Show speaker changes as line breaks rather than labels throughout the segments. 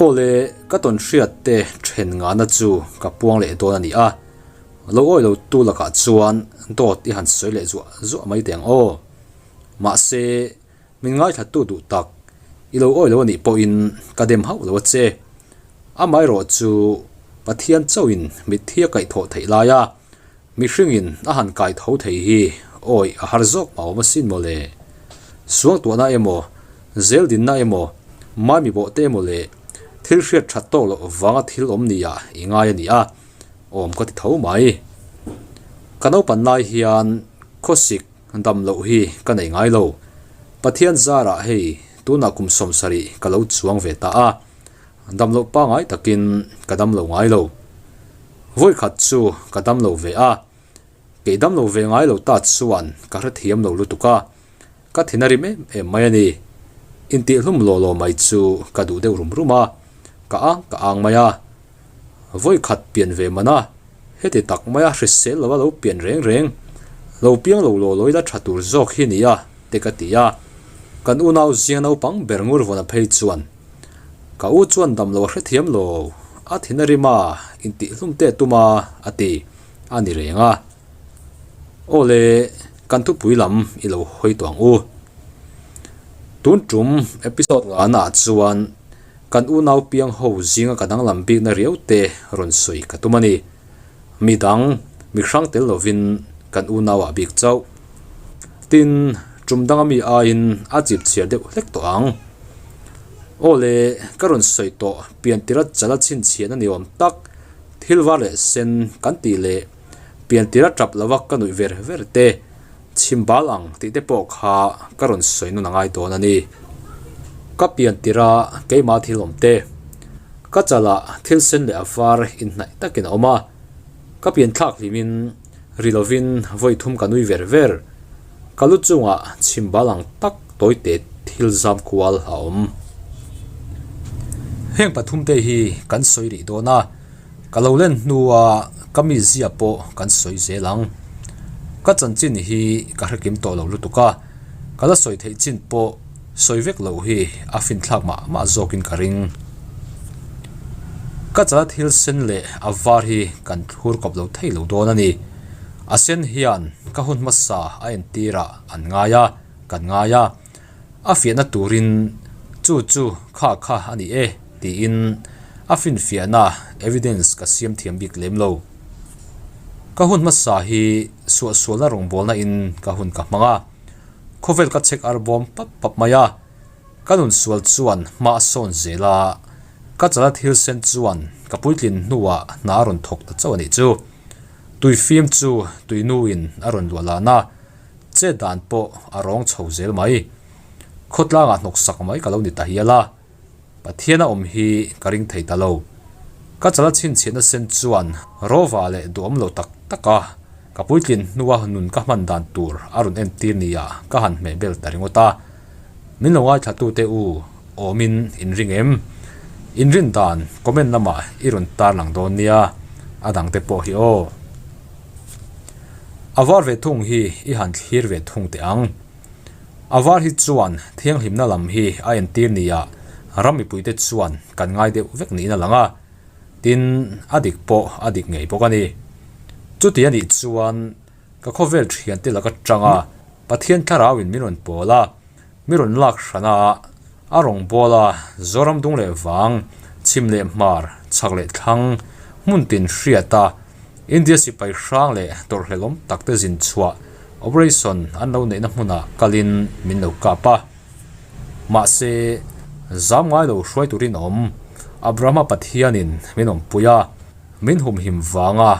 Aw le, ka tawn hriat te then ngahna chu ka puang leh dawn a ni a, lo awi lo tu lakah chuan dawt i han sawi leh zuah zuah mai teh ang aw. Mahse, min ngaithla tu duh tak i lo awi lo a nih pawhin ka dem hauh lo a che. Amaherawh chu Pathian chauhin mitthi a kaihthawh theih laia Mihringin a han kai tho thei hi awi a har zawk mah awm asin maw le. Suangtuahna emaw, zeldinna emaw, maimi bawh te emaw leh thil hriat that tawk loh vanga thil awm nia i ngai a ni a, awm ka ti tho mai. Ka naupan lai hian khawsik dam loh hi ka nei ngai lo. Pathian zarah hei tunah kum 70 ka lo chuang ve ta a. Dam loh pangai takin ka dam lo ngai lo. Vawi khat chu ka dam lo ve a, kei dam lo ve ngai lo ta chuan ka hrethiam lo lutuk a, ka thin a rim em em mai a ni. Intihhlum law law mai chu ka duh deuh rum rum a, ka ang ka ang mai a. Vawi khat pian ve man a, heti tak maia hrisel lova lo pian reng reng, lo piang lo law law ila tha tur zawk hi nia te ka ti a. Kan unau zing naupang ber ngur vawn a phei chuan Ka u chuan dam lo a hrethiam lo, a thin a rim a, intihhlum te tum a, a ti a ni reng a. Aw le, kan thupui lam i lo hawi tawh ang u. Tun tum episode ngahnaah chuan kan unau piang ho zinga ka danglam bikna riau te rawn sawi ka tum a ni. Mi dang, mi hrang tel lovin kan unauah bik chauh. Tin, tum danga mi aiin a chip chhiar deuh hlek tawh ang. Aw le, ka rawn sawi tawh pian tira chala chhinchhiahna ni awm tak, thil var leh sen kan tih leh pian tira tap lova ka nuih ver ver te, chhim bal ang tih te pawh kha ka rawn sawi nawn a ngai dawn a ni. Ka pian tira keimah thil awm te, ka chalah thil sen leh a var inhnaih takin a awm a, ka pian thlak hlimin Ri lovin vawi thum ka nui ver ver. Ka lu chungah chhim bal ang tak tawi te thil zam kual a awm. Heng pathum te hi kan sawi rih dawn a, ka lo len hnua ka mizia pawh kan sawi zel ang. Ka chanchin hi ka hrekim tawh lo lutuk a, ka la sawi theih chin pawh sawi vek loh hi a finthlak mah mah zawkin ka ring. Ka chala thil sen leh a var hi kan thlur kawp lo thei lo dawn a ni. A sen hian ka hun hmasa a entirah an ngai a, kan ngai a. A fiahna turin chu chu kha kha a ni e tiin a finfiahna evidence ka siam thiam bik lem lo. Ka hun hmasa hi suahsualna rawngbawlna in ka hun ka hmang a. Khawvel ka chek ar bawm pap pap mai a, ka nun sual chuan hma a sawn zel a, ka chala thil sen chuan ka puitlin hnuah hna a rawn thawk ta chauh a nih chu. Tui fim chu tui nuin a rawn luah lan a, chet dan pawh a rawng chho zel mai. Khawtlangah hnawksak mai ka lo ni ta hial a, Pathian a awm hi ka ring thei ta lo. Ka chala chhinchhiahna sen chuan rawva leh duhawm lo tak tak a, ka puitlin hnua nun ka hman dan tur a rawn entir nia ka han hmeh bel ta ringawt a. Min lo ngaithlatute u awmin in ring em? In rin dan comment lamah i rawn tarlang dawn nia, a dangte pawh hi aw. A var ve thung hi i han thlir ve thung teh ang. A var hi chuan thianghlimna lam hi a entir nia ram mipuite chuan kan ngai deuh vek niin a lang a, tin a dik pawh a dik ngei bawk a ni. Chuti a nih chuan ka khawvel thiante laka tanga Pathian thlarauin min rawn pawl a, mi rawn lak hran a, a rawn bawl a, Zoram dung leh vang, chhim leh hmar, chhak leh thlang, hmun tin hriat a, India sipai hrang leh tawrhhlelawm tak te zin chhuah operation an lo neihna hmunah kalin min lo kap a. Mahse, zam ngai lo hruai turin awm Abrahama Pathianin min awmpui a, min humhim vanga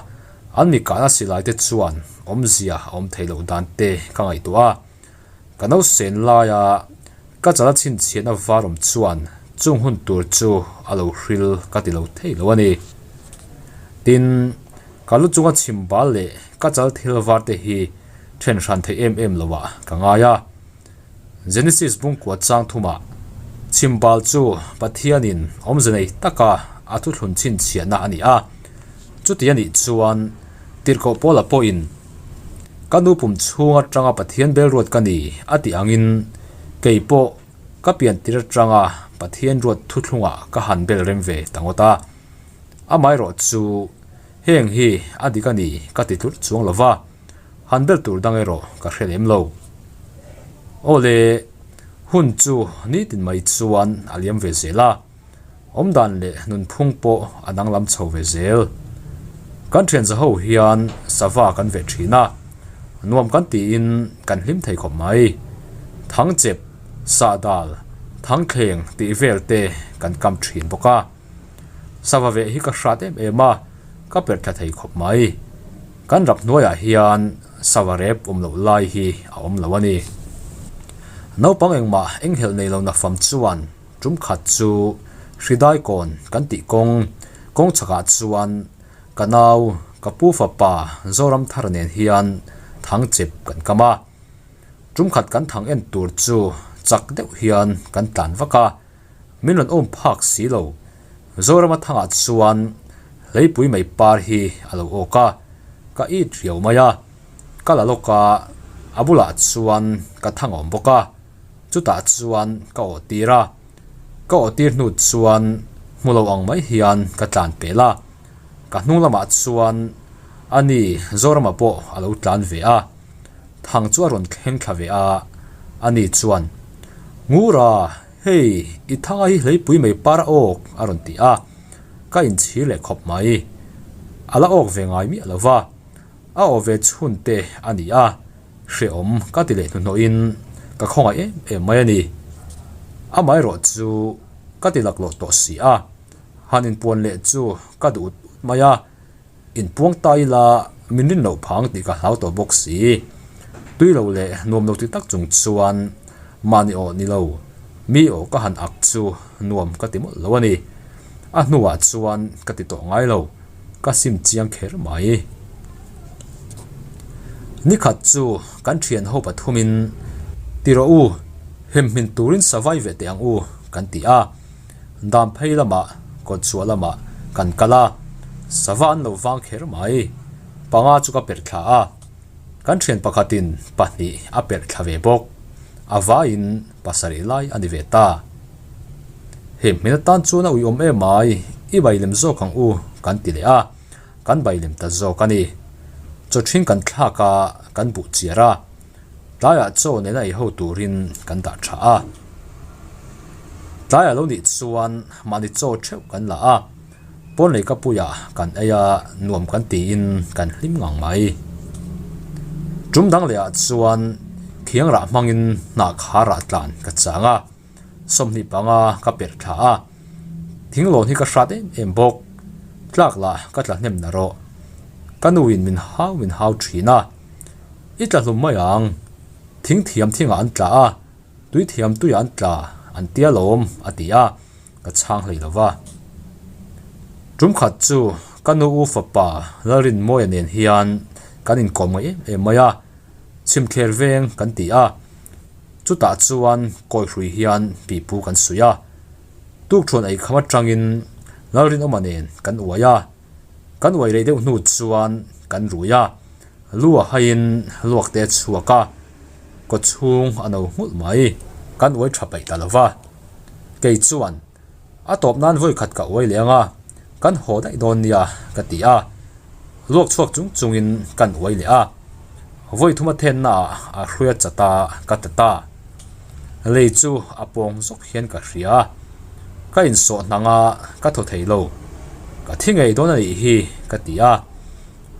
an mi kahna silai te chuan awmzia a awm theih loh dan te ka ngaihtuah a. Ka nausen laia ka chala chhinchhiahna var awm chuan chung hun tur chu a lo hril ka ti lo thei lo a ni. Tin, ka lu chunga chhim bal leh ka chal thil var te hi then hran theih em em lo ah ka ngai a. Genesis bungkua chang thumah chhim bal chu Pathianin awmze nei taka a thuthlun chhinchhiahna a ni a. Chuti a nih chuan tirhkoh Paula pawhin Ka nu pum chhung atanga Pathian belruat ka ni a tih angin kei pawh ka pian tir atanga Pathian ruat thuthlungah ka han bel rem ve ta ngawt a. Amaherawh chu heng hi a dik a ni ka ti tlurh chuang lo va, han bel tur dang erawh ka hre lem lo. Aw le, hun chu nitin mai chuan a liam ve zel a. Awmdan leh nunphung pawh a danglam chho ve zel. Kan thianza ho hian sava kan veh thin a, nuam kan tiin kan hlim thei khawp mai. Thangchep, sahdal, thangthleng tih vel te kan kam thin bawk a. Sava veh hi ka hrat em em a, ka perh thla thei khawp mai. Kan rap hnuaiah hian sava rep awm loh lai hi a awm lo a ni. Naupang engmah enghelh nei lo nafam chuan Tum khat chu Hridai kawn kan tih kawng, kawng chhakah chuan ka nau, ka pu fapa Zoramthara nen hian thang chep kan kam a. Tum khat kan thang en tur chu chak deuh hian kan tlan vak a, min rawn awm phak si lo. Zorama thangah chuan hleipui mai par hi a lo awk a, ka it riau mai a, ka la lawk a, a bulah chuan ka thang awm bawk a. Chutah chuan ka awh tir a, ka awh tir hnu chuan hmu lo ang mai hian ka tlan pel a, ka hnung lamah chuan ani Zorama pawh a lo tlan ve a, thang chu a rawn thleng thla ve a, ani chuan, Ngura, hei i thanga hi hleipui mai par a awk a rawn ti a, ka inchhir leh khawp mai, a la awk ve ngai miah lo va, a awh ve chhun te a ni a. Hrehawm ka ti leh hnuhnawhin ka khawngaih em em mai a ni. Amaherawh chu ka ti laklawh tawh si a, han inpuan leh chu ka duh ut ut mai a, inpuang ta ila min rin loh phang tih ka hlau tawh bawk si. Tui lo leh nuam lo ti tak chung chuan mahni aw ni lo, mi aw ka han ak chu nuam ka ti mawlh lo a ni. A hnuah chuan ka ti tawh ngai lo. Ka sim chiang kher mai. Nikhat chu kan thian ho pathumin ti rawh u, hemhmin turin savai ve teh ang u kan ti a. Dam phei lamah kawt chhuah lamah kan kal a, sava an lo vang kher mai. Panga chu ka perh thla a, kan thian pakhatin pahnih a perh thla ve bawk. A vaiin pasarih lai a ni ve ta. He hmel atan chuan a uiawm em ai, i bai lem zawk ang u kan ti leh a, kan bai lem ta zawk a ni. Chaw ṭhing kan thlak a, kan buh chiar a, tlaiah chaw nena ei ho turin kan dah ṭha a. Tlaiah lo nih chuan mahni chaw ṭheuh kan la a, pawn lei ka puiah kan ei a, nuam kan tiin kan hlim ngang mai. Ṭum dang lehah chuan khiang rah hmangin hnah kharah tlan ka chang a. 25 ka perh thla a, thinglawn hi ka hrat em em bawk, tlak lah ka tla hnem na rawh, ka nuin min hau min hau thin a, i tla hlum mai ang, thing thiam thingah an tla a, tui thiam tuiah an tla an tia lawm a ti a, ka chhang hlei lo va. Tum khat chu ka nu u fapa Lalrinmawia nen hian kan inkawm ngaih em em mai a, chhimthler veng kan ti a, Chutah chuan kawihrui hian pipu kan suih a, tukṭhuan ei kham aṭangin Lalrinawma nen kan uai a, kan uai rei deuh hnu chuan kan rui a, lu a haiin luak te a chhuak a, kawchhung a no nghulh mai, kan uai ṭha peih ta lo va. Kei chuan A tawp nan vawi khat ka uai leh ang a, kan haw daih dawn nia ka ti a, luak chhuak chung chungin kan uai leh a, vawi thuma thenna ah a hrui a chat a ka ta ta. Lei chu a pawng zawk hian ka hria a, ka insawh hnang a ka thaw thei lo, ka thi ngei dawn a nih hi ka ti a,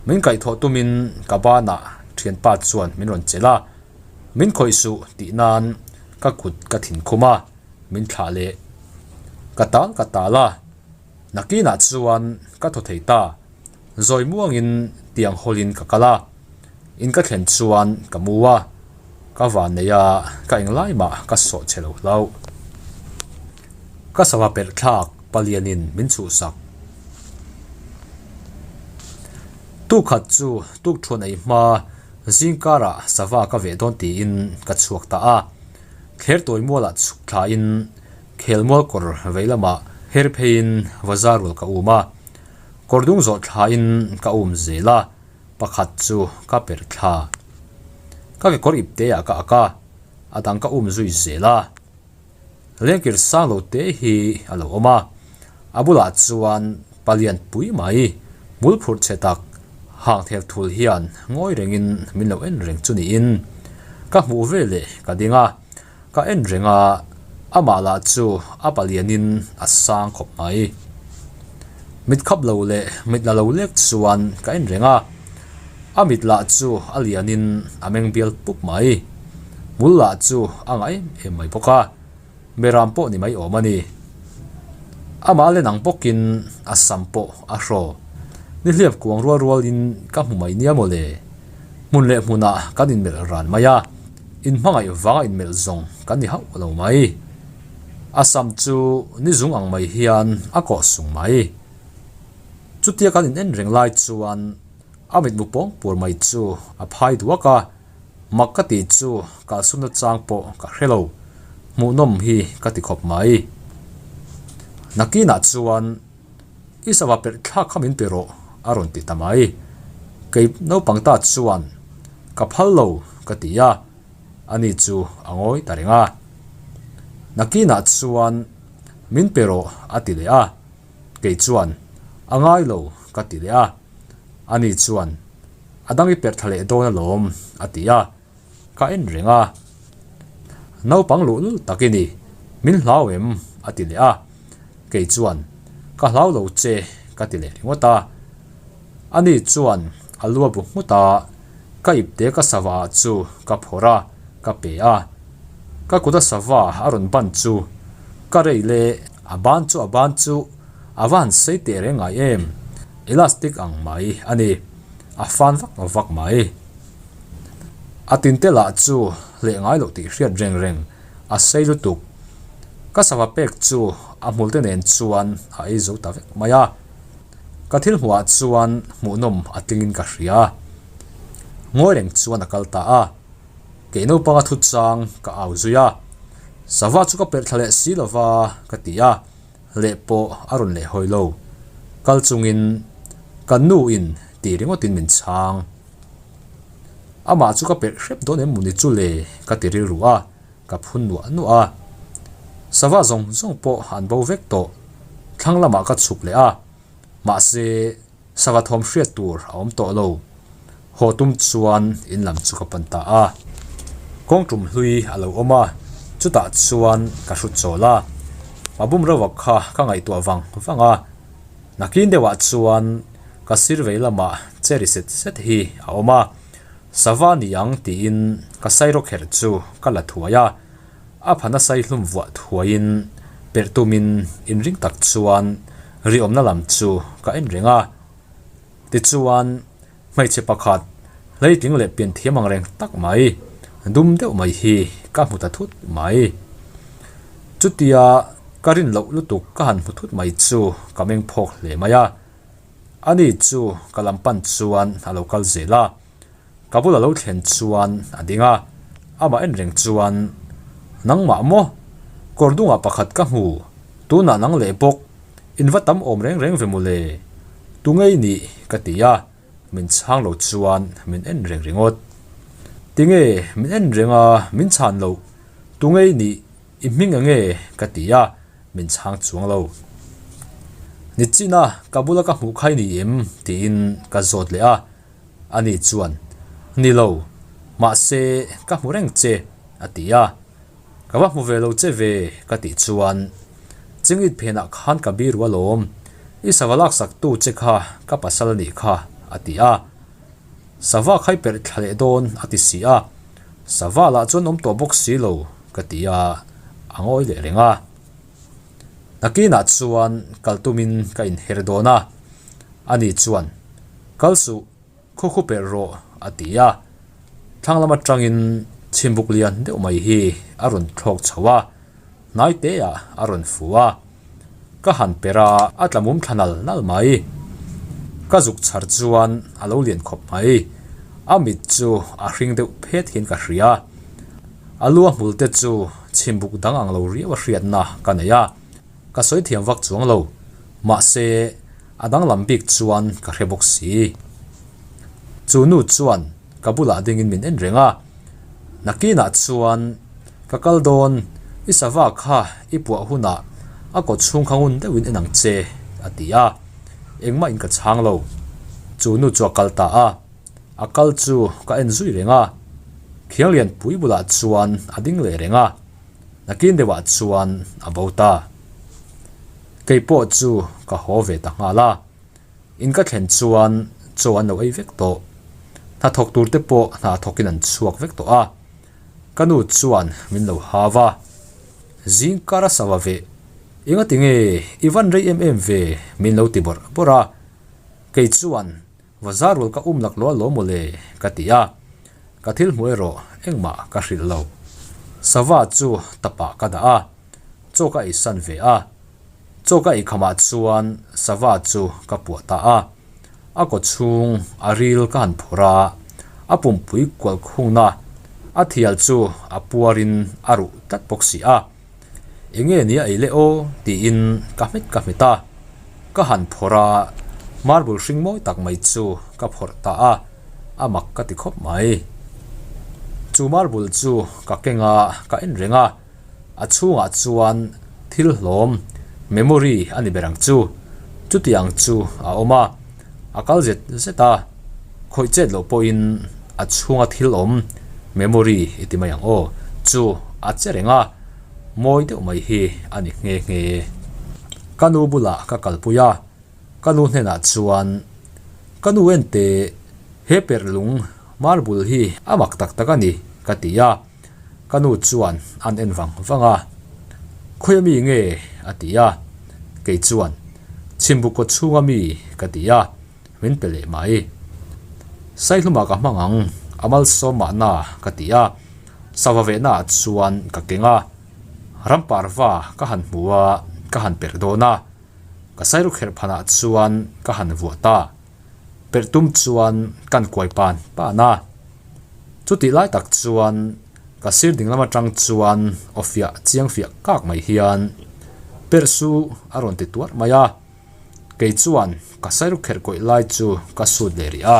min kaihthawh tumin ka banah thianpa chuan min rawn chelh a, min khawih suh tih nan ka kut ka thinkhum a. Min thlah leh. Ka tal ka tal a, nakinah chuan ka thaw thei ta. Zawi muangin tiang hawlin ka kal a, in ka thlen chuan ka mu a, ka van nei a, ka englai mah ka sawh che lo hlauh. Ka sava perh thlak palianin min chhuhsak. Tukhat chu tukthuan ei hma zingkarah sava ka veh dawn tiin ka chhuak ta a. Thler tawi mualah chhuk thlain khelmual kawr vei lamah her pheiin vaza rual ka um a, kawr dung zawh thlain ka um zel a, pakhat chu ka per thla. Ka kekawr ipteah ka ak a, a dang ka um zui zel a. Lengkir sang lo te hi a lo awm a, a bulah chuan palian pui mai hmul phurh chhe tak hang thel thul hian ngawi rengin min lo en reng chu niin ka hmuh ve leh ka ding a, ka en reng a, amah lah chu a palianin a sang khawp mai. Mit khap lo leh mit la lo lek chuan ka en reng a, a mit lah chu a lianin a meng bial pup mai. Hmul lah chu a ngah em em mai bawk a, Beram pawh ni mai awm a ni. Amah len ang bawkin a sam pawh a hraw. Nihliap kuang rual rualin ka hmu mai nia maw le. Hmun leh hmunah kan inmelh ran mai a, inhmangaih vanga inmelh zawng kan ni hauh lo mai. A sam chu ni zung ang mai hian a kawh sung mai. Chutia kan in en reng lai chuan a mitmu pawng pur mai chu a phai duak a. Mak ka tih chu kalsumna chang pawh ka hre lo, hmuhnawm hi ka ti khawp mai. Nakinah chuan i sava perh thlak kha min pe rawh a rawn ti ta mai. Kei naupang ta chuan ka phal lo ka ti a, ani chu a ngawi ta reng a. Nakinah chuan min pe rawh a ti leh a, kei chuan a ngai lo ka ti leh a, ani chuan A dang i perh thla leh dawn alawm, a ti a, ka en reng a. Naupang luhlul tak i ni, min hlau em? a ti leh a. Kei chuan, Ka hlau lo che, ka ti leh ringawt a. Ani chuan a lu a bu nghut a, ka ipte ka sava ah chu ka phawrh a, ka pe a. Ka kut a sava a rawn ban chu ka rei leh a ban chu a ban chu a va han sei teh reng ngai em? Elastic ang mai a ni. A fan vak vak mai. A tinte lah chu hleh ngai loh tih hriat reng reng a sei lutuk. Ka sava pek chu a hmulte nen chuan a ei zo ta vek mai a. Ka thil hmuhah chuan hmuhnawm a tlingin ka hria. Ngawi reng chuan a kal ta a. Kei naupanga thu chang ka au zui a. Sava chu ka perh thla leh si lova ka ti a. Leh pawh a rawn leh hawi lo. Kal chungin ka nu in ti ringawtin min chhang. Amah chu ka perh hrep dawn em mawni chu le ka ti rilru a, ka phun nuah nuah a. Sava zawng zawng pawh an bo vek tawh. Thlang lamah ka chhuk leh a, mahse Sava thawm hriat tur a awm tawh lo. Haw tum chuan in lam chu ka pan ta a. Kawng tum hlui a lo awm a, chutah chuan ka hrut chawl a. Pa bum reuh kha ka ngaihtuah vang vang a. Nakin deuhah chuan ka sir vei lamah cherry set set hi a awm a. Sava ni ang tiin ka sairawk herh chu ka la thuai a. A pha nasa i hlum vuah thuaiin perh tumin inring tak chuan riawmna lam chu ka en reng a. Tichuan, hmeichhe pakhat hleitling leh pian thiam ang reng tak mai, dum deuh mai hi ka hmu ta thut mai. Chutia ka rin loh lutuk ka han hmu thut mai chu ka meng phawk hle mai a. Ani chu ka lam pan chuan a lo kal zel a. Ka bula lo thlen chuan a ding a, amah en reng chuan, Nangmah maw? Kawr dungah pakhat ka hmu, tunah nang leh bawk, in va tam awm reng reng ve mawle, tu ngei nih? ka ti a, min chhang lo chuan min en reng ringawt. Tinge min en reng a, min chhan loh, tu ngei nih, i hming enge? ka ti a, min chhang chuang lo. Nichina ka bula ka hmuh kha i ni em? tiin ka zawt leh a. Ani chuan, Ni lo, mahse ka hmu reng che, a ti a. Ka va hmu ve lo che ve, ka tih chuan, Chingit phenah khan ka biru alawm, i sava laksaktu che kha ka pasal a nih kha, a ti a. Sava khai perh thla leh dawn, a ti si a. Sava lah chuan awm tawh bawk si lo, ka ti a, a ngawi leh reng a. Nakinah chuan kal tumin ka inher dawn a, ani chuan, Kal suh, khaw khu perh rawh, a ti a. Thlang lam atangin chhimbuk lian deuh mai hi a rawn thlawk chho a, hnai teah a rawn fu a. Ka han perh a, a tla mum thla nal nal mai. Ka zuk chhar chuan a lo lian khawp mai. A mit chu a hring deuh phet hian ka hria. A lu a hmul te chu chhimbuk dang ang lo riau a hriatna ka nei a, ka sawi thiam vak chuang lo. Mahse, a danglam bik chuan ka hre bawk si. Chu nu chuan ka bulah dingin min en reng a, nakinah chuan ka kal dawn. I sava kha i puah hunah a kaw chhung kha ngun deuhin en ang che, a ti a. Engmah in ka chhang lo. Chu nu chu a kal ta a. A kal chu ka en zui reng a. Khiang lianpui bulah chuan a ding leh reng a. Nakin deuhah chuan a bo ta. Kei pawh chu ka haw ve ta nghal a. In ka thlen chuan chaw an lo ei vek tawh. Hnathawk tur te pawh hna thawkin an chhuak vek tawh a. Ka nu chuan min lo hau a. Zing kar a sava ve. Engati nge i van rei em em ve min lo ti bawrh bawrh a. Kei chuan Vazar rual ka um lak lo alawm mawle ka ti a. Ka thil hmuh erawh engmah ka hrilh lo. Sava chu tapah ka dah a. Chaw ka ei san ve a. Chaw ka ei khamah chuan sava chu ka puah ta a. A kaw chhung a ril ka han phawrh a, a pumpui kual khungna a thial chu a puarin a ruh tlat bawk si a. Enge ni a ei leh aw tiin ka hmet ka hmet a. Ka han phawrh a, marble hring mawi tak mai chu ka phawrh ta a, a mak ka ti khawp mai. Chu marble chu ka keng a, ka en reng a. A chhungah chuan thil hlawm, memory, a ni ber ang chu. Chutiang chu a awm a, a kal zet zet a, khawih chet loh pawhin a chhunga thil awm, memory i ti mai ang aw, chu a che reng a, mawi deuh mai hi a ni nghe nghe. Ka nu bulah ka kalpui a, ka nu hnenah chuan, Ka nu ente, he perh lung, marble hi a mak tak tak a ni, ka ti a. Ka nu chuan an en vang vang a, Khawi ami nge? a ti a. Kei chuan, Chhimbuk kaw chhung ami ka ti a, min pe leh mai. Saihlumah ka hmang ang, a malsawm mahna ka ti a, sava vehna ah chuan ka keng a, ramparva ka han hmu a, ka han perh dawn a, ka sairukherh phanah chuan ka han vuah ta. Perh tum chuan kan kuai pan pan a. Chutih lai tak chuan ka sir dinglam atang chuan aw fiah chiang fiah kak mai hian perh su a rawn ti tuarh mai a. Kei chuan ka sairu kherh kawih lai chu ka sut leh rih a.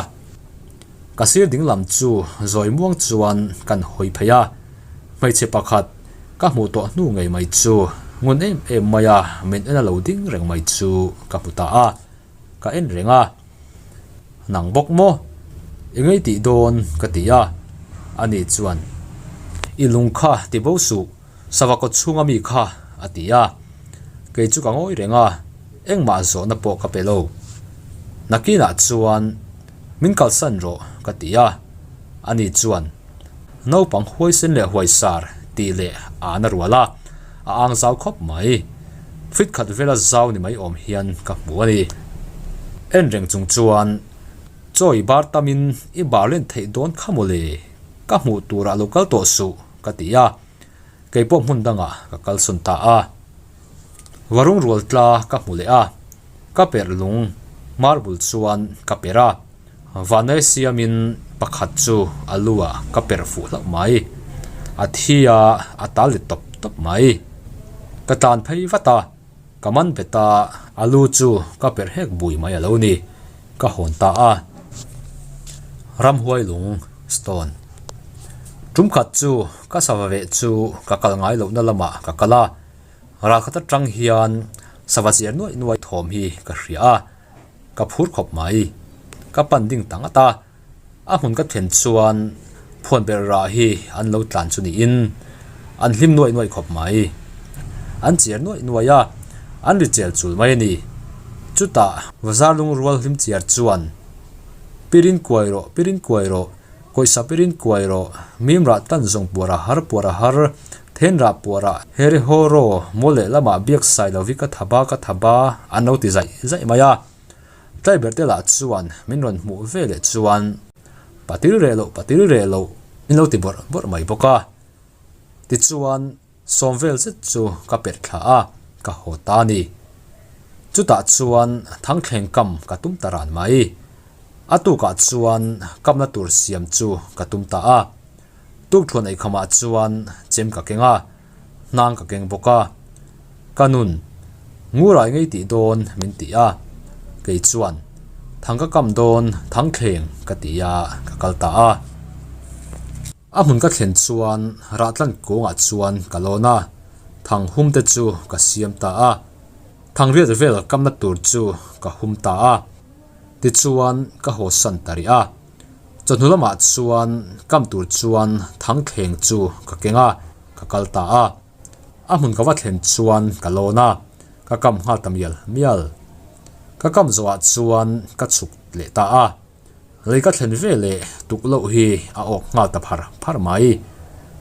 Ka sir dinglam chu zawi muang chuan kan hawi phei a. Hmeichhe pakhat ka hmuh tawh hnu ngei mai chu ngun em em mai a min en a lo ding reng mai chu ka hmu ta a. Ka en reng a, Nang bawk maw? I ngei tih dawn ka ti a. Ani chuan, I lung kha ti bo suh, sava kawt chhunga mi kha, a ti a. Kei chu ka ngawi reng a, engmah zawhna pawh ka pe lo. Nakinah chuan, Min kalsan rawh, ka ti a. Ani chuan, Naupang huaisen leh huaisar tih leh a na rual a, a ang zau khawp mai. Fit khat vela zau ni mai awm hian ka hmu a ni. En reng chung chuan chaw i bar tamin i bar len theih dawn kha mawle, ka hmuh turah lo kal tawh suh ka ti a, kei pawh hmun dangah ka kalsawn ta a. Varung rual tla ka hmu leh a, ka perh lung marble chuan ka perh a. Vanei siamin pakhat chu a lu ah ka perh fuh hlauh mai. A thi a, a tal ri tawp tawp mai. Ka tlan phei vat a, ka man bet a, a lu chu ka perh hek bui mai a lo ni. Ka hawn ta a. Ramhuai lung, stone. Tum khat chu ka sava veh chu ka kal ngai lohna lamah ka kal a. Ralkhat atang hian sava chiar nuaih nuaih thawm hi ka hria a. Ka phur khawp mai. Ka pan ding ta ngat a, a hmun ka thlen chuan phuan berh rah hi an lo tlan chu niin an hlim nuaih nuaih khawp mai. An chiar nuaih nuaih a, an ri chel chul mai a ni. Chutah Vazar lungrual hlim chiar chuan, Pirin kuai rawh, pirin kuai rawh, Kawihsa pirin kuai rawh, mim rah tan zawng puar a har puar a har, then rah puar a here haw raw, maw leh lamah biak sai lovi ka tha ba ka tha ba an lo ti zaih zaih mai a. Tlaiber te lah chuan min rawn hmuh ve leh chuan patil reh loh patil reh loh min lo ti bawrh bawrh mai bawk a. Tichuan. Sawm vel zet chu ka perh thla a, ka haw ta a ni. Chutah chuan thangthleng kam ka tum ta ran mai. A tukah chuan kamna tur siam chu ka tum ta a. Tukthuan eikhamah chuan chem ka keng a, hnang ka keng bawk a. Ka nun, Ngurai ngei tih dawn min ti a. Kei chuan, Thang ka kam dawn, thangthleng ka ti a, ka kal ta a. A hmun ka thlen chuan Rahtlan kawngah chuan ka lawn a. Thang hum te chu ka siam ta a. Thangriat vel kamna tur chu ka hum ta a. Tichuan ka haw san ta rih a. Chawhnu lamah chuan kam tur chuan thangthleng chu ka keng a, ka kal ta a. A hmun ka va thlen chuan ka lawn a, ka kam nghal ta mial mial. Ka kam zawhah chuan ka chhuk leh ta a. Lei ka thlen ve leh tuk loh hi a awk nghal ta phar phar mai.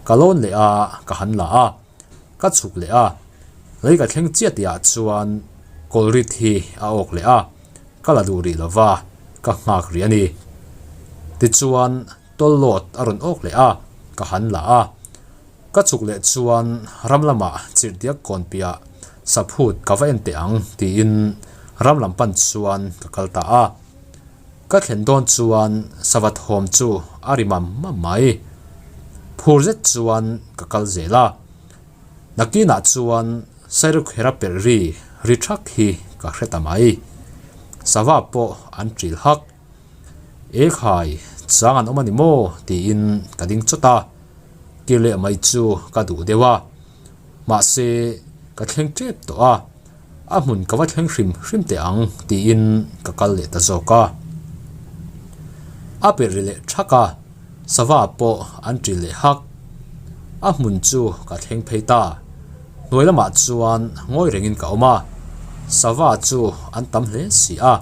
Ka lawn leh a, ka han la a. Ka chhuk leh a. Lei ka thleng chiah tihah chuan kawlrit hi a awk leh a, ka la duh rih lova, ka nghak rih a ni. Tichuan tawllawt a rawn awk leh a, ka han la a. Ka chhuk leh chuan ram lamah chirhdiak kawn piah saphut ka va en teh ang tiin ram lam pan chuan ka kal ta a. Ka thlen dawn chuan savat hawm chu a ri mam mam mai. Phur zet chuan ka kal zel a. Nakinah chuan Sairukhera perh ri ri thak hi ka hre ta mai. Sava pawh an ṭil hak. Ekhai, chang an awm a ni maw? tiin ka ding chawt a. Kir leh mai chu ka duh deuh a. Mahse, ka thleng tep tawh a. A hmun ka va thleng hrim hrim teh ang tiin ka kal leh ta zawk a. A perh ri leh thak a, sava pawh an ṭil leh hak. A hmun chu ka thleng phei ta. Hnuai lamah chuan ngawi rengin ka awm a, sava chu an tam hle si a.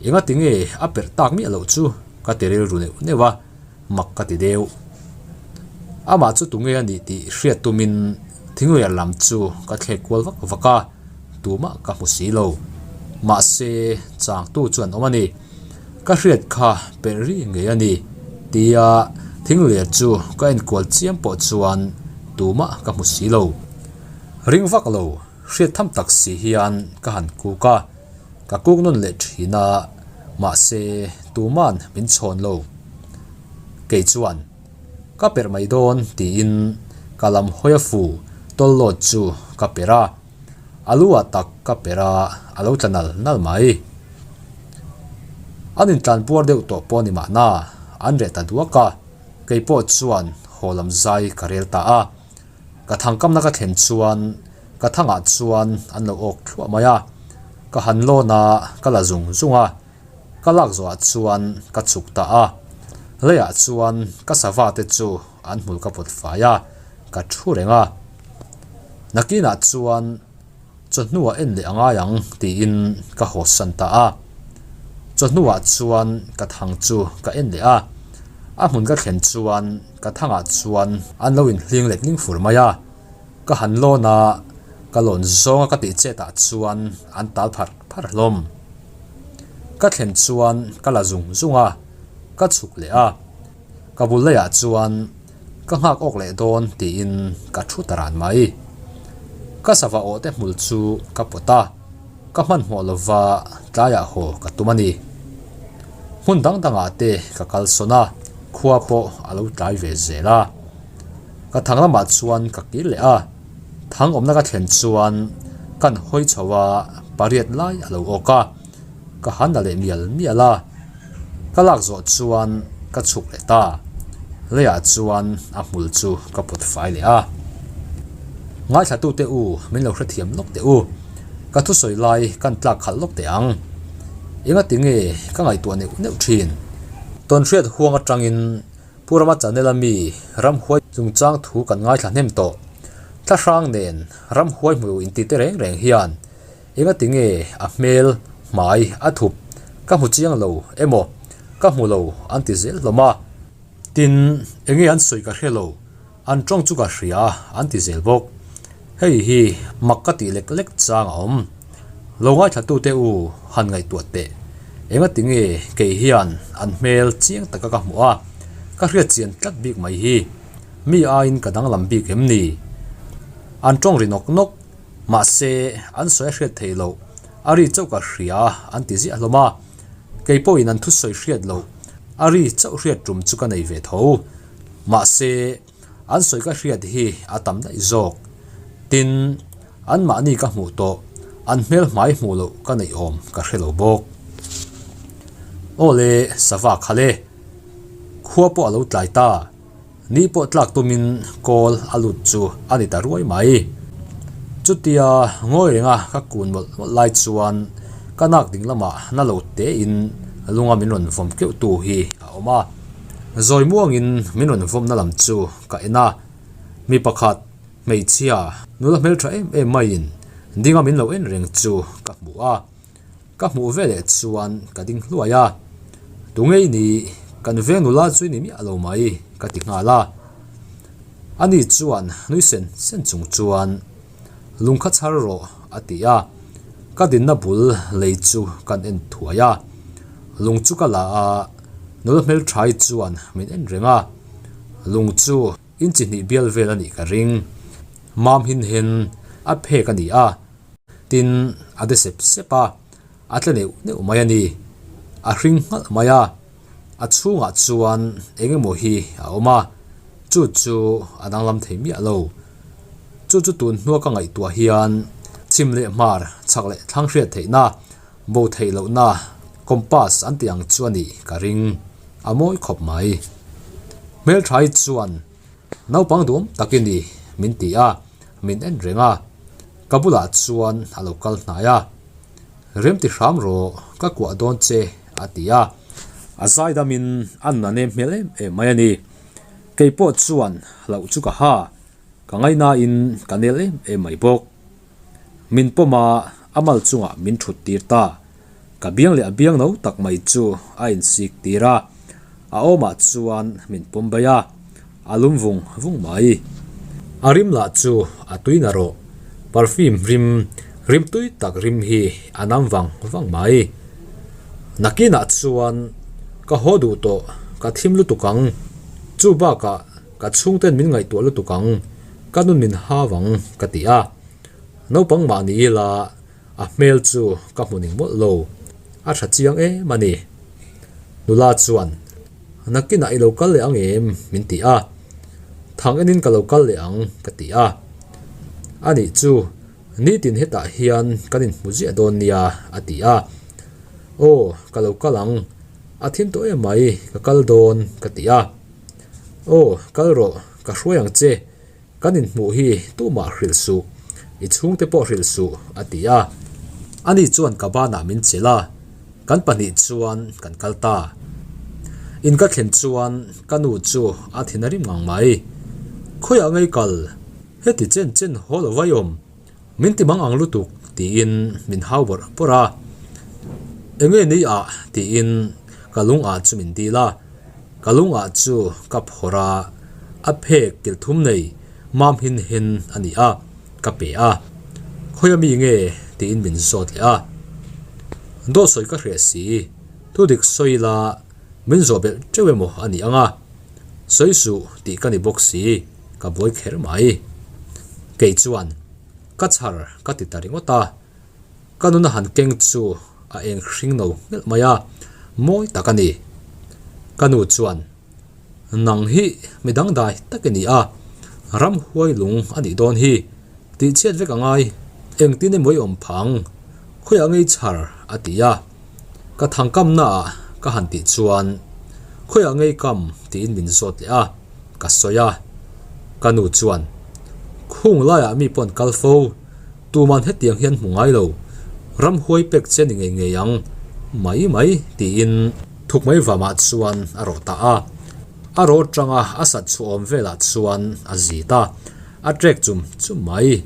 Engati nge a perh tak miah loh chu ka ti rilru neuh neuh a. mak ka ti deuh. Amah chu tunge a nih tih hriat tumin thingler lam chu ka thlek kual vak vak a, tumah ka hmu si lo. Mahse, changtu chu an awm a ni. Ka hriat kha perh ri ngei a ni tia thingler chu ka enkual chiam pawh chuan tumah ka hmu si lo. Ring vak lo, hriat tham tak si hian ka han kuk a, ka kuk nawn leh thin a, mahse tuman min chhawn lo. Kei chuan, Ka perh mai dawn tiin ka lam hawi a fu tawllawt chu ka perh a, a lu ah tak ka perh a, a lo tla nal nal mai. An intlan puar deuh tawh pawh a ni mahna, an reh ta duak a, kei pawh chuan haw lam zai ka rel ta a. Ka thangkamna ka thlen chuan ka thangah chuan an lo awk thluah mai a, ka han lawn a, ka la zung zung a. Ka lak zawhah chuan ka chhuk ta a, leiah chuan ka sava te chu an hmul ka pawt fai a, ka thu reng a. Nakinah chuan chawhnuah en leh a ngai ang tiin ka hawsan ta a. Chawhnuah chuan ka thang chu ka en leh a, a hmun ka thlen chuan ka thangah chuan an lo inhling leh tling fur mai a. Ka han lawn a, ka lawn zawnga ka tih chet ah chuan an tal phar phar hlawm. Ka thlen chuan ka la zung zung a, ka chhuk leh a, ka bul laiah chuan ka nghak awk leh dawn tiin ka thu ta ran mai. Ka sava awh te hmul chu ka pawt a, ka hmanhmawh lova tlaiah haw ka tum a ni. Hmun dang dangah te ka kal sawn a, khua pawh a lo tlai ve zel a. Ka thang lamah chuan ka kir leh a, thang awmna ka thlen chuan kan hawi chho a, pariat lai a lo awk a, ka han la leh mial mial a, ka lak zawh chuan ka chhuk leh ta, leiah chuan a hmul chu ka pawt fai leh a. Ngaithlatute u min lo hrethiam lawk teh u, ka thusawi lai kan tlak khalh lawk teh ang. Engati nge ka ngaihtuah neuh neuh thin? Tawnhriat huang atangin Pu Rama Chanel a mi ramhuai chungchang thu kan ngaithla hnem tawh. Thlahrang nen ramhuai hmu inti te reng reng hian engati nge a hmel, hmai a thup ka hmu chiang lo emaw ka hmu lo an ti zel hlawm a. Tin, enge an sawi ka hre lo. An tawng chu ka hria an ti zel bawk. Hei hi mak ka tih lek lek chang a awm. Lo ngaithlatute u han ngaihtuah teh. Engati nge kei hian an hmel chiang taka ka hmuh a, ka hriat chian tlat bik mai hi. Mi aiin ka danglam bik em ni? An tawng ri nawk nawk, mahse an sawi a hriat theih loh, a ri chauh ka hria an ti ziah hlawm a. Kei pawhin an thusawi hriat loh, a ri chauh hriat tum chu ka nei ve tho. Mahse, an sawi ka hriat hi a tam daih zawk. Tin, anmahni ka hmuh tawh, an hmel hmai hmuh loh ka neih awm ka hre lo bawk. Aw le, sava kha le. Khua pawh a lo tlai ta. Ni pawh tlak tumin kawl a lut chu a ni ta ruai mai. Chutia ngawi renga ka kun mawlh mawlh lai chuan ka nak ding lamah na lo tein lunga min rawn vawm keuh tu hi a awm a. Zawi muangin min rawn vawmna lam chu ka en a, mi pakhat hmeichhia nula hmeltha em em maiin dinga min lo en reng chu ka hmu a. Ka hmuh veleh chuan ka ding hluai a, Tunge i nih? Kan veng nula chu i ni miah lo mai, ka ti nghal a. Ani chuan nui sen sen chung chuan, Lung kha chhar rawh, a ti a. Ka dinna bul lei chu kan en thuai a. Lung chu ka la a, nula hmelthai chuan min en reng a. Lung chu inchi hnih bial vel a nih ka ring. Mam hin hen a phek a ni a. Tin, a de sep sep a, a tle neuh neuh mai a ni. A hring nghalh mai a, a chhungah chuan eng emaw hi a awm a, chu chu a danglam thei miah lo. Chu chu tun hnua ka ngaihtuah hian chhim leh hmar chhak leh thlang hriat theihna, bo theih lohna compass an tih ang chu a nih ka ring. A mawi khawp mai. Hmeltha hi chuan Naupang duam tak i ni, min ti a, min en reng a. Ka bulah chuan a lo kal hnai a. Rem ti hram rawh, ka kuah dawn che, a ti a. A zaidamin a nuna nem hmel em em mai a ni. Kei pawh chuan hlauh chu ka ha, ka ngainain ka nel em em mai bawk. Min pawm a, a mal chungah min thut tir ta. Ka biang leh a biang no tak mai chu a insik tir a, a awmah chuan min pawm bai a, a lum vung vung mai. A rim lah chu a tui na rawh, perfume rim, rim tui tak rim hi a nam vang vang mai. Nakinah chuan ka haw duh tawh, ka thim lutuk ang, chu bakah ka chhungten min ngaihtuah lutuk ang, ka nun min hau ang ka ti a. Naupang mah ni ila A hmel chu ka hmu ning mawlh lo, a tha chiang em a ni. Nula chuan, Nakinah i lo kal leh ang em? min ti a. Thang enin ka lo kal leh ang, ka ti a. Anih chu, nitin hetah hian kan inhmu ziah dawn nia, a ti a. Aw, ka lo kal ang, a thim tawh em mai, ka kal dawn, ka ti a. Aw, kal rawh, ka hruai ang che, Kan inhmuh hi tumah hrilh suh, i chhungte pawh hrilh suh, a ti a. Ani chuan ka banah min chelh a, kan pahnih chuan kan kal ta. In ka thlen chuan ka nu chu a thin a rim ngang mai. Khawiah ngei kal, heti chen chen haw lo vai awm, min ti mang ang lutuk, tiin min hau bawrh bawrh a. Enge ni ah? tiin ka lung ah chu min dil a. Ka lungah chu ka phawrh a, a phek kil thum nei mam hin hin a ni a, ka pe a. Khawi ami nge tiin min zawt leh a. Dawt sawi ka hriat si, thu dik sawi ila min zawh belh teuh emaw a ni ang a, sawi suh tih ka ni bawk si, ka buai kher mai. Kei chuan ka chhar ka ti ta ringawt a. Ka nuna han keng chu a eng hring no nghelh mai a, mawi tak a ni. Ka nu chuan, Nang hi mi dangdai tak i ni a, ramhuai lung a nih dawn hi, tih chhiat vek a ngai, engtin emaw i awm phang, khawiah ngei chhar a ti a. Ka thangkamnaah ka han tih chuan, Khawiah ngei kam tiin min zawt leh a, ka sawi a. Ka nu chuan, Khung laiah mi pawh an kal fo, Tuman hetiang hian hmu ngai lo, ramhuai pek che ni ngei ngei ang, mai mai tiin thuk mai vamah chuan a rawh ta a. A rawh atanga a sat chhuah awm velah chuan a zit a, a trek chum chum mai.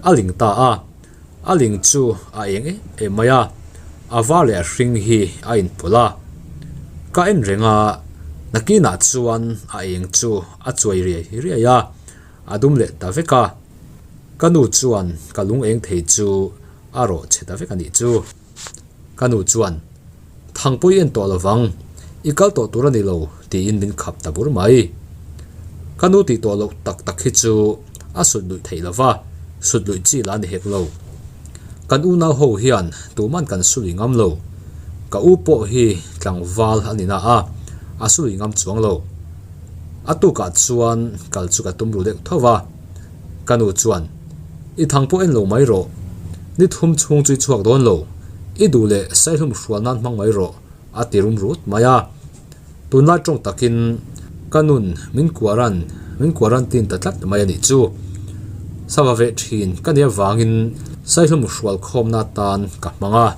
A ling ta a, a ling chu a eng em em mai a, a var leh a hring hi a inpawlh a. Ka en reng a, nakinah chuan a eng chu a chuai riai riai a, a dum leh ta vek a. Ka nu chuan ka lung eng thei chu a rawh chhe ta vek a nih chu. Ka nu chuan, Thangpui en tawh lovang, i kal tawh tur a ni lo, tiin min khap ta bur mai. Ka nu tih tawh loh tak tak hi chu a sut luih theih lova, sut luih chi lah a ni hek lo. Kan unau ho hian tuman kan sului ngam lo. Ka u pawh hi tlangval a ni na a, a sului ngam chuang lo. A tukah chuan kal chu ka tum ru deuh tho va. Ka nu chuan, I thang pawh en lo mai rawh. Ni thum chhung chu i chhuak dawn lo. I duh leh saihlum hrual nan hmang mai rawh, a ti rum rut mai a. Tunlai tawng takin ka nun min quaran min quarantine ta tlat mai a nih chu. Sava veh thin ka nih avangin Saihlum hrual khawmna atan ka hmang a.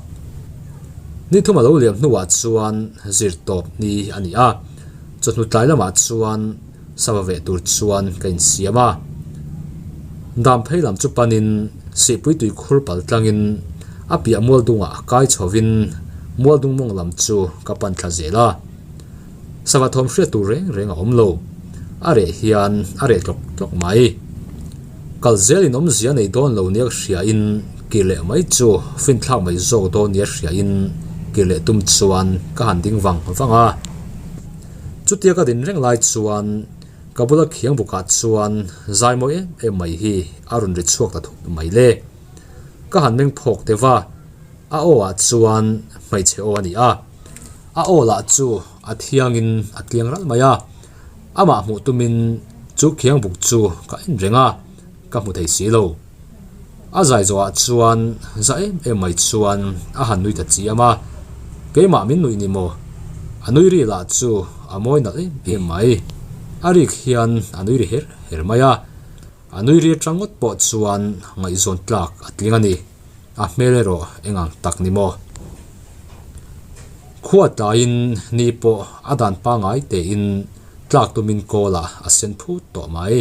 Ni thum a lo liam hnuah chuan zir tawp ni a ni a, chawhnu tlai lamah chuan sava veh tur chuan ka insiam a. Dam phei lam chu panin Sihpui tuikhur pal tlangin a piah mual dungah kai chhovin mual dung mawng lam chu ka pan thla zel a. Sava thawm hriat tur reng reng a awm lo. A reh hian a reh tlawk tlawk mai. Kal zelin awmzia nei dawn lo nia hriain kir leh mai chu finthlak mai zawk dawn nia hriain kir leh tum chuan ka han ding vang vang a. Chutia ka din reng lai chuan ka bula khiang bukah chuan zai mawi em em mai hi a rawn ri chhuak ta thut mai le. Ka han meng phawk deuh a, a aw ah chuan hmeichhe aw a ni a. A aw lah chu a thiangin a tliang ralh mai a, amah hmuh tumin chu khiang buk chu ka en reng a, ka hmu thei si lo. A zai zawhah chuan za em em mai chuan a han nui ta chiam a, keimah min nuih ni maw? A nui ri lah chu a mawi nalh em em mai. A rik hian a nui ri her her mai a, a nui ri atang ngawt pawh chuan ngaihzawn tlak a tling a ni. A hmel erawh eng ang tak ni maw? Khua tlaiin ni pawh a dan pangngai tein tlak tumin kawlah a sen phut tawh mai.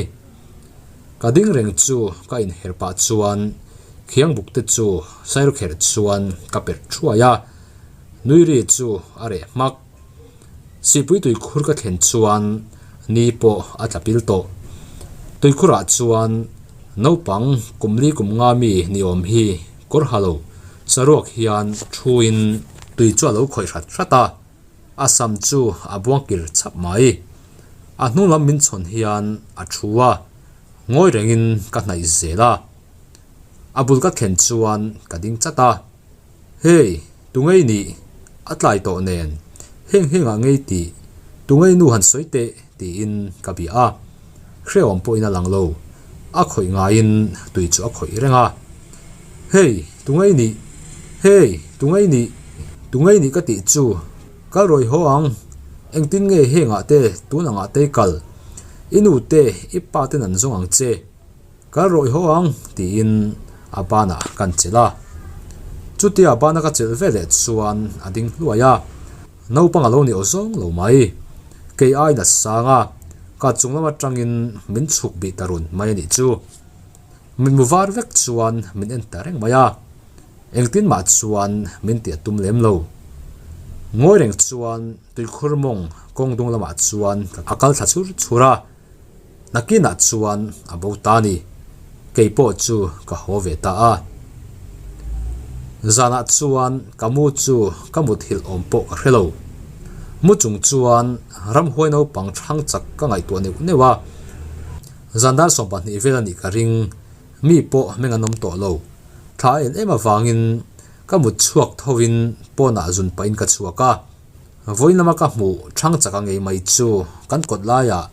Ka ding reng chu ka inher pah chuan khiang buk te chu sairukherh chuan ka perh thuai a, nui ri chu a reh hmak. Sihpui tuikhur ka thlen chuan ni pawh a tla pil tawh. Tuikhurah chuan naupang kum li kum nga mi ni awm hi kawr ha lo saruak hian thuin tui chu a lo khawih hrat hrat a, a sam chu a buang kir chhap mai. A hnung lam min chhawn hian a thu a, ngawi rengin ka hnaih zel a. A bul ka thlen chuan ka ding chat a. Hey, tungei nih? A tlai tawh nen, heng hengah ngei tih, tungei nu han sawi teh tiin ka bia a. Hrehawm pawhin a lang lo, a khawih ngaiin tui chu a khawih reng a. Hey, tungei nih? Hey, tungei nih? Tungei nih ka tih chu kal rawi haw ang, engtin nge hengah te tun angah te i kal? I nu te, i pa ten an zawng ang che. Kal rawih haw ang, tiin a banah kan chelh a. Chutia a bana ka chelh ve leh chuan a ding hluai a, naupang a lo ni aw zawng lo mai. Kei aiin a sang a, ka chung lam atangin min chhuk bih ta run mai a nih chu. Mitmu var vek chuan min en ta reng mai a, engtin mah chuan min tih a tum lem lo. Ngawi reng chuan tuikhur mawng kawng dung lamah chuan a kal thla chhur chhur a. Nakinah chuan a bo ta a ni. Kei pawh chu ka haw ve ta a. Zanah chuan ka mu chu ka muthilh awm pawh ka hre lo. Mu chung chuan ramhuai naupang thlang chak ka ngaihtuah neuh neuh a. Zan dar 12 vel a nih ka ring, mi pawh meng an awm tawh lo. Thla a en em avangin ka mut chhuak thovin pawnah zun pahin ka chhuak a. Vawiin lama ka hmuh thang chak a ngei mai chu kan kawt laiah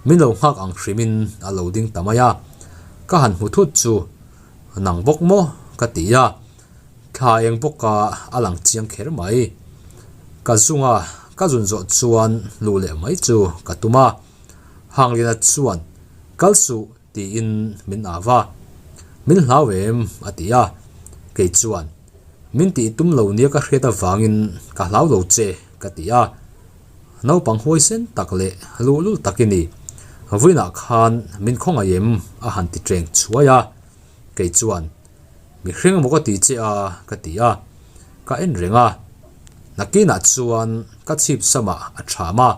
min lo nghak ang hrimin a lo ding ta mai a, ka han hmu thut chu nang bawk maw ka ti a, thla eng bawka a lang chiang kher mai. Ka zunga ka zun zawh chuan luh leh mai chu ka tum a, Hangliana chuan kal suh tiin min au va, min hlau em a ti a, kei chuan Min tih tum lo nia ka hriat avangin ka hlau lo che ka ti a, naupang huaisen tak leh luhlul tak i ni. Vawiinah khan min khawngaih em a han ti ṭeng chhuai a, kei chuan mihring emaw ka ti che a ka ti a, ka en reng a, nakinah chuan ka chhip samah a ṭham a,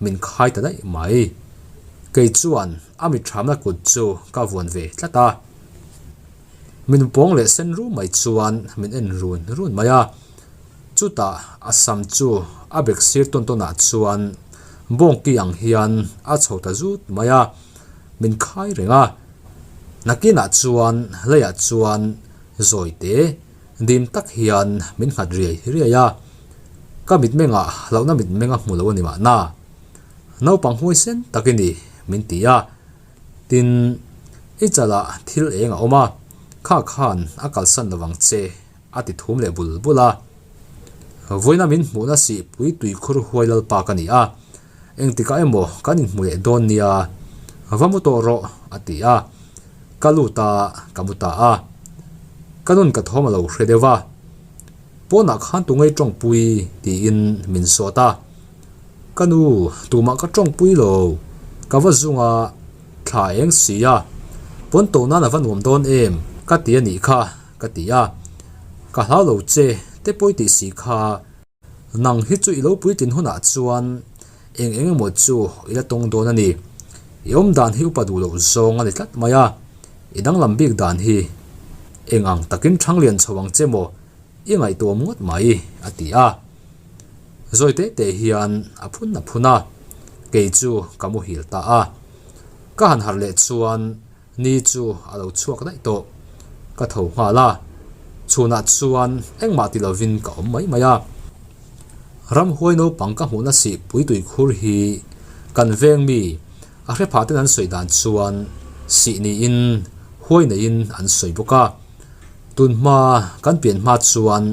min khai ta daih mai. Kei chuan a mi ṭhamna kut chu ka vuan ve tlat a. Min pawng leh sen ru mai chuan min en run run mai a, chutah a sam chu a bek sir tawn tawn ah chuan bawngki ang hian a chho ta zut mai a, min khai reng a. Nakinah chuan leiah chuan zawi te dim tak hian min nghat riai riai a, ka mitmengah hlauhna mitmeng a hmu lo a ni mahna, naupang huaisen tak i ni min ti a. Tin, i chalah thil eng a awm a, kha khan a kalsan lovang che, a ti thum leh bul bul a. Vawiina min hmuhna sihpui tuikhur huai lalpa ka ni a, engtikah emaw kan inhmu leh dawn nia, va mu tawh rawh, a ti a. Ka lut a, ka mu ta a. Ka nun ka thawm a lo hre deuh a. Pawnah khan tu ngei tawngpui tiin min zawt a. Ka nu, tumah ka tawngpui lo. Ka va zung a, thla eng si a. Pawn to nan a va nuam dawn em ka ti a nih kha ka ti a. Ka hlau lo che te pawi tih si kha. Nang hi chu i lo puitlin hunah chuan eng eng emaw chu i la tawng dawn a ni. I awm dan hi upa duh loh zawng a ni tlat mai a, i danglam bik dan hi eng ang takin ṭhanglian chho ang che maw i ngaihtuam ngawt mai a ti a. Zawi teh teh hian a phun a phun a, kei chu ka muhil ta a. Ka han harh leh chuan Ni chu a lo chhuak daih tawh. Ka tho nghal a, chhunah chuan engmah ti lovin ka awm mai mai a. Ramhuai naupang ka hmuhna sih pui tui khur hi kan veng mi a hre phah ten an sawi dan chuan sih niin huai neiin an sawi bawk a. Tun hma kan pian hma chuan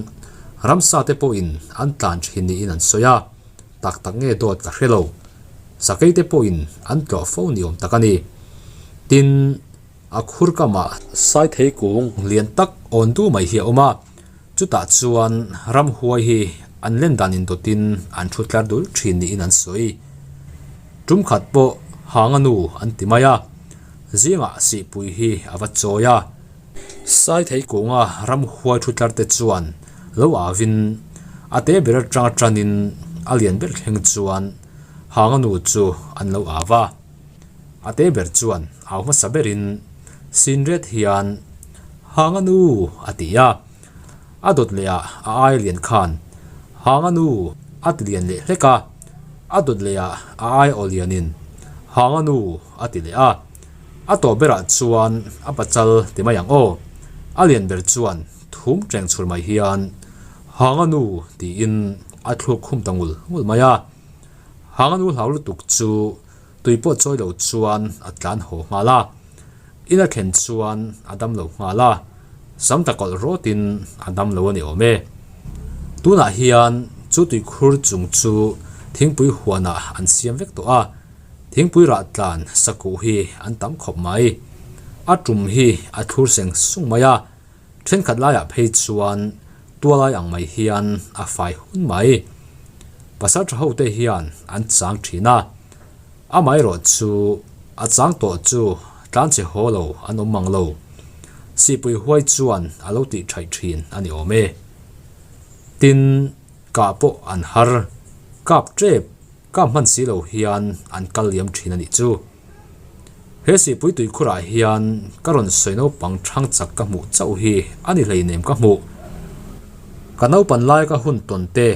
ramsa te pawhin an tlan thin niin an sawi a. Tak tak nge dawt ka hre lo. Sakei te pawhin an tlawh fo ni awm tak a ni. Tin, a khur kamah Saithei kung lian tak awn du mai hi a awm a, chutah chuan ramhuai hi an len dan indawtin an thu tlar dul thin niin an sawi. Tum khat pawh hang a nu an ti mai a, zingah sihpui hi a va chawi a. Saithei kunga ramhuai thu tlar te chuan lo avin a te ber atanga tanin a lian ber thleng chuan hanga nu chu an lo av a. A te ber chuan au hmasa berin Sinret hian Hanga nu a ti a. A dawt leh ah a ai lian khan Hanga nu a ti lian leh hlek a. A dawt leh ah a ai aw lianin Hanga nu a ti leh a. A tawh berah chuan a pachal ti mai ang aw. A lian ber chuan thum teng chhur mai hian Hanga nu tiin a thluk khum ta ngul ngul mai a. Hanga nu hlau lutuk chu tui pawh chawi lo chuan a tlan haw nghal a. In a thlen chuan a dam lo nghal a, sam ta kawlh rawtin a dam lo a ni awm e. Tunah hian chu tuikhur chung chu thingpui huanah an siam vek tawh a. Thingpui rah tlan sakuh hi an tam khawp mai. A tum hi a thlur seng sung mai a, thenkhat laiah phei chuan tualai ang mai hian a fai hun mai. Pasal tha hote hian an chang thin a, amaherawh chu a chang tawh chu tlanchhe haw lo an awm mang lo. Sihpui huai chuan a lo tih thaih thin a ni awm e. Tin, kah pawh an har kap tep. Ka hman si lo hian an kal liam thin a nih chu. He sihpui tuikhurah hian ka rawn sawi naupang thang chak ka hmuh chauh hi a ni hleinem ka hmuh. Ka naupan lai ka hun tawn te,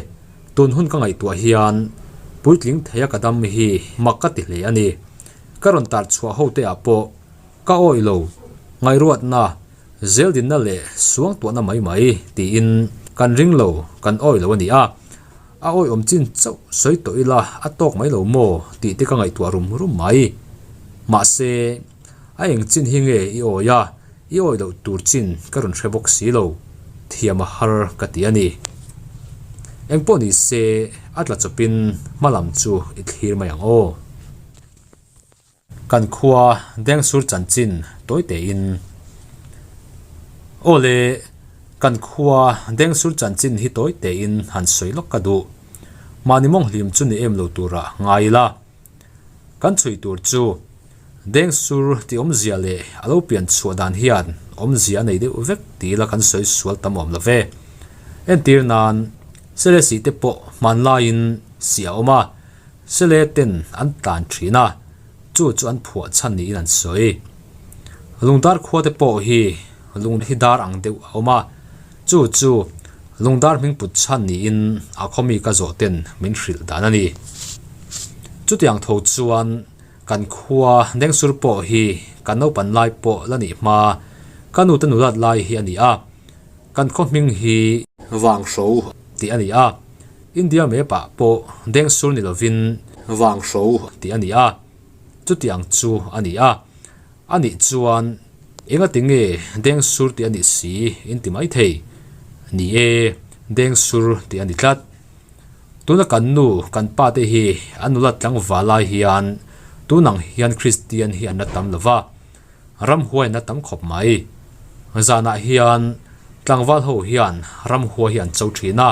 tun hun ka ngaihtuah hian puitling theia ka dam hi mak ka ti hle a ni. Ka rawn tar chhuah ho te ah pawh ka awih lo, ngaihruatna, zeldinna leh suangtuahna mai mai tiin kan ring lo, kan awih lo a ni a. A awihawm chin chauh sawi tawh ila a tawk mai lo maw tih te ka ngaihtuah rum rum mai. Mahse, a eng chin hi nge i awi a, i awi loh tur chin ka rawn hre bawk si lo, thiam a har ka ti a ni. Engpawh ni se, a tla chawpin hma lam chu i thlir mai ang aw. Kan khua Dengsur chanchin tawi tein. Aw le, kan khua Dengsur chanchin hi tawi tein han sawi lawk ka duh. Mahni mawng hlim chu ni em lo turah ngai ila. Kan chhui tur chu Dengsur tih awmzia leh a lo pian chhuah dan hian awmzia a nei deuh vek ti ila kan sawi sual tam awm lo ve. Entir nan, Selesih te pawh hmanlaiin sih a awm a. Sele ten an tlan thin a, chu chu an phuah chhan niin an sawi. Lungdar khua te pawh hi lung hi dar ang deuh a awm a, chu chu lungdar hming put chhan niin a khawmi ka zawh ten min hrilh dan a ni. Chutiang tho chuan kan khua Dengsur pawh hi kan naupan lai pawh la nih hma ka nute nulat lai hi a ni a, Kan khaw hming hi Vanghro tih a ni a, India map ah pawh Dengsur ni lovin Vanghro tih a ni a, chutiang chu a ni a. A nih chuan engati nge Dengsur tih a nih si in ti mai thei? Ni e, Dengsur tih a ni tlat. Tuna kan nu, kan pa te hi an nula tlangval lai hian tunang hian Kristian hi an la tam lo va. Ramhuai na tam khawp mai. Zanah hian tlangval ho hian ramhuai hi an cho thin a,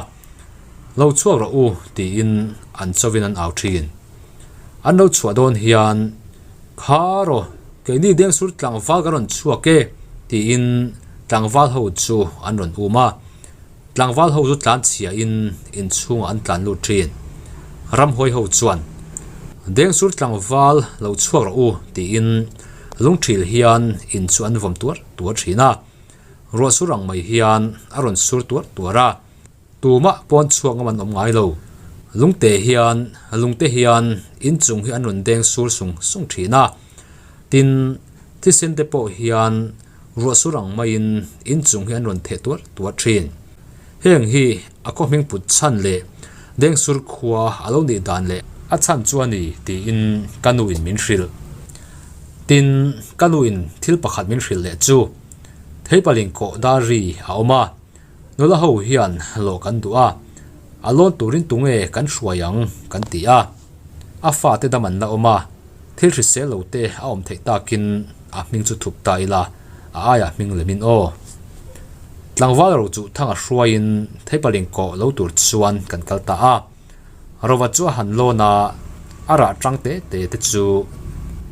Lo chhuak rawh u tiin an chovin an au thin. An lo chhuah dawn hian, Kha rawh, keini Dengsur tlangval ka rawn chhuak e tiin tlangval ho chu an rawn um a. Tlangval ho chu tlan chhia in inchhungah an tlan lut thin. Ramhuai ho chuan, Dengsur tlangval lo chhuak rawh u tiin lungthil hian in chu an vawm tuar tuar thin a. Ruah sur ang mai hian a rawn sur tuar tuar a. Tumah pawn chhuak ngam an awm ngai lo. Lungte hian lungte hian inchung hi an rawn deng sur sung sung thin a. Tin, thisen te pawh hian ruah sur ang maiin inchung hi an rawn theh tuar tuar thin. Heng hi a khaw hming put chhan leh Dengsur khua a lo nih dan leh a chhan chu a ni tiin ka nu in min hrilh. Tin, ka nu in thil pakhat min hrilh leh chu Theipaling kawh dar ri a awm a, nula ho hian lawh kan duh a, a lawn turin tunge kan hruai ang kan ti a. A fate dam an la awm a, thil hrisel lo te a awm theih takin a hming chu thup ta ila, a aiah hming lemin aw. Tlangval ro chu thanga hruaiin Theipaling kawh lo tur chuan kan kal ta a. Rova chu a han lawn a, a rah tang te te te chu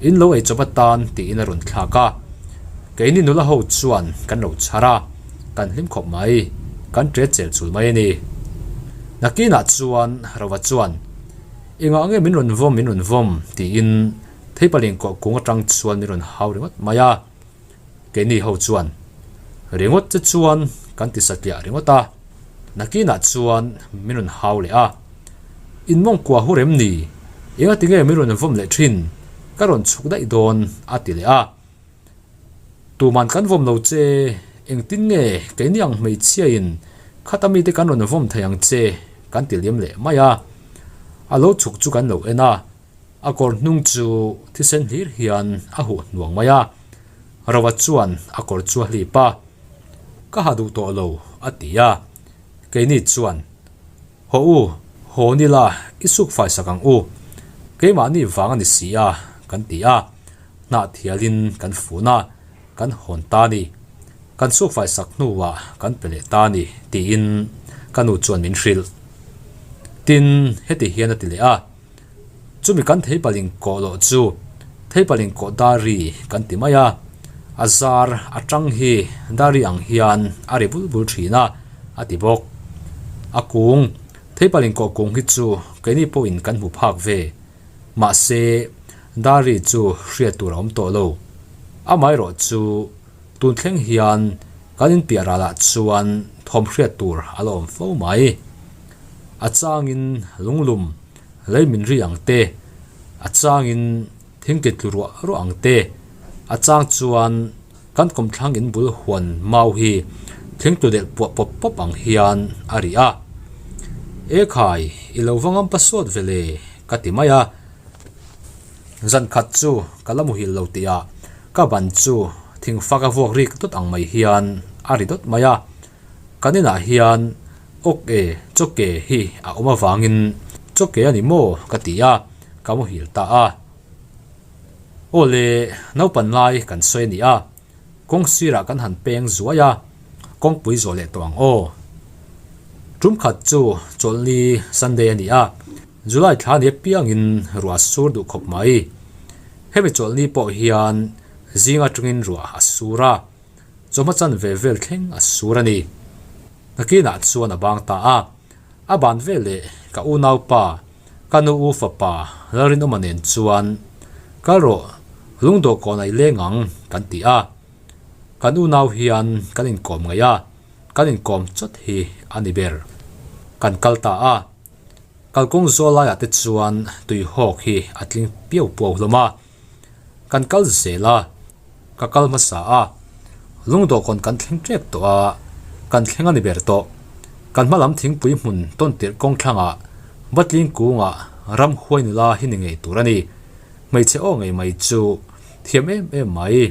in lo eichawp atan tiin a rawn thlak a. Keini nula ho chuan kan lo chhar a, kan hlim khawp mai, kan ṭe chel chul mai a ni. Nakinah chuan Rova chuan, Engah nge min rawn vawm, min rawn vawm? tiin Theipaling kawh kung atang chuan min rawn hau ringawt mai a. Keini ho chuan, Ringawt che chuan kan ti satliah ringawt a, nakinah chuan min rawn hau leh a. In mawngkua hu rem ni? Engati nge min rawn vawm leh thin? Ka rawn chhuk daih dawn, a ti leh a. Tuman kan vawm lo che, engtin nge keini ang hmeichhiain khata mite kan rawn vawm thei ang che kan ti liam leh mai a. A lo chhuk chu kan lo en a, a kawr hnung chu thisen hlir hian a huh hnuang mai a. Rova chuan a kawr chu a hlip a, Ka ha duh tawh lo a ti a. Keini chuan, Haw u, haw ni la, i suk fai sak ang u. Keimahni vang a ni si a kan ti a. Hnah thialin kan fun a, kan hawn ta a ni. Kan sukfai sak hnuah kan pe leh ta a ni, tiin ka nu chuan min hrilh. Tin, heti hian a ti leh a, Chumi kan theipaling kawh loh chu theipaling kawh dari kan ti mai a, a zar atang hi dari ang hian a ri bul bul thin a, a ti bawk. A kung, theipaling kawh kung hi chu keini pawhin kan hmu phak ve. Mahse, Dari chu hriat tur a awm tawh lo. Amaherawh chu tun thleng hian kan inpiah ralah chuan thawm hriat tur a la awm fo mai. A changin lunglum lei min ri ang te, a changin thingti tlu ruah ruah ang te, a chang chuan kan kawmthlang in bul huan mau hi thingtlu delh puah pawp pawp ang hian a ri a. Ekhai, i lo va ngam pasawt ve le, ka ti mai a. Zan khat chu ka la muhil lo tih ah ka ban chu thingfak a vuak rik dawt ang mai hian a ri dawt mai a. Kan inah hian awk e chawke hi a awm avangin chawke a ni maw ka ti a, ka muhil ta a. Aw le, naupan lai kan sawi a ni a, kawng sirah kan han peng zuai a, kawngpui zawh leh tawh ang aw. Tum khat chu chawlhni Sunday a ni a. July thla ni apiangin ruah a sur duh khawp mai. Hemi chawlhni pawh hian zing atangin ruah a sur a, chawhma chan ve vel thleng a sur a ni. Nakinah chuan a bang ta a, a ban vel leh ka unaupa, ka nu u fapa Lalrinawma nen chuan kal rawh lungdawh kawn a i leng ang kan ti a. Kan unau hian kan inkawm ngaih a, kan inkawm chawt hi a ni ber. Kan kal ta a. Kalkawng zawl laiah te chuan tui hawk hi a tling piau puau hlawm a, kan kal zel a, ka kal hmasa a, lungdawhkawn kan thleng tep tawh a, kan thleng a ni ber tawh. Kan hma lam thingpui hmun tawn tirh kawng thlangah Batling kungah ramhuai nula hi ni ngei tur a ni. Hmeichhe aw ngei mai chu thiam em em mai,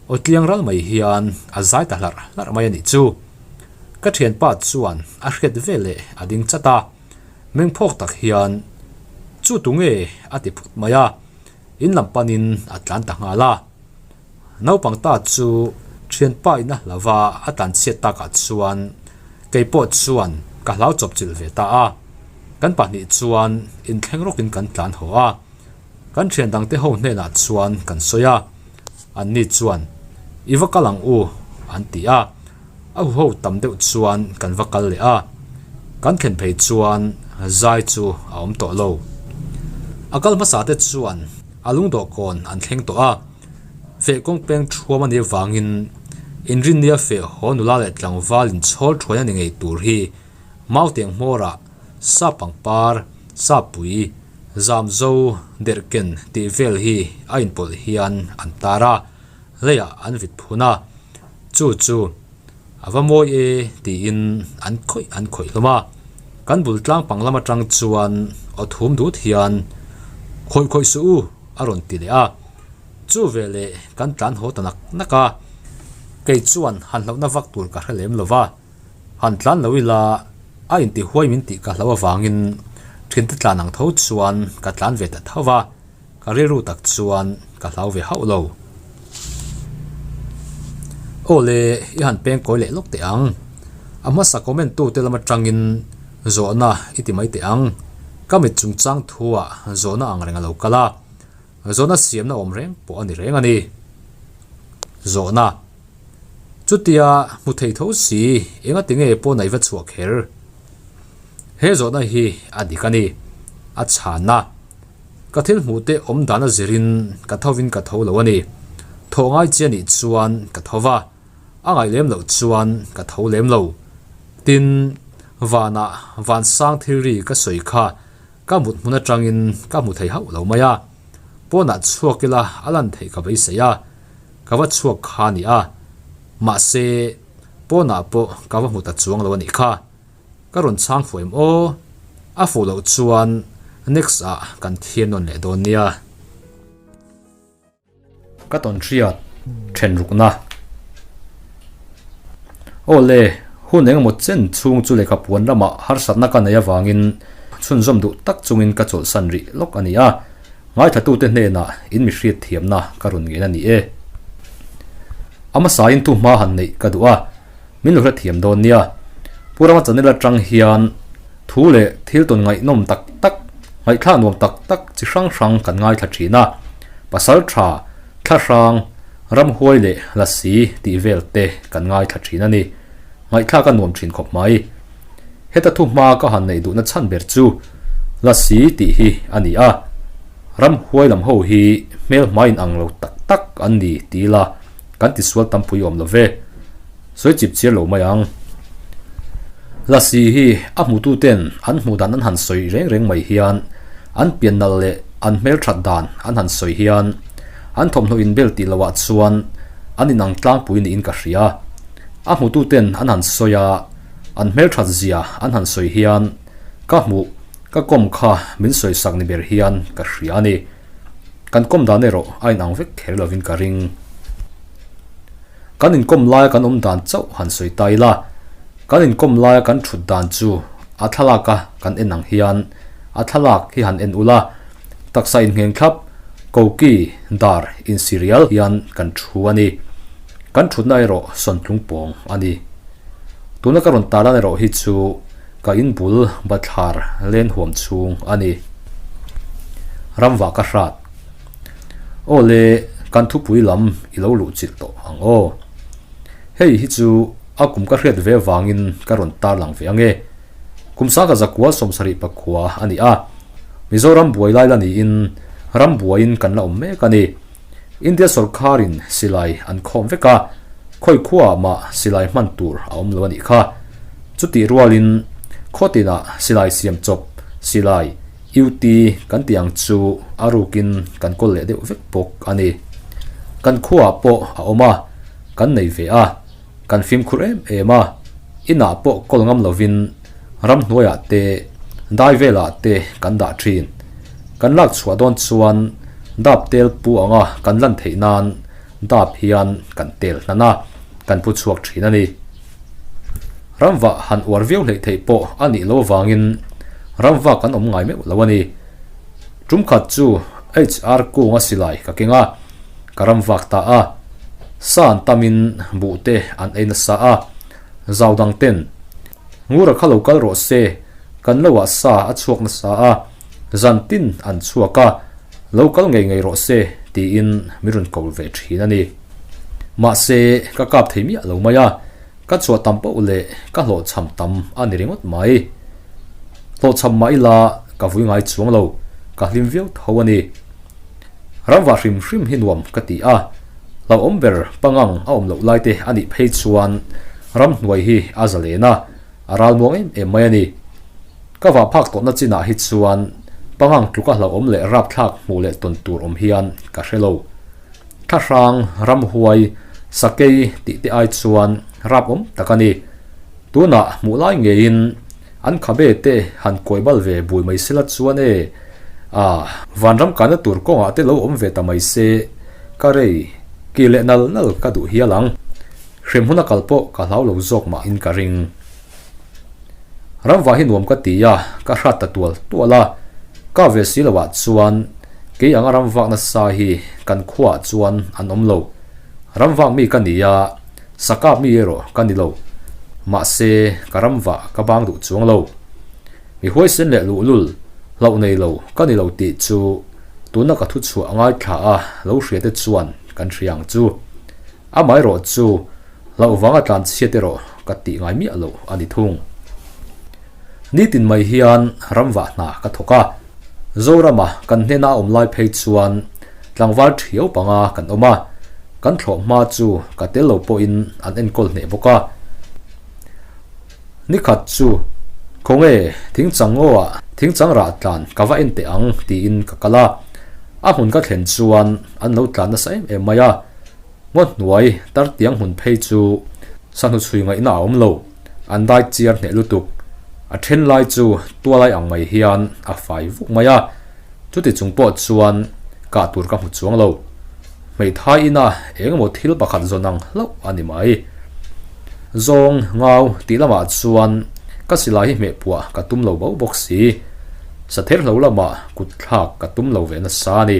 aw tliang ral mai hian a zai ta hlarh hlarh mai a nih chu. Ka thianpa chuan a hriat veleh a ding chat a, mengphawk tak hian, Chu tu nge? a ti phut mai a, in lam panin a tlan ta nghal a. Naupang ta chu thianpa in a hlau a, a tlanchhiat takah chuan kei pawh chuan ka hlau chawp chilh ve ta a. Kan pahnih chuan inthleng rawkin kan tlan haw a. Kan thian dangte ho hnenah chuan kan sawi a, anni chuan, I va kal ang u, an ti a. A huho tam deuh chuan kan va kal leh a, kan thlen phei chuan zai chu a awm tawh lo. A kal hmasa te chuan a lungdawhkawn an thleng tawh a, feh kawng peng thuam a nih avangin inrinnia feh haw nula leh tlangval inchhawl thuai a ni ngei tur hi Mautiang hmawrah sa pangpar, sapui, zamzo, derhken tih vel hi a inpawlh hian an tar a, leiah an vit phun a, chu chu a va mawi e tiin an khawih an khawih hlawm a. Kan bul tlang pang lam atang chuan aw thum dut hian khawih khawih suh u a rawn ti leh a, chu veleh kan tlan haw ta nak nak a, kei chuan han hlauhna vak tur ka hre lem lo va. Han tlan lo ila a inti huai min tih ka hlau avangin thinte tlan ang tho chuan ka tlan ve ta tho va, ka rilru tak chuan ka hlau ve hauh lo. Aw le, i han peng kawi leh lawk teh ang. A hmasa comment tute lam atangin zawhna i ti mai teh ang. Ka mit chungchang thuah zawhna ang reng a lo kal a, zawhna siamna awm reng pawh a ni reng a ni. Zawhna. Chutia hmu thei tho si, engati nge pawn a i va chhuah kher? He zawhna hi a dik a ni. A chhanna. Ka thil hmuh te awm dan a zirin ka thovin ka tho lo a ni. Thawh ngai chi a nih chuan ka tho va, a ngaih lem loh chuan ka tho lem lo. Tin, vanah vansang thil ri ka sawi kha ka mut hmun atangin ka hmu thei hauh lo mai a. Pawnah chhuak ila a lan theih ka beisei a. Ka va chhuak kha a ni a, mahse pawnah pawh ka va hmu ta chuang lo a nih kha. Ka rawn chhang fuh em aw? A fuh loh chuan next ah kan thiam nawn leh dawn nia. Ka tawn hriat then rukna. Aw le, hun engemaw chen chhung chu lehkha puan lamah harsatna ka nei avangin chhunzawm duh tak chungin ka chawlhsan rih lawk a ni a. Ngaithlatute hnenah in mi hriat thiamna ka rawn ngen a ni e. A hmasain thu hma han neih ka duh a, min lo hrethiam dawn nia. Pu Rama channel atang hian thu leh thil tawn ngaihnawm tak tak, ngaihthlak nuam tak tak chi hrang hrang kan ngaithla thin a. Pasal tha, thla hrang, ramhuai leh lasi tih vel te kan ngaithla thin a ni. Ngaihthlak a nuam thin khawp mai. Heta thu hma ka han neih duhna chhan ber chu Lasi tih hi a ni a, ramhuai lam ho hi hmel hmai in ang lo tak tak an ni ti ila kan tisual tampui awm lo ve. Sawi chip chiar lo mai ang. Lasi hi a hmutu ten an hmuh dan an han sawi reng reng mai hian an pian nalh leh an hmel that dan an han sawi hian an thawmhnaw inbel tih loh ah chuan an inang tlangpui niin ka hria. A hmutu ten an han sawi a. An hmelthat zia an han sawi hian ka hmuh ka kawm kha min sawi sak ni ber hian ka hria a ni. Kan kawm dan erawh a inang vek kher lovin ka ring. Kan inkawm laia kan awm dan chauh han sawi ta ila, kan inkawm laia kan thut dan chu a thlalaka kan en ang hian a thlalak hi han en ula, taksa inngheng thlap, koki, dar, insirial hian kan thu a ni. Kan thutna erawh sawntlung pawng a ni. Tuna ka rawn tarlan erawh hi chu ka in bul bathlar len huam chhung a ni. Ramvah ka hrat. Aw le, kan thupui lam i lo luh chilh tawh ang aw. Hei hi chu a kum ka hriat ve vangin ka rawn tarlang ve ange. Kum sangkhat zakua 79 a ni a. Mizoram buai lai la niin ram buaiin kan la awm mek a ni. India sawrkharin silai an khawm vek a, khawi khuaah mah silai hman tur a awm lo a nih kha. Chutih rualin khaw tinah silai siam chawp, silai, UT kan tih ang chu a rukin kan kawl leh deuh vek bawk a ni. Kan khuaah pawh a awm a, kan nei ve a. Kan fimkhur em em a, inah pawh kawl ngam lovin ramhnuaiah te, dai velah te kan dah thin. Kan lak chhuah dawn chuan dap tel pu anga kan lan theih nan dap hian kan tel hnan a, kan pu chhuak thin a ni. Ramvah han uar viau hleih theih pawh a nih lo avangin ramvak an awm ngai meuh lo a ni. Tum khat chu HR kunga silai ka keng a, ka ramvak ta a. Sa an tamin buh te an ei nasa a, zau dang ten Ngura kha lo kal rawh se, kan lo ah sa a chhuak nasa a, zan tin an chhuak a, lo kal ngei ngei rawh se tiin min rawn ko ve thin a ni. Mahse, ka kap thei miah lo mai a, ka chhuah tam poh leh ka hlawhchham tam a ni ringawt mai. Hlawhchham mah ila ka vui ngai chuang lo, ka hlim viau tho a ni. Ramvah hrim hrim hi nuam ka ti a, hlauhawm ber pangang a awm loh lai te a nih phei chuan ramhnuai hi a zalen a, a ral muang em em mai a ni. Ka vah phak tawhna chinah hi chuan pangang tluka hlauhawm leh rapthlak hmuh leh tawn tur awm hian ka hre lo. Thlahrang, ramhuai, sakei tih te ai chuan rapawm tak a ni. Tunah hmuh lai ngeiin An khabe te han kawi bal ve bui mai sela chuan e, a, vanram kaina tur kawngah te lo awm ve ta mai se, ka rei, ki leh nal nal ka duh hial ang. Hrem huna kal pawh ka hlau lo zawk mah in ka ring. Ramva hi nuam ka ti a, ka hrat ta tual tual a, ka ve si loh ah chuan kei anga ramvak nasa hi kan khuaah chuan an awm lo. Ramvak mi ka ni a, Sakap mi erawh ka ni lo. Mahse, ka ram vah ka bang duh chuang lo. Mi huaisen leh luhlul, hlauh nei lo ka ni lo tih chu tuna ka thu chhuah a ngaithla a lo hria te chuan kan hria ang chu. Amaherawh chu hlauh vanga tlan chhiat erawh ka tih ngai miah lo a ni thung. Nitin mai hian ram vah hna ka thawk a. Zorama kan hnena a awm lai phei chuan tlangval thiau panga kan awm a, kan thlawh hma chu ka tel lo pawhin an enkawl hneh bawk a. Nikhat chu khawnge thingchang ngaw-ah thingchang rah tlan ka va en teh ang tiin ka kal a, a hmun ka thlen chuan an lo tlan nasa em em mai a, ngaw hnuai tartiang hmun phei chu sahnu chhui ngaihna a awm lo. An dai chiar hneh lutuk. A then lai chu tualai ang mai hian a fai vuk mai a, chuti chung pawh chuan kah tur ka hmu chuang lo. Hmeithai ina eng emaw thil pakhat zawn ang hlauh a ni mai. Zawng, ngau tih lamah chuan ka silai hi hmeh puah ka tum lo bo bawk si. Satherhlo lamah kut thlak ka tum lo ve nasa a ni.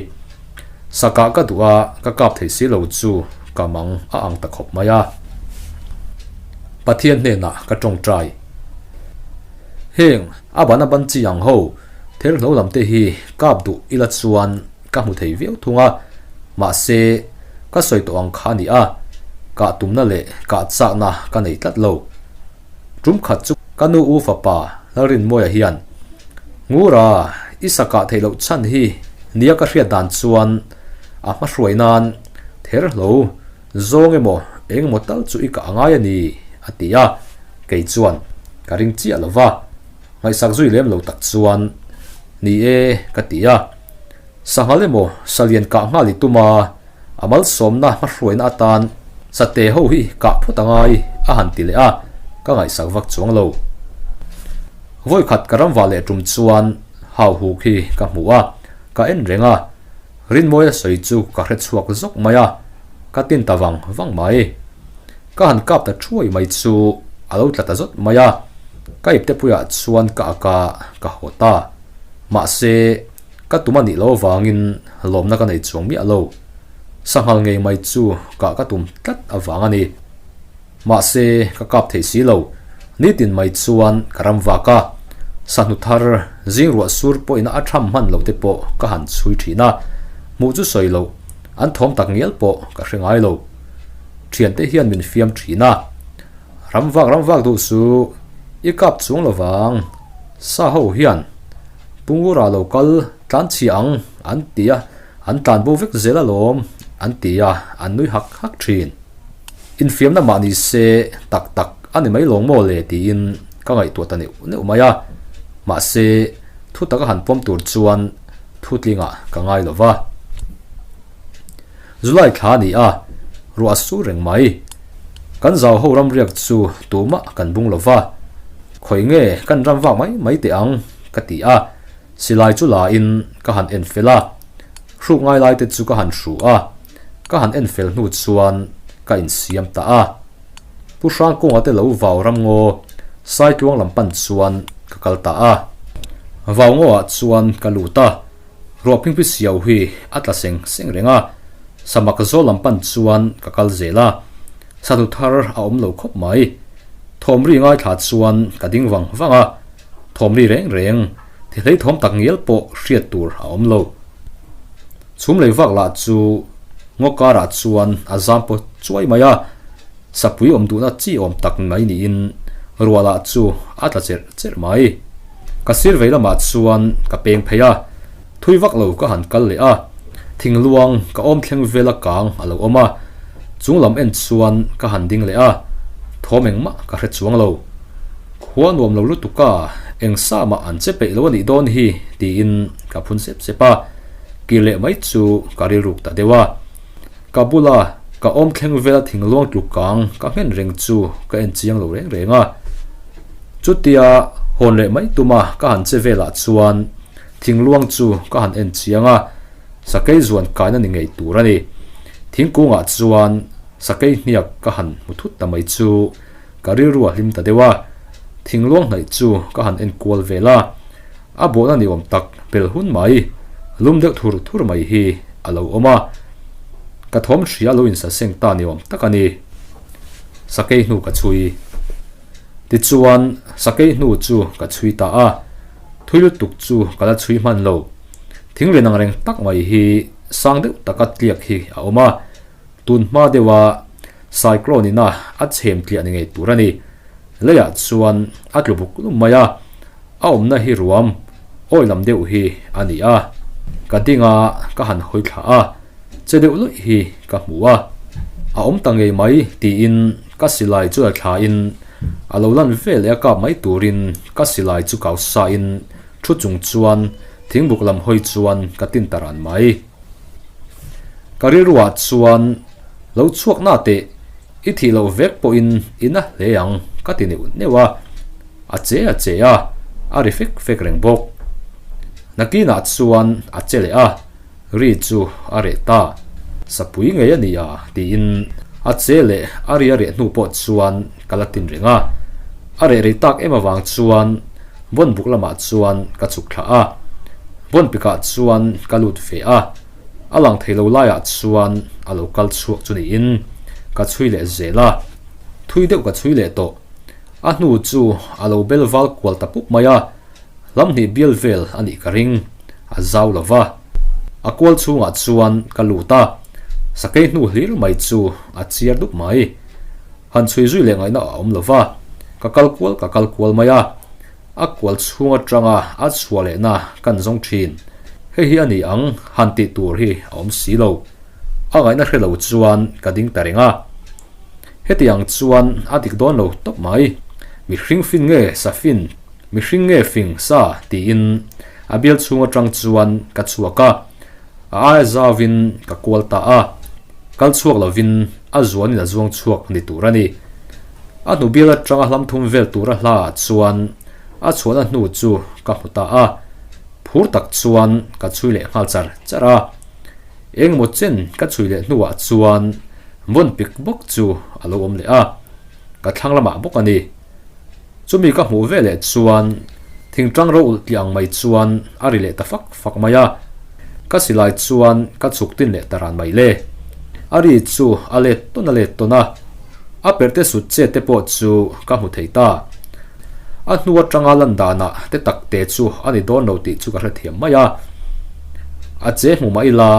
Sakah ka duh a, ka kap thei si lo chu ka mang a ang ta khawp mai a. Pathian hnenah ka tawngtai. Heng a ban a ban chi ang ho therhlo lam te hi kap duh ila chuan ka hmu thei viau thung a, mahse ka sawi tawh ang kha a ni a, kah tumna leh kah chakna ka nei tlat lo. Tum khat chu ka nu u fapa Lalrinmawia hian, Ngura, i sakah theih loh chhan hi nia ka hriat dan chuan a hmahruai nan therhlo Zawng emaw eng emaw tal chu i kah a ngai a ni, a ti a, kei chuan ka ring chiah lo va, ngaihsak zui lem lo tak chuan, Ni e, ka ti a, sanghal emaw salian kah nghal i tum a, a malsawmna hmahruaina atan sate ho hi kah phawt a ngai, a han ti leh a, ka ngaihsak vak chuang lo. Vawikhat ka ramvah leh tum chuan hauhuk hi ka hmu a, ka en reng a, Rinmawia sawi chu ka hre chhuak zawk mai a, ka tin ta vang vang mai. Ka han kap ta thuai mai chu a lo tla ta zawt mai a, ka ipte puiah chuan ka ak a, ka haw ta. Mahse, ka tum a nih loh avangin lawmna ka nei chuang miah lo. Sanghal ngei mai chu kah ka tum tlat avang a ni. Mahse, ka kap thei si lo. Nitin mai chuan ka ram vak a, sahnu thar zing ruah sur pawhin a tham hman lo te pawh ka han chhui thin a, hmuh chu sawi loh, an thawm tak ngial pawh ka hre ngai lo. Thiante hian min fiam thin a, Ram vak ram vak duh suh, i kap chuang lo vang, sa ho hian Pungura lo kal tlan chhia ang an ti a, an tlan bo vek zel alawm an ti a, an nui hak hak thin. Infiamna mah ni se tak tak a ni mai lawng maw le tiin ka ngaihtuah ta neuh neuh mai a, mahse thu taka han pawm tur chuan thu tlingah ka ngai lo va. July thla a ni a, ruah a sur reng mai. Kan zau ho ramriak chu tumah kan bung lo va, khawi nge kan ram vak mai mai teh ang ka ti a, silai chu la in ka han en fel a, hruk ngai lai te chu ka han hru a. Ka han en fel hnu chuan ka insiam ta a. Pu Hrangkunga te lo vau ram ngaw Saitluang lam pan chuan ka kal ta a. Vau ngawah chuan ka lut a, ruah phingphi siau hi a tla seng seng reng a. Samak zawl lam pan chuan ka kal zel a, sahnu thar a awm lo khawp mai. Thawmri ngaithla chuan ka ding vang vang a, thawmri reng reng thi hlei thawm tak ngial pawh hriat tur a awm lo. Chhum lei vak lah chu ngaw karah chuan a zam pawt chuai mai a, sapui awm duhna chi awm tak mai niin ruah lah chu a tla cherh cherh mai. Ka sir vei lamah chuan ka peng phei a, thui vak lo ka han kal leh a, thingluang ka awm thleng vela kang a lo awm a, chung lam en chuan ka han ding leh a, thawm engmah ka hre chuang lo. Khua nuam lo lutuk a, eng sa mah an che peih lo a nih dawn hi tiin ka phun sep sep a, kir leh mai chu ka rilruk ta deuh a. Ka bula ka awm thleng vela thingluang tluk kang ka nghen reng chu ka en chiang lo reng reng a. Chutia hawn leh mai tuma ka han che velah chuan thingluang chu ka han en chiang a, sakei zuan kaina ni ngei tur a ni. Thingkungah chuan sakei hniak ka han hmu thut ta mai chu ka rilru a hlim ta deuh a, thingluang hnaih chu ka han en kual vel a, a bawhna ni awm tak bel hun mai, lum deuh thur thur mai hi a lo awm a, ka thawm hria lo insaseng ta ni awm tak a ni. Sakei hnu ka chhui. Tichuan, sakei hnu chu ka chhui ta a, thui lutuk chu ka la chhui hman lo. Thing lian ang reng tak mai hi sang deuh taka tliak hi a awm a, tun hma deuha cyclone ina a chhem tliah ni ngei tur a ni. Leiah chuan a tlu buk lum mai a, a awmna hi ruam awi lam deuh hi a ni a, ka ding a ka han hawi thla a, che deuh luih hi ka hmu a, a awm ta ngei mai tiin ka silai chu la thla in a lo lan ve leh a kap mai turin ka silai chu kau sa in thu chung chuan thingbuk lam hawi chuan ka tin ta ran mai. Ka rilruah chuan lo chhuak na teh i thih loh vek pawhin i na hle ang ka ti neuh neuh a, a che a che a, a ri fek fek reng bawk. Nakinah chuan a che leh a. Ri chu a reh ta. Sapui ngei a ni a tiin a che leh a ri a reh hnu pawh chuan ka la tin reng a. A reh rei tak em avang chuan vawn buk lamah chuan ka chhuk thla a. Vawn pikah chuan ka lut ve a. A lang thei lo laiah chuan a lo kal chhuak chu niin ka chhui leh zel a. Thui deuh ka chhui leh tawh. A hnu chu a lo bel val kual ta pup mai a. Hlamhnih bial vel a nih ka ring, a zau lo va. A kual chhungah chuan ka lut a, sakei hnu hlir mai chu a chiar dup mai. Han chhui zui leh ngaihna a awm lo va, ka kal kual ka kal kual mai a. A kual chhung atanga a chhuah lehna kan zawng thin. Hei hi a ni ang han tih tur hi a awm si lo. A ngaihna hre lo chuan ka ding ta reng a. Hetiang chuan a dik dawn lo tawp mai. Mihring fin nge safin Mihring nge fing sa tiin a bial chhung atang chuan ka chhuak a, a aia zauvin ka kual ta a, kal chhuak lovin a zuanin a zuang chhuak ni tur a ni. A hnu bial atanga hlam thum vel tura hla ah chuan a chhuahna hnu chu ka hmu ta a, phur tak chuan ka chhui leh nghal char char a. Engemaw chen ka chhui leh hnuah chuan vawn pik bawk chu a lo awm leh a, ka thlang lamah bawk a ni. Chumi ka hmuh ve leh chuan thingtang ro ulh tih ang mai chuan a ri leh ta fak fak mai a, ka silai chuan ka chhuk tin leh ta ran mai le. A ri chu a let tawn a let tawn a, a perhte sut che te pawh chu ka hmu thei ta. A hnu atanga lan danah te tak te chu a ni dawn lo tih chu ka hrethiam mai a. A che hmu mah ila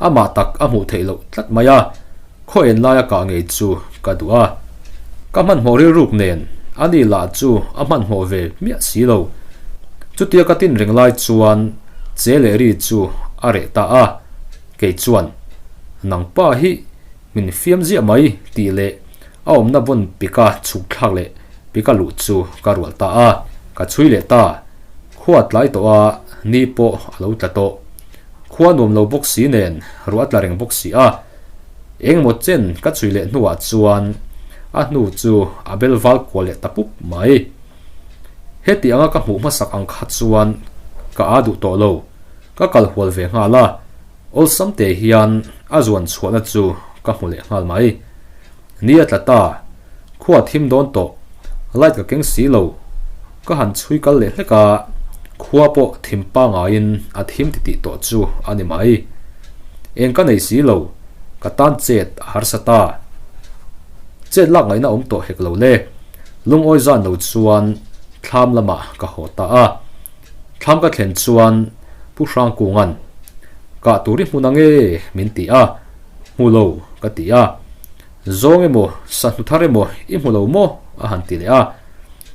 amah tak a hmuh theih loh tlat mai a. Khaw en laia kah ngei chu ka duh a, ka hmanhmawh rilruk nen ani lah chu a hmanhmawh ve hmiah si lo. Chutia ka tin reng lai chuan che leh ri chu a reh ta a, kei chuan, Nang pa hi min fiam ziah mai tih leh a awmna vawn pika chhuk thlak leh pika luh chu ka rual ta a, ka chhui leh ta. Khua tlai tawh a, ni pawh a lo tla tawh. Khua nuam lo bawk si nen ruah a tla reng bawk si a. Engemaw chen ka chhui leh hnuah chuan a hnu chu a bel val kual leh ta pup mai. Heti anga ka hmuh hmasak ang kha chuan ka a duh tawh lo, ka kal hual ve nghal a, awlsam te hian a zuan chhuahna chu ka hmu leh nghal mai. Ni a tla ta, khua thim dawn tawh, light ka keng si lo. Ka han chhui kal leh hlek a, khua pawh thim pangaiin a thim titih tawh chu a ni mai. Eng ka nei si lo, Ka tan chet a harsa ta. Chet lak ngaihna awm tawh hek lo le. Lungawi zan lo chuan thlam lamah ka haw ta a. Thlam ka thlen chuan Pu Hrangkunga'n, Kah tur i hmun ange? min ti a. Hmu lo, ka ti a. Zawng emaw, sahnu thar emaw i hmu lo maw? a han ti leh a.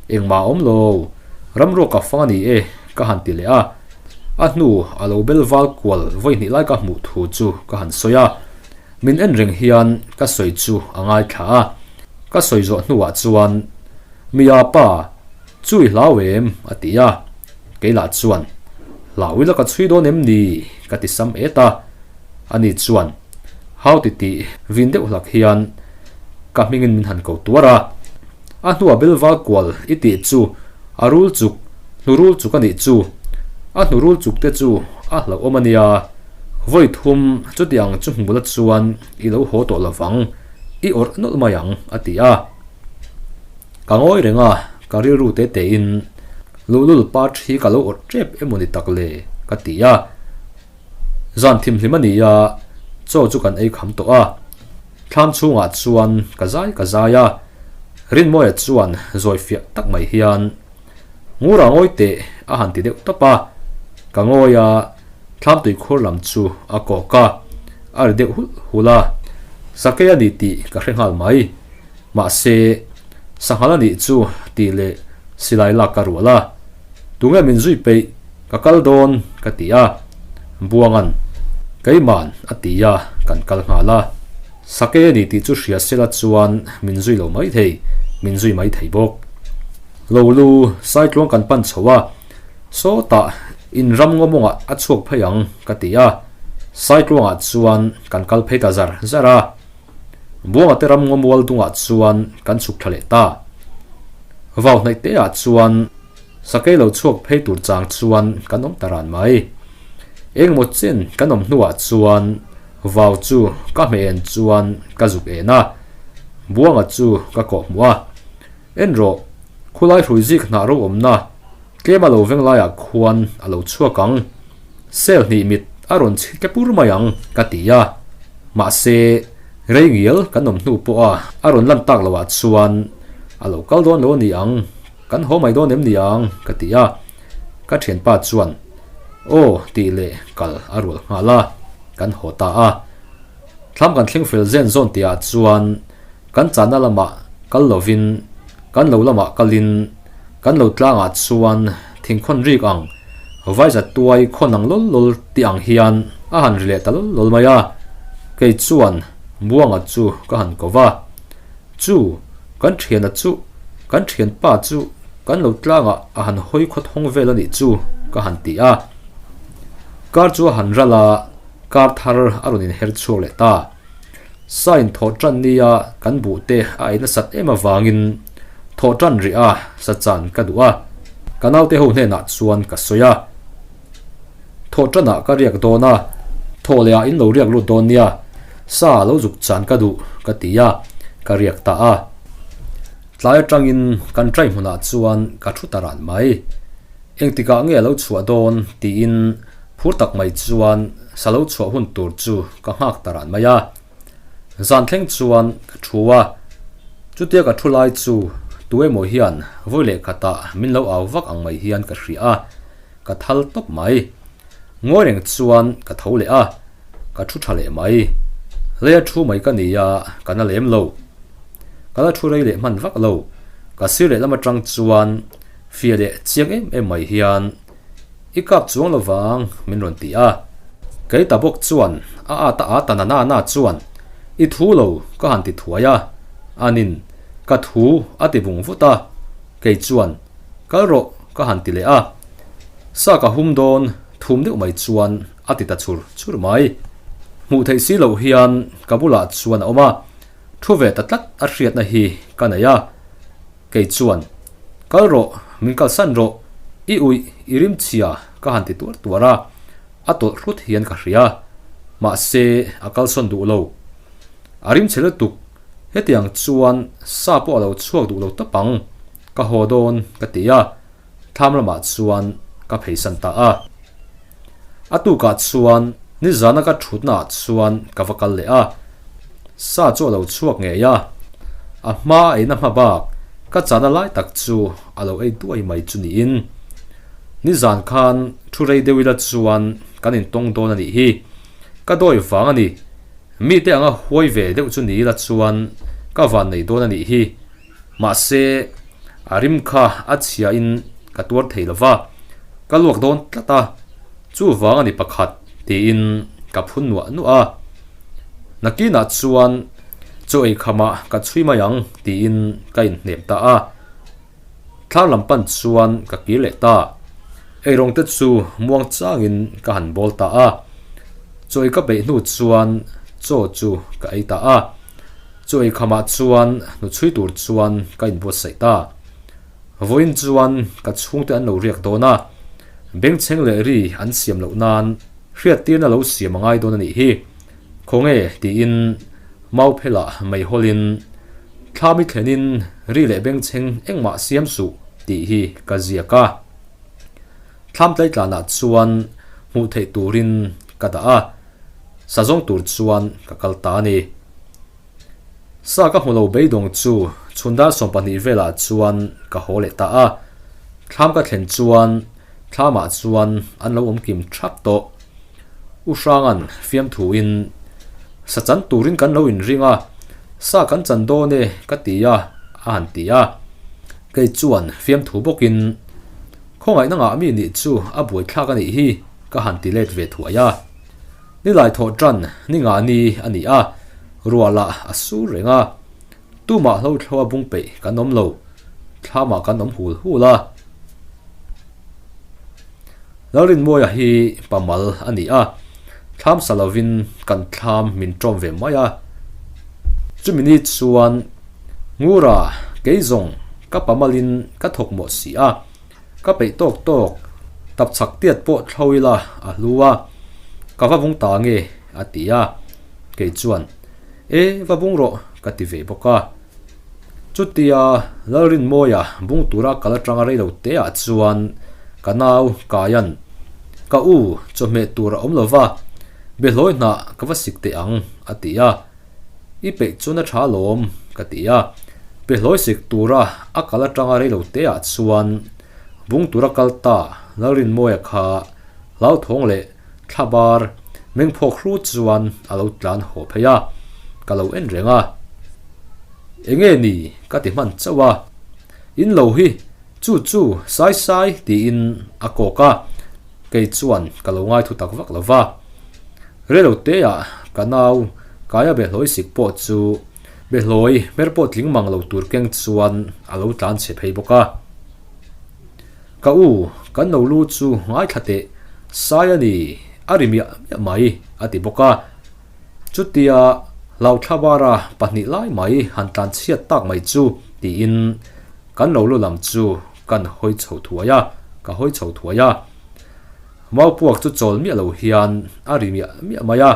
Engmah a awm lo, ramruak a fang a ni e, ka han ti leh a. A hnu a lo bel val kual vawi hnih lai ka hmuh thu chu ka han sawi a. Min en reng hian ka sawi chu a ngaithla a. Ka sawi zawh hnuah chuan, Mia pa, chu i hlau em? a ti a. Kei lah chuan, Hlau ila ka chhui dawn em ni? ka ti sam et a. Ani chuan, Hau ti tih vin deuh hlak hian ka hmingin min han ko tuar a. A hnua bel val kual i tih chu a rul chuk, hnu rul chuk a nih chu. A hnu rul chuk te chu a hlauhawm a nia. Vawi thum chuti ang chu hmu la chuan i lo haw tawh lovang, i awrh nawlh mai ang, a ti a. Ka ngawi reng a, ka rilru te tein luhlul pa thi ka lo awrh tep emaw ni tak le, ka ti a. Zan thimhlim a ni a, chaw chu kan ei kham tawh a. Thlam chhungah chuan ka zai ka zai a, Rinmawia chuan zawi fiah tak mai hian, Ngura ngawi teh a han ti deuh tawp a. Ka ngawi a, thlam tuikhur lam chu a kawk a, a ri deuh hulh hulh a. Sakei a ni tih ka hre nghal mai. Mahse, sanghal a nih chu tih leh silai lak ka rual a. Tunge min zui peih, ka kal dawn ka ti a, Buanga'n Keima'n a ti a, kan kal nghal a. Sake a ni tih chu hria sela chuan min zui lo mai thei, min zui mai thei bawk. Lo lu Saitluang kan pan chho a, sawtah in ram ngawmawngah a chhuak phei ang ka ti a, Saitluangah chuan kan kal phei ta zar zar a. Buanga te ram ngawmual dungah chuan kan chhuk thla leh ta. Vau hnaih te ah chuan sakei lo chhuak phei tur chang chuan kan awm ta ran mai. Engemaw chen kan awm hnuah chuan vau chu ka hmeh en chuan ka zuk en a, Buanga chu ka kawh hmuh a. En rawh, khulai hrui zik hnah ro awmna tlem a lo veng laiah khuan a lo chhuak ang. Sel hnih mit a rawn chhi tle pur mai ang ka ti a. Mahse, rei ngial kan awm hnu pawha a rawn lan tak loh ah chuan a lo kal dawn lo a ni ang, kan haw mai dawn em ni ang ka ti a. Ka thianpa chuan aw tih leh kal a rual nghal a, kan haw ta a. Thlam kan thleng fel zen zawn tih ah chuan Kan chahna lamah kal lovin kan lo lamah kalin kan lo tlangah chuan thingkhawn rik ang vaiza tuai khawn ang lawl lawl tih ang hian a han ri leh ta lawl lawl mai a. Kei chuan Buanga chu ka han ko va, Chu, kan thiana chu, kan thianpa chu kan lo tlangah a han hawi khawthawng vel a nih chu ka han ti a. Kar chu a han ral a, kar thar a rawn inher chhuak leh ta. Sain thawh tan nia kan buh te a ei nasat em avangin thawh tan rih a sa chan ka duh a, ka naute ho hnenah chuan ka sawi a. Thawh tanah ka riak dawn a, thawh leh ah in lo riak lut dawn nia, sa lo zuk chan ka duh ka ti a, ka riak ta a. Tlai atangin kan trai hmunah chuan ka thu ta ran mai. Engtikah nge a lo chhuah dawn tiin phur tak mai chuan sa lo chhuah hun tur chu ka nghak ta ran mai a. Zan thleng chuan ka thu a, chutia ka thu lai chu tu emaw hian vawi leh khatah min lo au vak ang mai hian ka hria a, ka thal tawp mai. Ngawi reng chuan ka tho leh a, ka thu tha leh mai. Leia thu mai ka ni a, ka na lem lo. Ka la thu rei leh hman vak lo. Ka sir leh lam atang chuan Fiah leh chiang em em mai hian i kap chuang lo vang min rawn ti a. Kei ta bawk chuan a at a at a na na na chuan i thu lo ka han ti thuai a, anin ka thu a ti vung vut a, kei chuan kal rawh ka han ti leh a. Sa ka hum dawn thum deuh mai chuan a ti ta chur chur mai. Hmuh theih si loh hian ka bulah chuan a awm a, thu ve ta tlat a hriatna hi ka nei a. Kei chuan, Kal rawh, min kalsan rawh, i uih, i rim chhia, ka han ti tuar tuar a, a tawlh hrut hian ka hria. Mahse, a kalsawn duh lo. A rim chhe lutuk, hetiang chuan sa pawh a lo chhuak duh lo tawp ang, ka haw dawn, ka ti a, thlam lamah chuan ka pheisan ta a. A tukah chuan nizana ka thutnaah chuan ka va kal leh a. Sa chu a lo chhuak ngei a, a hma eina hma bak ka chahna lai tak chu a lo ei duai mai chu niin. Nizan khan thu rei deuh ila chuan kan intawng dawn a nih hi. Ka dawi vang a ni. Mite anga huai ve deuh chu ni ila chuan ka van nei dawn a nih hi. Mahse, a rim kha a chhiain ka tuar thei lo va, ka luak dawn tlat a, chuvang a ni pakhat tiin ka phun nuah nuah a. Nakinah chuan chaw ei khamah ka chhui mai ang tiin ka inhnem ta a. Thlang lam pan chuan ka kir leh ta. Eirawng te chu muang changin ka han bawl ta a. Chaw ei ka peih hnu chuan chaw chu ka ei ta a. Chaw ei khamah chuan hnuchhui tur chuan ka inbuatsaih ta. Vawiin chuan ka chhungte an lo riak dawn a, bengchheng leh ri an siam loh nan hriattirna lo siam a ngai dawn a nih hi. Khawnge tiin mau phelah meihawlin Thlami thlenin ri leh bengchheng engmah siam suh tih hi ka ziak a. Thlam tlaitlanah chuan hmuh theih turin ka dah a, sa zawng tur chuan ka kal ta a ni. Sa ka hmu lo beidawng chu chhun dar 12 velah chuan ka haw leh ta a. Thlam ka thlen chuan thlamah chuan an lo awm kim thap tawh. U Hranga'n fiamthuin, Sa chan turin kan lo inring a, sa kan chan dawn e ka ti a, a han ti a. Kei chuan fiamthu bawkin, Khawngaihna ngah mi nih chu a buaithlak a nih hi, ka han ti let ve thuai a. Nilai thawh tan ni ngah ni a ni a, ruah lah a sur reng a. Tumah hlo thloa bung peih kan awm lo, thlamah kan awm hul hul a. Lalrinmawia hi pamal a ni a, thlam sa lovin kan thlam min ṭawm ve mai a. Chumi ni chuan Ngura kei zawng ka pamalin ka thawk mawh si a, ka peih tawk tawk, tap chhak tiat pawh thlo ila a hlu a, ka va bung ta nge a ti a, kei chuan E va bung rawh ka ti ve bawk a. Chutia Lalrinmawia bung tura kal atanga rei lo te ah chuan ka nau Kaian ka u chawhmeh tur a awm lo va, behlawi hnah ka va sik teh ang a ti a. I peih chuan a tha alawm ka ti a. Behlawi sik tura a kal atanga rei lo te ah chuan bung tura kal ta Lalrinmawia kha hlauthawng leh Thlabar mengphawk hru chuan a lo tlan haw phei a, ka lo en reng a. Enge ni ka ti hman chauh a, in lo hi chu chu sai sai tiin a kawk a, kei chuan ka lo ngai thu tak vak lo va. Relo te ah ka nau Kaia behlawi sik pawh chu behlawi hmer pawh tling mang lo tur keng chuan a lo tlan chhe phei bawk a. Ka u, kan lo lu chu ngaithla teh, sai a ni, a ri miah miah mai, a ti bawk a. Chutia Hlauthlavara pahnih lai mai han tlan chhiat tak mai chu tiin kan lo lu lam chu kan hawi chho thuai a, ka hawi chho thuai a. Maupuak chu chawl miah lo hian a ri miah miah mai a,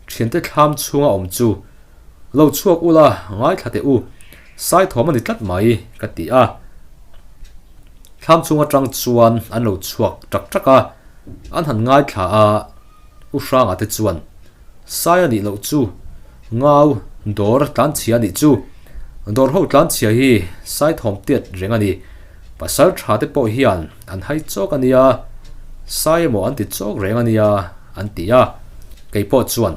thiante thlam chhunga awm chu Lo chhuak ula, ngaithla teh u, Saithawm a ni tlat mai, ka ti a. Thlam chhung atang chuan an lo chhuak tak tak a, an han ngaithla a, U Hranga te chuan, Sai a nih loh chu, ngau dawr tlanchhia a nih chu, dawr ho tlanchhia hi Saithawm tiat reng a ni, pasal tha te pawh hian an hai chawk a nia, Sai emaw an ti chawk reng a nia, an ti a. Kei pawh chuan,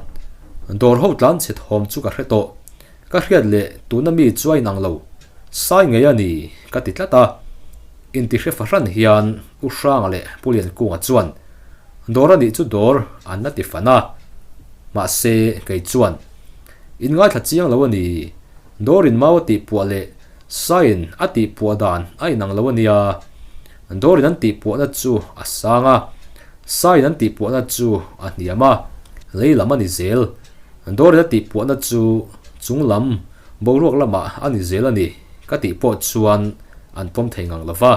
Dawr ho tlanchhe thawm chu ka hre tawh, Ka hriat leh tuna mi chu a inang lo, sai ngei a ni ka ti tlat a. Inti hre fahran hian U Hranga leh Pu Liankunga chuan dawr a nih chu dawr an la ti fan a. Mahse kei chuan in ngaithla chiang lo a ni, dawrin mau a tihpuah leh saiin a tihpuah dan a inang lo a nia. Dawrin an tihpuahna chu a sang a, saiin an tihpuahna chu a hniam a, lei lam a ni zel. Dawrina tihpuahna chu chung lam boruak lamah a ni zel a ni ka tih pawh chuan an pawm thei ngang lo va.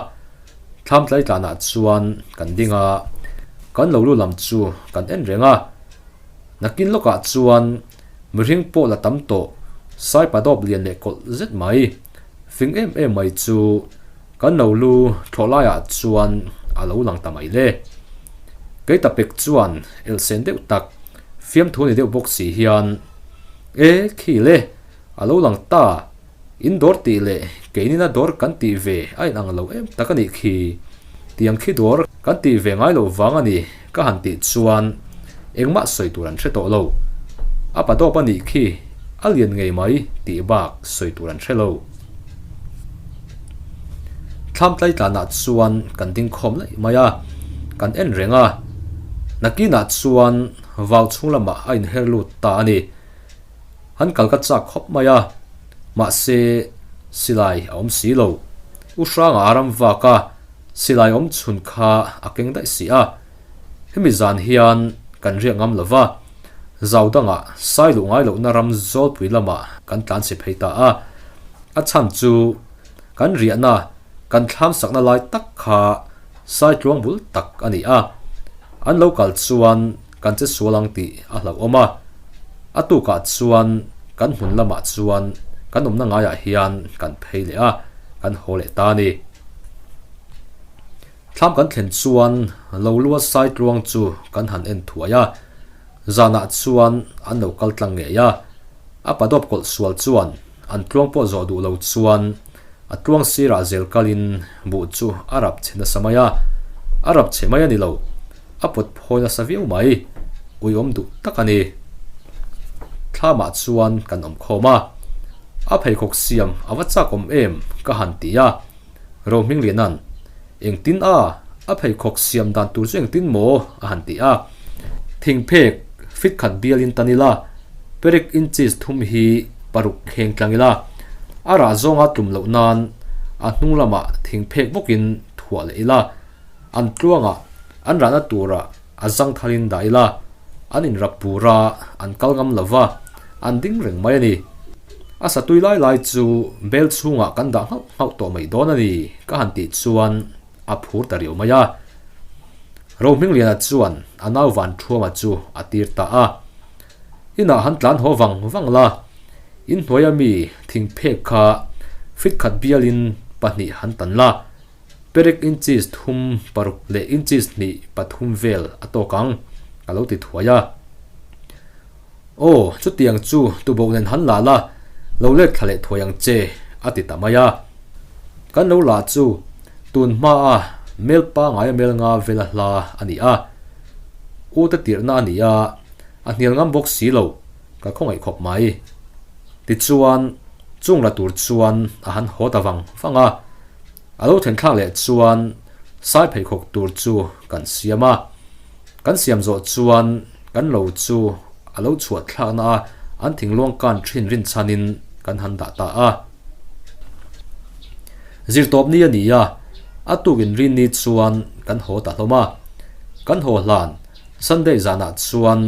Thlam tlaitlanah chuan kan ding a, kan lo lu lam chu kan en reng a. Nakin lawkah chuan mihring pawh la tam tawh Saipadawp lian leh kawlh zet mai, fing em em mai chu kan lo lu thlawh laiah chuan a lo lang ta mai le. Keitapek chuan elsen deuh tak Fiamthu ni deuh bawk si hian. E, khi le, a lo lang ta, in dawr tih leh keinina dawr kan tih ve a inang lo em tak a nih khi. Tiang khi dawr kan tih ve ngai loh vang a ni ka han tih chuan engmah sawi tur an hre tawh lo. A pa dawp a nih khi a lian ngei mai tih bak sawi tur an hre lo. Thlam tlaitlanah chuan kan ding khawm laih mai a, kan en reng a. Nakinah chuan vau chhung lamah a inher lut ta a ni. Han kal ka chak khawp mai a, mahse silai a awm si lo. U Hranga a ram vak a, silai awm chhun kha a keng daih si a. Hemi zan hian kan riak ngam lo va, zau dangah sai luh ngai lohna ram zawlpui lamah kan tlan chhe phei ta a. A chhan chu kan riahna, kan thlam sakna lai tak kha sai tluang bul tak a ni a. An lo kal chuan kan che sual ang tih a hlauhawm a. A tukah chuan kan hmun lamah chuan kan awmna ngaiah hian kan phei leh a, kan haw leh ta a ni. Thlam kan thlen chuan lo lua sai tluang chu kan han en thuai a, zanah chuan an lo kal tlang ngei a. A padawp kawlh sual chuan an tluang pawh zawh duh lo chuan a tluang sirah zel kalin buh chu a rap chhe nasa mai a, a rap chhe mai a ni lo, a pawt phawi nasa viau mai, uiawm duh tak a ni. Thlamah chuan kan awm khawm a, a pheikhawk siam a va chak awm em ka han ti a. Rohmingliana'n, Engtin a? A pheikhawk siam dan tur chu engtin maw? a han ti a. Thingphek fit khat bialin tan ila, perek inches thum hi paruk kheng tlang ila, a rah zawnga tlum loh nan a hnung lamah thingphek bawkin thuah leh ila, an tluangah an rahna turah a zang tharin dah ila, an inrap pur a, an kal ngam lo va, an ding reng mai a ni. A satui lai lai chu bel chhungah kan dah nghauh nghauh tawh mai dawn a ni ka han tih chuan a phur ta riau mai a. Rohmingliana chuan a nau van thuama chu a tir ta a. Inah han tlan haw vang vang la, inhnuaia mi thingphek kha fit khat bialin pahnih han tan la, Perek inches thum paruk leh inches hnih pathum vel a tawk ang, ka lo ti thuai a. Aw, chutiang chu tuboh nen han la la, lo let thla leh thuai ang che, a ti ta mai a. Kan lo la chu tun hmaa mel pangaia mel nga vela hla a ni a. U te tirhna a ni a, a hnial ngam bawk si lo, ka khawngaih khawp mai. Tichuan, chung la tur chuan a han haw ta vang vang a. A lo thlen thlak leh chuan sai pheikhawk tur chu kan siam a, kan siam zawh chuan kan lo chu a lo chhuah thlakna a an thingluang kan thin rinchhanin kan han dah ta a. Zirtawp ni a ni a, a tuk inrin ni chuan kan haw ta hlawm a, kan haw hlan Sunday zanah chuan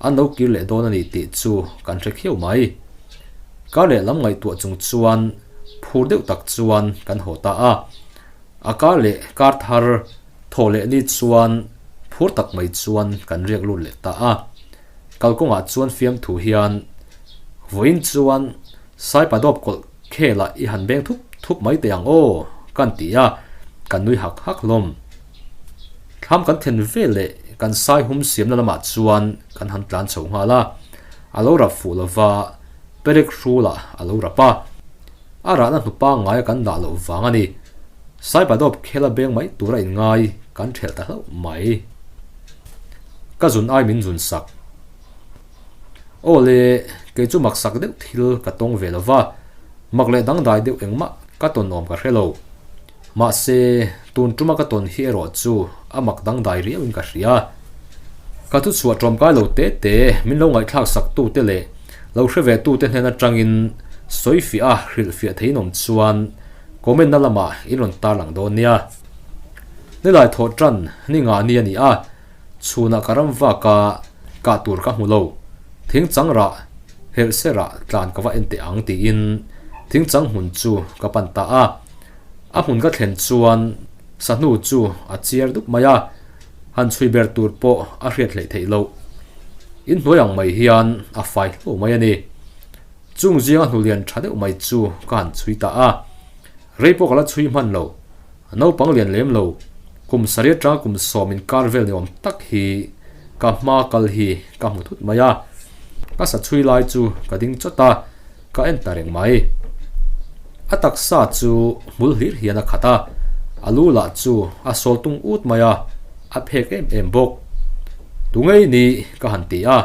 an lo kir leh dawn a ni tih chu kan hre khiau mai. Kar lehlam ngaihtuah chung chuan Phur deuh tak chuan kan haw ta a, a kar leh kar thar thaw leh ni chuan phur tak mai chuan kan riak lut leh ta a. Kalkawngah chuan fiamthu hian vawiin chuan Saipadawp kawlh khelah i han beng thup thup mai teh ang aw kan ti a, kan nui hak hak hlawm. Thlam kan then vel leh kan sai hum siamna lamah chuan kan han tlan chho nghal a, a lo rap fuh lova, Perek hrulah a lo rap a, a rahna hnu pangngaia kan dah loh vang a ni. Saipadawp khela beng mai tura inngai kan thelh ta hlauh mai. Ka zun ai min zun sak. Aw le, kei chu mak sak deuh thil ka tawng ve lo va, mak leh dangdai deuh engmah ka tawn awm ka hre lo. Mahse, tun tuma ka tawn hi erawh chu a mak dangdai riauin ka hria. Ka thuchhuah tawmkai lo te te min lo ngaihthlak sak tute leh lo hre ve tute hnen atangin sawi fiah a hrilh fiah theiin awm chuan comment na lamah in rawn tarlang dawn nia. Nilai thawh tan ni ngah ni a ni a, chhunah ka ram vak a kah tur ka hmu lo. Thing chang rah helh serah tlan ka va en teh ang tiin thing chang hmun chu ka pan ta a. A hmun ka thlen chuan sahnu chu a chiar dup mai a, han chhui ber tur pawh a hriat hleih theih loh. Inhnuai ang mai hian a fai hlo mai a ni. Chung zinga hnulian tha deuh mai chu ka han chhui ta a, rei pawh ka la chhui hman lo. Naupang lian lem lo, kum sarih atanga kum sawm inkar vel ni awm tak hi ka hma kal hi ka hmu thut mai a. Ka sa chhui lai chu ka ding chawt a, ka en ta reng mai. A taksa chu hmul hlir hian a khat a, a lu lah chu a sawl tung ut mai a, a phek em em bawk. Tu ngei ni ka han ti a,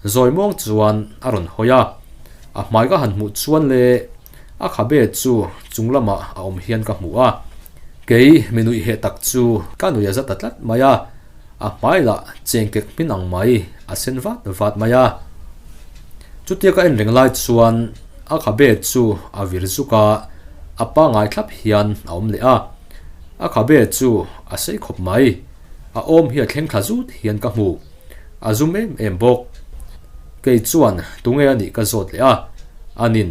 zawi muang chuan a rawn hawi a, a hmai ka han hmuh chuan le a khabe chu chung lamah a awm hian ka hmu a, kei mi nuih heh tak chu ka nui a za ta tlat mai a. A hmai lah chengkek hmin ang mai a sen vat vat mai a. Chutia ka en reng lai chuan a khabe chu a vir zuk a, a pangai thlap hian a awm leh a. A khabe chu a sei khawp mai, a awm hi a thleng thla zut hian ka hmu. A zum em em bawk. Kei chuan tunge a nih ka zawt leh a, anin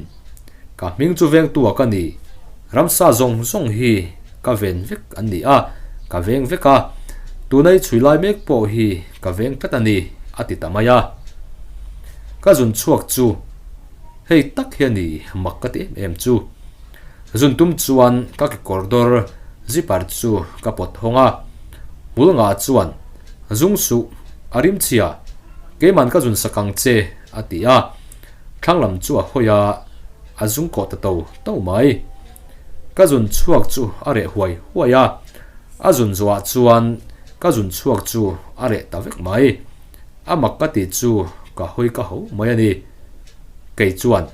ka hming chu vengtu a ka ni. Ramsa zawng zawng hi ka ven vek an ni a, ka veng vek a, tuna i chhui lai mek pawh hi ka veng tlat a ni, a ti ta mai a. Ka zun chhuak chu hei tak hi a ni mak ka ti em em chu. Zun tum chuan ka kekawr dawr zipper chu ka pawt hawng a, hmul ngah chuan zung suh a rim chhia, keiman ka zun sak ang che, a ti a. Thlang lam chu a hawi a, a zung kawh ta to to mai. Ka zun chhuak chu a reh huai huai a, a zun zawhah chuan ka zun chhuak chu a reh ta vek mai. A mak ka tih chu ka hawi ka ho mai a ni. Kei chuan,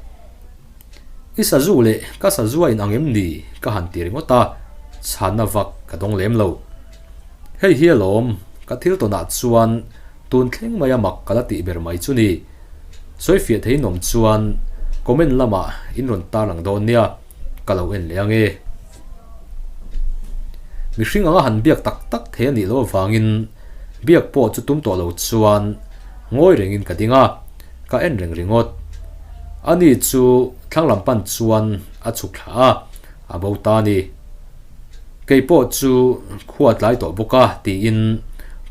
I sazu leh ka sazu a inang em ni? ka han ti ringawt a, chhanna vak ka dawng lem lo. Hei hi alawm, ka thil tawnah chuan Tun thleng maia mak ka la tih ber mai chu ni. Sawifiah thei nawm chuan comment lamah in rawn tarlang dawn nia, ka lo en leh ange. Mihring anga han biak tak tak thei a nih loh avangin biak pawh chu tum tawh lo chuan ngawi rengin ka ding a, ka en reng ringawt. Ani chu thlang lam pan chuan a chhuk thla a, a bo ta a ni. Kei pawh chu khua tlai tawh bawk a tiin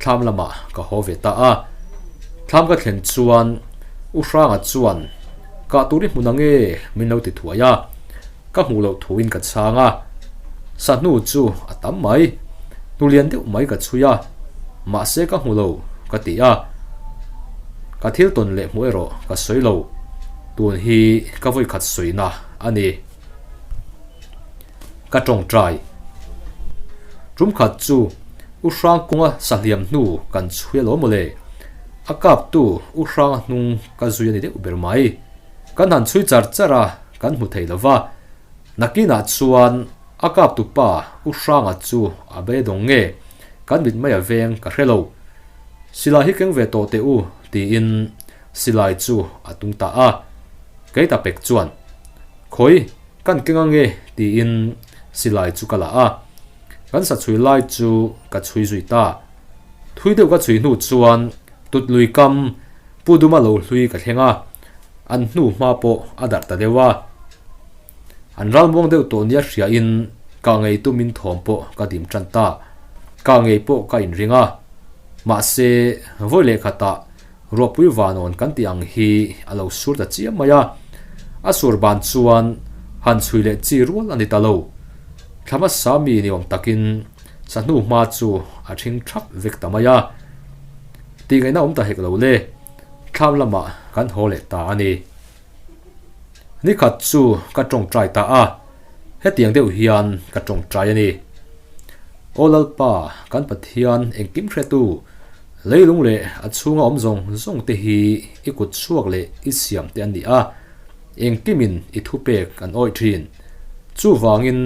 thlam lamah ka haw ve ta a. Thlam ka thlen chuan U Hranga chuan kah tur i hmun ange min lo ti thuai a, ka hmuh loh thuin ka chhang a. Sahnu chu a tam mai, hnu lian deuh mai ka chhui a, mahse ka hmu lo ka ti a. Ka thil tawn leh hmuh erawh ka sawi lo, tun hi ka vawikhat sawina a ni. Ka tawngtai. Tum khat chu U Hrang kawnga sahliam hnu kan chhui alawm mawle. A kaptu U Hranga hnung ka zui a ni deuh ber mai. Kan han chhui char char a, kan hmu thei lova. Nakinah chuan a kaptu pa U Hranga chu a beidawng nge kan mit mai a veng ka hre lo. Silai hi keng ve tawh teh u tiin silai chu a tung ta a. Kei ta pek chuan, Khawi! Kan keng ange tiin silai chu ka la a, kan sa chhui lai chu ka chhui zui ta. Thui deuh ka chhui hnu chuan tut lui kam Pu Duma lo hlui ka thleng a, an hnu hma pawh a darh ta deuh a. An ralmuang deuh tawh nia hriain kah ngei tumin thawm pawh ka dim tan ta. Kah ngei pawh ka inring a, mahse vawi leh khatah Ruahpui vanawn kan tih ang hi a lo sur ta chiam mai a, a sur ban chuan han chhui leh chi rual a ni ta lo. Thla hmasa mi ni awm takin sahnu hma chu a thing thap vek ta mai a, tih ngaihna awm ta hek lo le, thlam lamah kan haw leh ta a ni. Nikhat chu ka tawngtai ta a, hetiang deuh hian ka tawngtai a ni. Aw Lalpa, kan Pathian engkim hretu, Leilung leh a chhunga awm zawng zawng te hi i kut chhuak leh i siam te an ni a, engkimin i thupek an awih thin. Chuvangin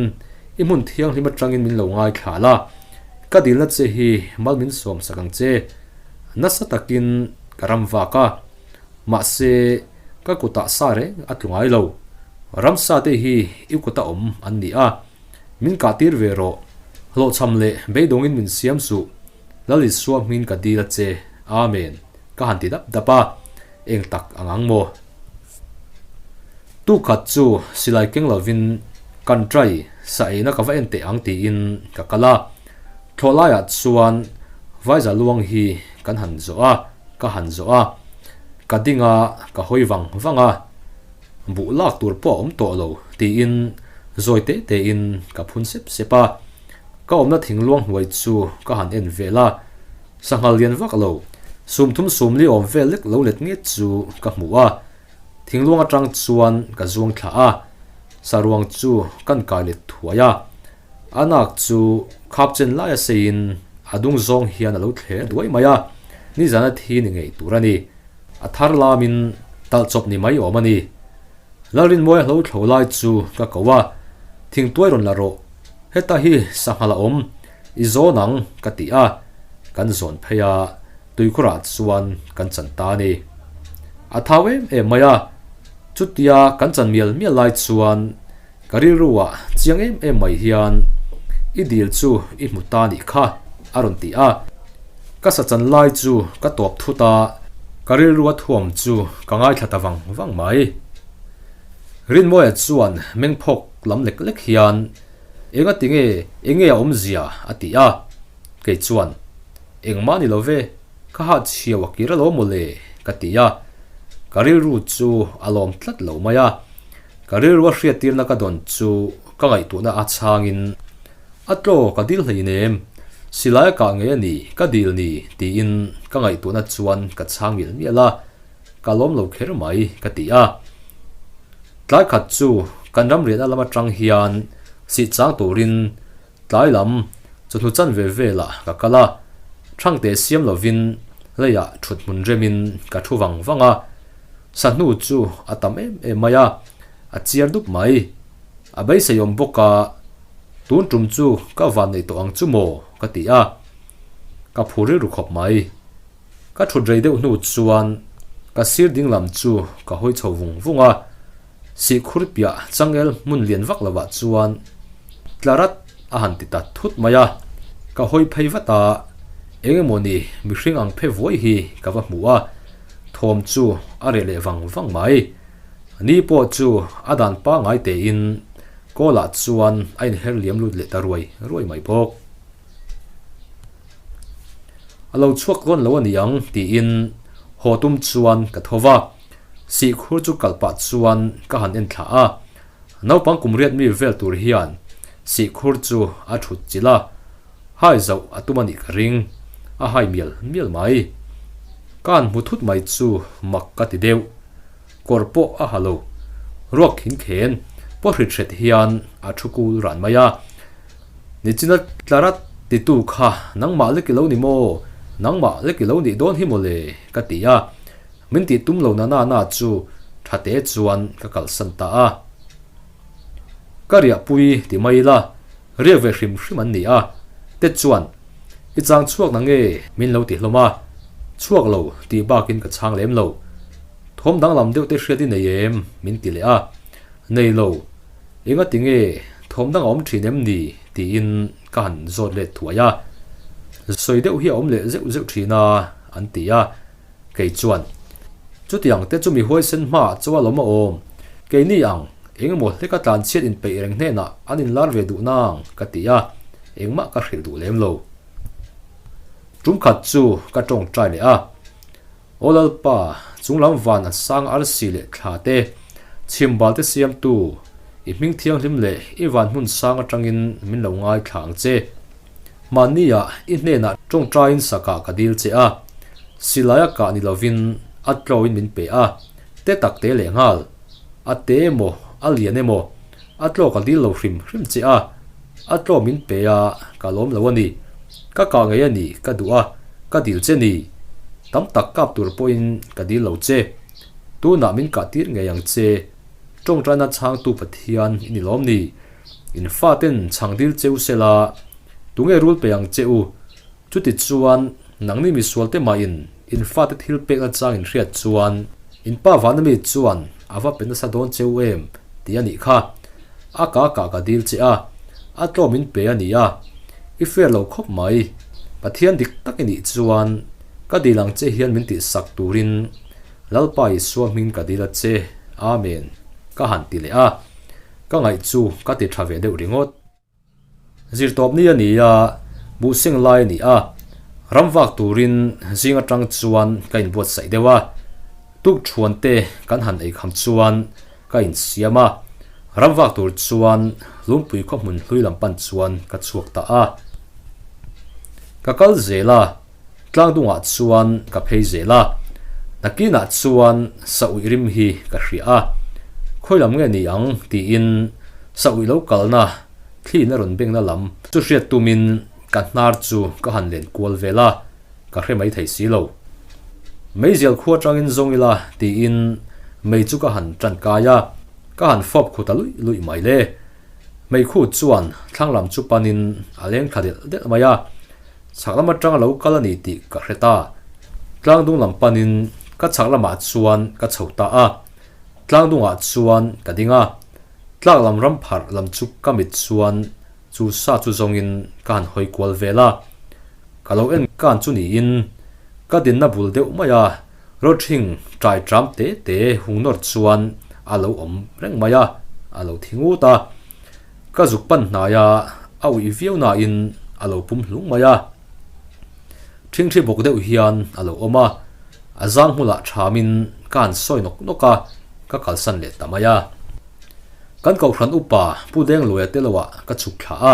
i hmun thianghlim atangin min lo ngaithla la, ka dilna che hi mal min sawm sak ang che. Nasa takin ka ram vak a, mahse ka kutah sa reng a tlu ngai lo. Ramsa te hi i kuta awm an ni a, min kahtir ve rawh. Hlawhchham leh beidawngin min siam suh. Lal Isua hmingin ka dil a che, Amen, ka han ti dap dap a, eng tak ang ang maw? Tuk khat chu silai keng lovin kan trai sa eina ka va en teh ang tiin ka kal a, thlawh laiah chuan Vaiza luang hi kan han zawh a, ka han zawh a, ka ding a, ka hawi vang vang a, buh lak tur pawh a awm tawh lo tiin zawi te tein ka phun sep sep a. Ka awmna thingluang hnuai chu ka han en vel a, sanghal lian vak lo. Sumthum sumli awm vel lek lo let nge chu ka hmu a, thingluang atang chuan ka zuang thla a, saruang chu kan kai let thuai a. A nak chu khap chen laia seiin a dung zawng hian a lo thler duai mai a, nizana thi ni ngei tur a ni. A thar lamin talh chawp ni mai awm a ni. Lalrinmawia hlo thlo lai chu ka ko a, Thingtuai rawn la rawh, heta hi sangha la awm, i zawn ang ka ti a, kan zawn phei a, tuikhurah chuan kan chan ta a ni. A thau em em mai a, chutia kan chan mial mial lai chuan ka rilruah chiang em em mai hian i dil chu i hmu ta nih kha a rawn ti a, ka sa chan lai chu ka tawp thut a, ka rilrua thuam chu ka ngaithla ta vang vang mai. Rinmawia chuan mengphawk lam lek lek hian Enga tinge, enge a awmzia? a ti a, kei chuan Engmah ni lo ve, ka hah chhiau a kir alawm mawle ka ti a, ka rilru chu a lawm tlat lo mai a. Ka rilrua hriattirna ka dawn chu ka ngaihtuahna a chhangin, A tlaw ka dil hleinem, silai a kah ngei a ni, ka dil ni, tiin ka ngaihtuahna chuan ka chhang mial mial a, ka lawm lo kher mai ka ti a. Tlai khat chu kan ramriahna lam atang hian sih chang turin tlai lam chawhnu chanve velah ka kal a, thangte siam lovin leiah thut hmun remin ka thu vang vang a. Sahnu chu a tam em em mai a, a chiar dup mai. A beisei awm bawk a, tun tum chu ka van nei tawh ang chu maw ka ti a, ka phu rilru khawp mai. Ka thut rei deuh hnu chuan ka sir ding lam chu ka hawi chho vung vung a, sihkhur piah changel hmun lian vak lovah chuan tla rat a han ti ta thut mai a, ka hawi phei vat a, eng emaw ni mihring ang phe vuai hi ka va hmu a, thawm chu a reh leh vang vang mai. Ni pawh chu a dan pangngai tein kawlah chuan a inher liam lut leh ta ruai ruai mai bawk. A lo chhuak dawn lo a ni ang tiin haw tum chuan ka tho va, sihkhur chu kalh pah chuan ka han en thla a. Naupang kum riat mi vel tur hian sihkhur chu a thut chilh a, hai zauh a tum a nih ka ring, a hai mial mial mai. Ka han hmu thut mai chu mak ka ti deuh, kawr pawh a ha lo, ruak khin khen pawh hrit hret hian a thu kul ran mai a. Nichina tlarat titu kha nangmah lek i lo ni maw? Nangmah lek i lo nih dawn hi maw le? ka ti a, min tih tum lo na na na chu tha te chuan ka kalsan ta a. Ka riahpui ti mai ila, riak ve hrim hrim an ni a, te chuan i chang chhuak na nge min lo ti hlawm a, chhuak lo tih bakin ka chhang lem lo. Thawm danglam deuh te hriat i nei em? min ti leh a, nei lo. Enga ti nge thawm dang a awm thin em ni? tiin ka han zawt let thuai a, sawi deuh hi a awm leh zeuh zeuh thin a, an ti a. Kei chuan, Chutiang te chu mi huaisen hmaah chaw a lawm a awm, keini ang engemaw hleka tlanchhiat inpeih reng hnenah an inlar ve duh nang, ka ti a, engmah ka hrilh duh lem lo. Tum khat chu ka tawngtai leh a. Aw Lalpa, chunglam van a sang arsi leh thla te, chhimbal te siamtu, i hming thianghlim leh i van hmun sang atangin min lo ngaithla ang che. Mahniah i hnenah tawngtaiin sakah ka dil che a, silai a kah ni lovin a tlawin min pe a, te tak te leh nghal, a te emaw a lian emaw a tlaw ka dil lo hrim hrim che a, a tlaw min pe a ka lawm lo a ni, ka kah ngei a ni ka duh a, ka dil che ni, tam tak kap tur pawhin ka dil lo che, tunah min kah tir ngei ang che, tawngtaina chhangtu Pathian i ni lawm ni. In faten chhang dil che u sela, tunge rul pe ang che u? Chuti chuan, nangni misual te mahin in fate thil pekna chang in hriat chuan, in pa vana mi chuan a va pe nasa dawn che u em? tih a nih kha. A ka kah ka dil che a, a tlawm in pe a ni a, i fair lo khawp mai. Pathian dik tak i nih chuan, ka dil ang che hian min tihsak turin Lalpa Isua hming ka dil a che. Amen, ka han ti leh a. Ka ngaih chu ka ti tha ve deuh ringawt. Zirtawp ni a ni a, buhseng lai a ni a, ram vak turin zing atang chuan ka inbuatsaih deuh a, tukthuan te kan han ei kham chuan ka insiam a, ram vak tur chuan Lungpui khaw hmun hlui lam pan chuan ka chhuak ta a. Ka kal zel a. Tlangdungah chuan ka phei zel a, nakinah chuan sa uih rim hi ka hria a, khawi lam nge ni ang tiin sa uih lo kalna thliin a rawn bengna lam chu hriat tumin ka hnar chu ka han len kual vel a, ka hre mai thei si lo. Meizial khua tangin zawng ila tiin mei chu ka han tan kai a, ka han fawp khu ta luih luih mai le. Meikhu chuan thlang lam chu panin a leng thla delh delh mai a, chhak lam atang a lo kal a ni tih ka hre ta. Tlangdung lam panin ka chhak lamah chuan ka chho ta a, tlangdungah chuan ka ding a, tlak lam ram pharh lam chu ka mit chuan chu sa chu zawngin ka han hawi kual vel a, ka lo en kan chu niin ka dinna bul deuh mai a. Rawṭhing ṭai ṭam te te hung nawr chuan a lo awm reng mai a, a lo thi ngut a. Ka zuk pan hnai a, a uih viau nain a lo pum hlung mai a. Ṭhingṭhi bawk deuh hian a lo awm a, a zang hmulah ṭhamin ka han sawi nawk nawk a, ka kalsan leh ta mai a. Kan kohhran upa Pu Dengluaia te loah ka chhuk thla a,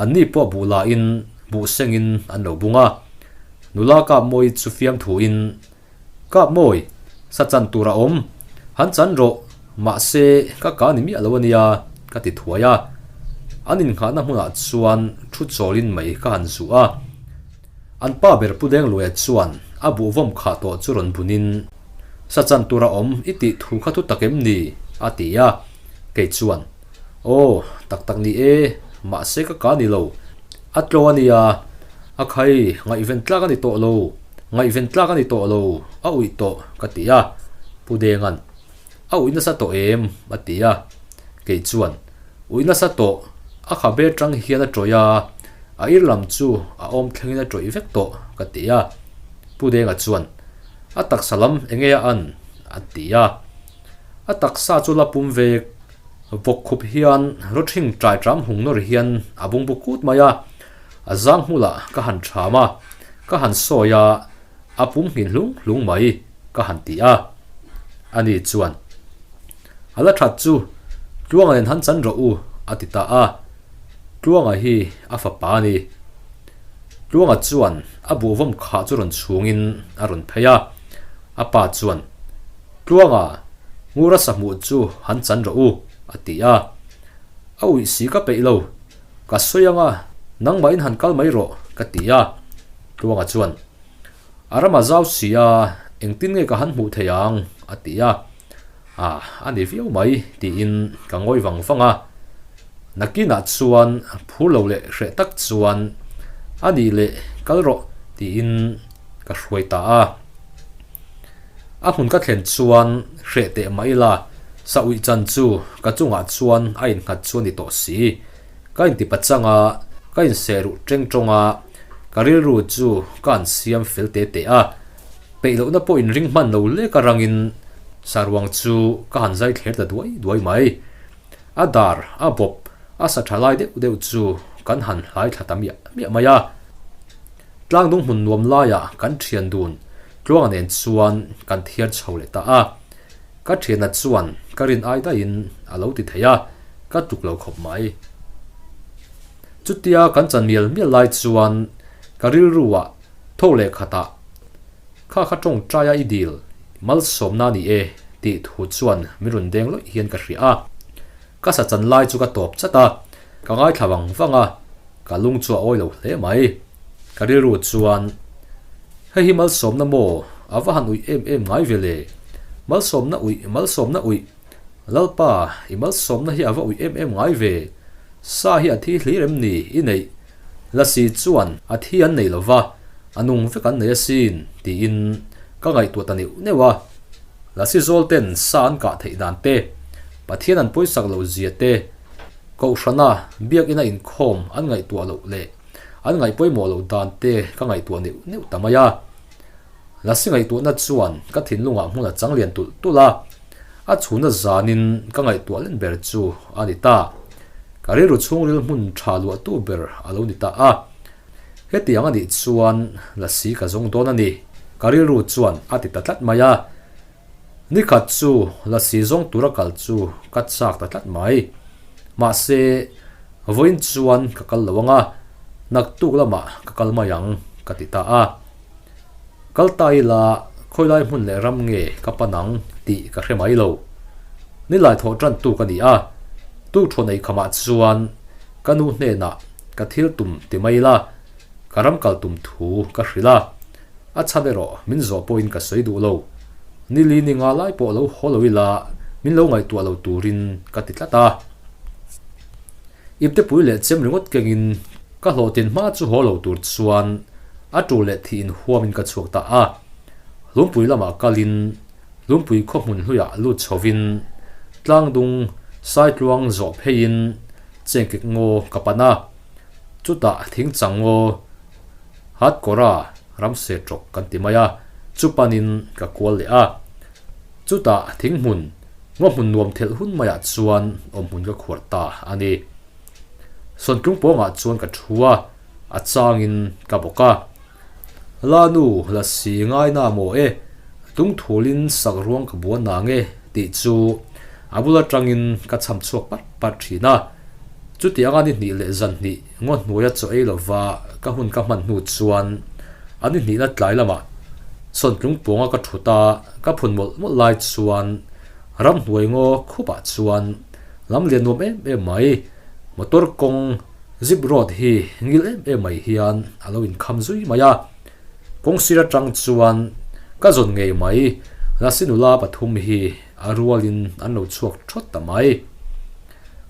anni pawh buh lain buh sengin an lo bung a. Nula kap mawi chu fiamthuin, Kap mawi, sa chan tur a awm, han chan rawh, mahse ka ka ni miah lo a nia, ka ti thuai a. An innghahna hmunah chuan thu chawlin mai ka han zuh a. An pa ber Pu Dengluaia chuan a buhvawm khah tawh chu rawn bunin, Sa chan tur a awm i tih thu kha thu tak em ni? a ti a. Kei chuan, Aw, tak tak ni e, mahse ka ka ni lo, a tlo a nia. A khai, ngaihven tlak a ni tawh lo, ngaihven tlak a ni tawh lo, a uih tawh, ka ti a. Pu Denga'n, A uih nasa tawh em? a ti a. Kei chuan, Uih nasa tawh, a khabe tang hian a tawih a, a ir lam chu a awm thlengin a tawih vek tawh, ka ti a. Pu Denga chuan, A taksa lam eng nge a an? a ti a. A taksa chu la pum vek, vawk khup hian rawṭhing ṭai ṭam hung nawr hian a bungbu kut mai a. A zang hmulah ka han ṭham a, ka han sawi a, a pum nghin hlung hlung mai ka han ti a. Ani chuan, A la ṭhat chu, Tluanga nen han chan rawh u, a ti ta a. Tluanga hi a fapa a ni. Tluanga chuan a buhvawm khah chu rawn chhungin a rawn phei a. A pa chuan, Tluanga, Ngura sahmuh chu han chan rawh u, a ti a. A uih si ka peih lo, Ka sawi anga, nangmahin han kal mai rawh, ka ti a. Tluanga chuan, A rama zau si a, engtin nge ka han hmuh thei ang? a ti a. Ah, a ni viau mai, tiin ka ngawi vang vang a. Nakinah chuan phur lo leh hreh tak chuan, A nih leh, kal rawh, tiin ka hruai ta a. A hmun ka thlen chuan hreh teh mah ila, sa uih chan chu ka chungah chuan a innghat chu a ni tawh si. Ka inti pachang a, ka inseh ruh teng tawng a, ka rilru chu ka an siam fel te te a. Peih lohna pawh inring hman lo lek a rangin saruang chu ka han zai thler ta duai duai mai. A dar, a bawp, a sa tha lai deuh deuh chu kan han hlai thla ta miah miah mai a. Tlangdung hmun nuam laiah kan thian dun Tluanga nen chuan kan thiar chho leh ta a. Ka thianna chuan ka rin ai daihin a lo ti thei a, ka tluk lo khawp mai. Chutia kan chan mial mial lai chuan ka rilruah tho leh khatah, Kha kha tawngtaia i dil, malsawmna a ni e tih thu chuan min rawn deng lawih hian ka hria a. Ka sa chan lai chu ka tawp chat a, ka ngaithla vang vang a, ka lung chu a awi lo hle mai. Ka rilru chuan, Hei hi malsawmna maw? A va han uih em em ngai ve le. Malsawmna uih, malsawmna uih. Lalpa, i malsawmna hi a va uih em em ngai ve. Sa hi a thi hlir em ni i neih? Lasi chuan a thi an nei lo va, a nung vek an nei asin, tiin ka ngaihtuah ta neuh neuh a. Lasi zawl ten sa an kah theih dan te, Pathian an pawisak loh zia te, Kohhrana biakina inkhawm an ngaihtuah loh leh an ngaih pawimawh loh dan te ka ngaihtuah neuh neuh ta mai a. Lasi ngaihtuahna chuan ka thinlungah hmun a chang lian tulh tulh a, a chhuna zanin ka ngaihtuah len ber chu a ni ta. Ka rilru chhungril hmun tha luahtu ber a lo ni ta a. Hetiang a nih chuan lasi ka zawng dawn a ni, ka rilru chuan a ti ta tlat mai a. Nikhat chu lasi zawng tura kal chu ka chak ta tlat mai. Mahse, vawiin chuan ka kal lo ang a, naktuk lamah ka kal mai ang ka ti ta a. Kal ta ila khawilai hmun leh ram nge ka pan ang tih ka hre mai lo. Nilai thawh tan tu ka ni a, tukṭhawn ei khamah chuan ka nu hnenah ka thil tum ti mai ila ka ram kal tum thu ka hrilh a, a chhan erawh min zawh pawhin ka sawi duh lo. Nili ni nga lai pawh lo haw lo ila min lo ngaihtuah lo turin ka ti tlat a. Iptepui leh chem ringawt kengin ka hlawhtin hma chu haw lo tur chuan a tul leh thih inhuamin ka chhuak ta a. Hlumpui lamah kalin Hlumpui khaw hmun hluiah lut chhovin tlangdung saitluang zawh pheiin chengkek ngaw ka pan a. Chutah thingchang ngaw Hatkawra ramse tawk kan ti mai a, chu panin ka kual leh a. Chutah thinghmun Ngaw hmun nuam thelh hun maiah chuan awmhmun ka khuar ta a ni. Sawntlung pawngah chuan ka thu a, a changin ka bawk a. La nu la si ngai na maw e, tungthulin sak ruang ka buan nang e tih chu a bul atangin ka cham chhuak pat pat thin a. Chuti anga ni hnih leh zan hnih ngaw hnuaia chaw ei lova ka hun ka hman hnu chuan a ni hnihna tlai lamah Sawntlung pawnga ka thut a, ka phun mawlh mawlh lai chuan ramhnuai ngaw khupah chuan lam lian nuam em em mai, motor kawng zip road hi ngil em em mai hian a lo inkham zui mai a. Kawng sir atang chuan ka zawn ngei mai, Lasi nula pathum hi a rualin an lo chhuak thawt ta mai.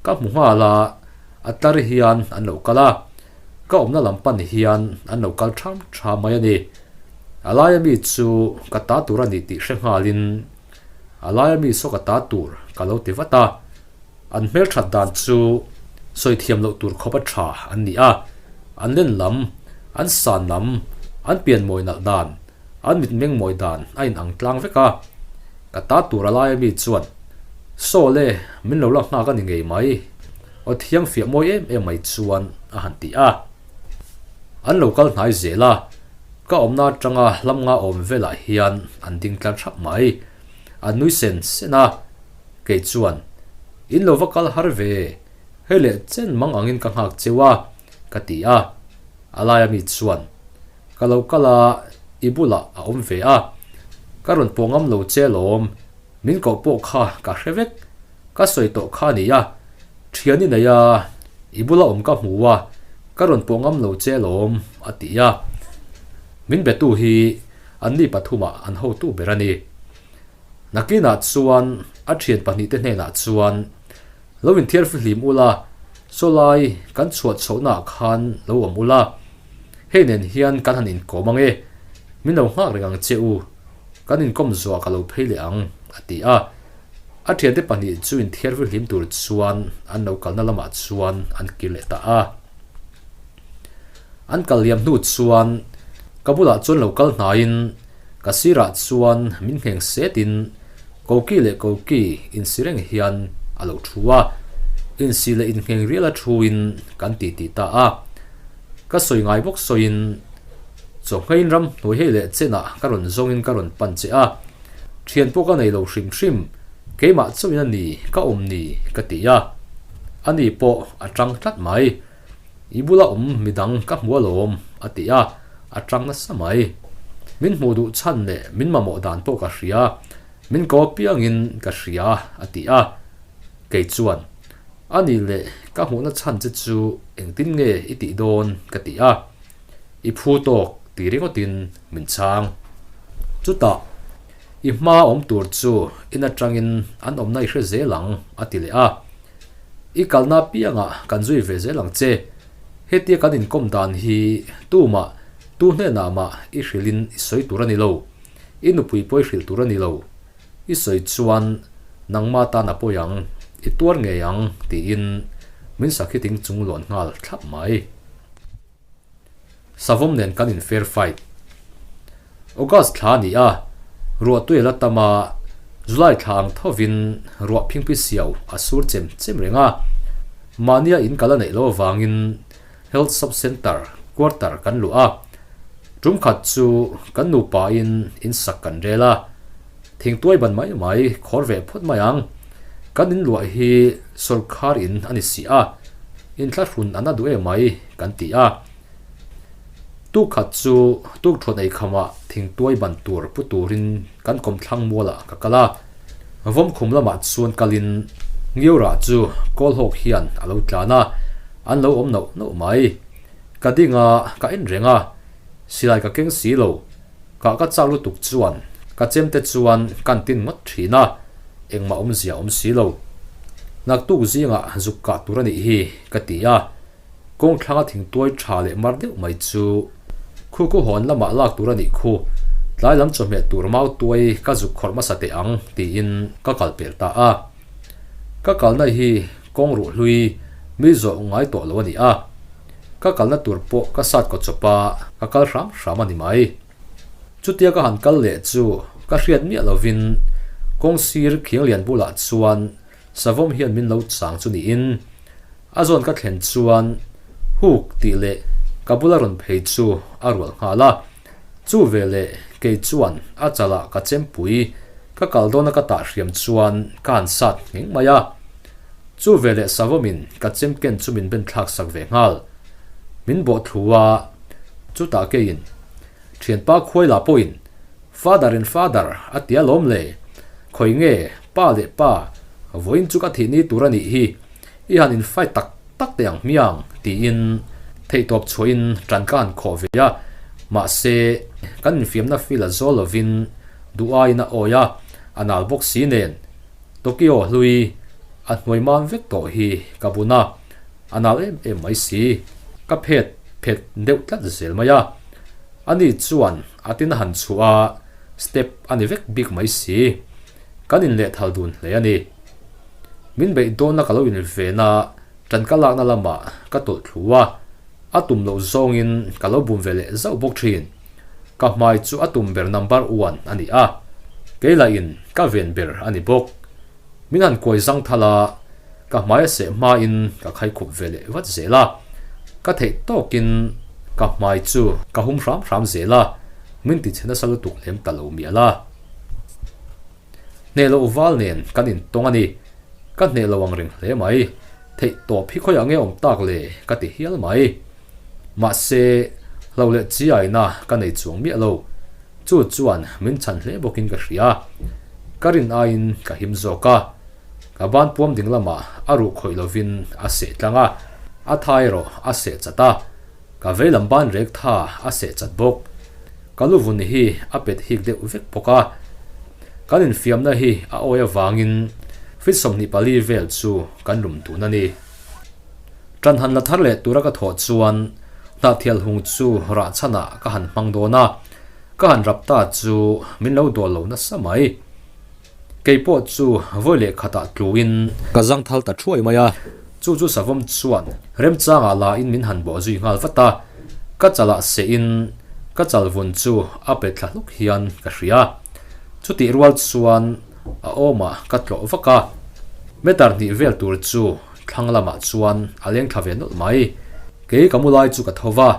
Ka hmu nghal a, a tlar hian an lo kal a, ka awmna lam pan hian an lo kal tham tham mai a ni. A laia mi chu ka ta tur a ni tih hre nghalin a laia mi saw ka ta tur ka lo ti vat a, an hmelthat dan chu sawi thiam loh tur khawp a tha an ni a, an len lam, an san lam, an pian mawi nalh dan, an mitmeng mawi dan a inang tlang vek a. Ka ta tur a laia mi chuan, Saw le, min lo la nghak a ni ngei mai, aw thiang fiah mawi em em mai chuan a han ti a. An lo kal hnai zel a, ka awmna atanga hlam nga awm velah hian an ding tlar thap mai. An nui sen sen a, kei chuan, In lo va kal har ve, hei leh chen mang angin ka nghak cheu a, ka ti a. A laia mi chuan, Ka lo kal a, i bulah a awm ve a, ka rawn pawh ngam lo che alawm, min koh pawh kha ka hre vek, ka sawi tawh kha a nia, thian i nei a, i bula awm ka hmu a, ka rawn pawh ngam lo che alawm, a ti a. Min betu hi anni pathumah an hotu ber a ni. Nakinah chuan a thian pahnihte hnenah chuan, Lo inthiar fihlim ula, sawlai kan chhuah chhohnaah khan lo awm ula, Hei nen hian kan han inkawm ang e, min lo nghak reng ang che u, kan inkawm zuah ka lo phei leh ang, a ti a. A thiante pahnih chu inthiar hlim tur chuan an lo kalna lamah chuan an kir leh ta a. An kal liam hnu chuan ka bulah chuan lo kal hnaiin ka sirah chuan min ngheng setin koki leh koki insi reng hian a lo thu a, insi leh inngheng riala thuin kan titi ta a. Ka sawi ngai bawk sawiin, Chawhngeiin ram hnuai hei leh chenah ka rawn zawngin ka rawn pan che a, thian pawh ka nei lo hrim hrim, keimah chauhin a ni ka awm ni ka ti a. Ani pawh a tang tlat mai. I bula awm midang ka hmu alawm a ti a, a tang nasa mai. Min hmuh duh chhan leh min mamawh dan pawh ka hria, min ko apiangin ka hria a ti a. Kei chuan, A nih leh ka hmuhna chhan che chu engtin nge i tih dawn ka ti a, i phu tawk ti ringawtin min chhang. Chutah, I hma awm tur chu in atangin an awmna i hre zel ang a ti leh a. I kalna apiangah kan zui ve zel ang che. Hetia kan inkawm dan hi tumah tu hnenah mah i hrilhin i sawi tur a ni lo, i nupui pawh i hrilh tur a ni lo. I sawi chuan nangma tan a pawi ang, i tuar ngei ang tiin min sakhi ting chung lawn nghal thlap mai. Savawm nen kan in fair fight. August thla a ni a, ruah tui a la tam a, July thla ang thovin ruah phingphi siau a sur chem chem reng a, mahnia in kal a neih loh avangin Health Sub Centre quarter kan luh a, tum khat chu kan nupain in sak kan rel a, thingtuai ban mai mai khawr ve phawt mai ang, kan in luah hi sawrkhar in a ni si a, inthlahrun a na duh em mai kan ti a. Tuk khat chu tukṭhuan ei khamah thingtuai ban tur pu turin kan kawmthlang mualah ka kal a. Vawmkhum lamah chuan kalin Ngiaurah chu Kawlhawk hian a lo tlan a, an lo awm noh noh mai. Ka ding a, ka en reng a, silai ka keng si lo. Kah ka chak lutuk chuan ka chemte chuan kan tin ngawt thin a, engmah awmzia awm si lo. Naktuk zingah zuk kah tur a nih hi ka ti a. Kawng thlanga thingtuai tha leh mar deuh mai chu khu khu hawn lamah lak tur a nih khu, tlai lam chawhmeh tur mau tuai ka zuk khawrh hmasa teh ang tiin ka kal pel ta a. Ka kalna hi kawng ruh hlui mi zawh ngai tawh lo a ni a, ka kalna tur pawh ka sat kaw chawp a, ka kal hram hram a ni mai. Chutia ka han kal leh chu ka hriat miah lovin kawng sir khiang lian bulah chuan Savawm hian min lo chang chu niin a zawn ka thlen chuan huk tih leh ka bula rawn phei chu a rual nghal a. Chu veleh kei chuan a chalah ka chempui ka kal dawna ka tah hriam chuan ka han sat ngheng mai a. Chu veleh Savawmin ka chemken chu min ben thlak sak ve nghal. Min bawh thlu a, chutah keiin Thianpa khuaila pawhin Father in Father a ti alawm le, khawi nge pa leh pa vawiin chu ka thih ni tur a nih hi, i han in fight tak tak teh ang hmiang tiin theihtawp chhuahin tan ka han khawh ve a, mahse kan infiamna feel a zawl lovin duh aiin a awi a, a nal bawk si nen Tokyo hlui a hnuai mam vek tawh hi ka bun a, a nal em em mai si, ka phet phet deuh tlat zel mai a. Ani chuan a tin a han chhuah a, step a ni vek bik mai si. Kan inlehthal dun hle a ni. Min beih dawnna ka lo inven a, ṭan ka lakna lamah ka tawlh thlu a, a tum loh zawngin ka lo bum ve leh zauh bawk ṭhin. Ka hmai chu a tum ber number one a ni a, kei lahin ka ven ber a ni bawk. Min han kuai zang thal a, ka hmai a seh hmain ka khai khup ve leh vat zel a. Ka theih tawkin ka hmai chu ka hum hram hram zel a, min ti chhe nasa lutuk lem ta lo mial a. Hneh loh val nen kan intawng a ni, ka hneh lo ang reng hle mai. Theih tawp hi khawiah nge awm tak le ka ti hial mai. Mahse, hlo leh chiaina ka nei chuang miah lo. Chu chuan min chhan hle bawkin ka hria. Ka rin aiin ka him zawk a. Ka ban puam ding lamah a ruh khawih lovin a seh tlang a, a tha erawh a seh chat a. Ka veilam ban rek tha a seh chat bawk. Ka lu vun hi a pet hik deuh vek bawk a. Kan infiamna hi a awi avangin feet 24 vel chu kan lum dun a ni. Ṭan han la thar leh tura ka thawh chuan hnahthial hung chu rah chhanah ka han hmang dawn a, ka han rap ta chu min lo dawl lo nasa mai. Kei pawh chu vawi leh khatah tluin. Ka zang thal ta thuai mai a. Chu chu savawm chuan remchangah la in min han bawh zui nghal vat a, ka chalah sehin ka chal vun chu a pe thla hluk hian ka hria. Chutih rual chuan a awmah ka tlawh vak a, meter hnih vel tur chu Thlang lamah chuan a leng thla ve nawlh mai. Kei ka mu lai chu ka tho va,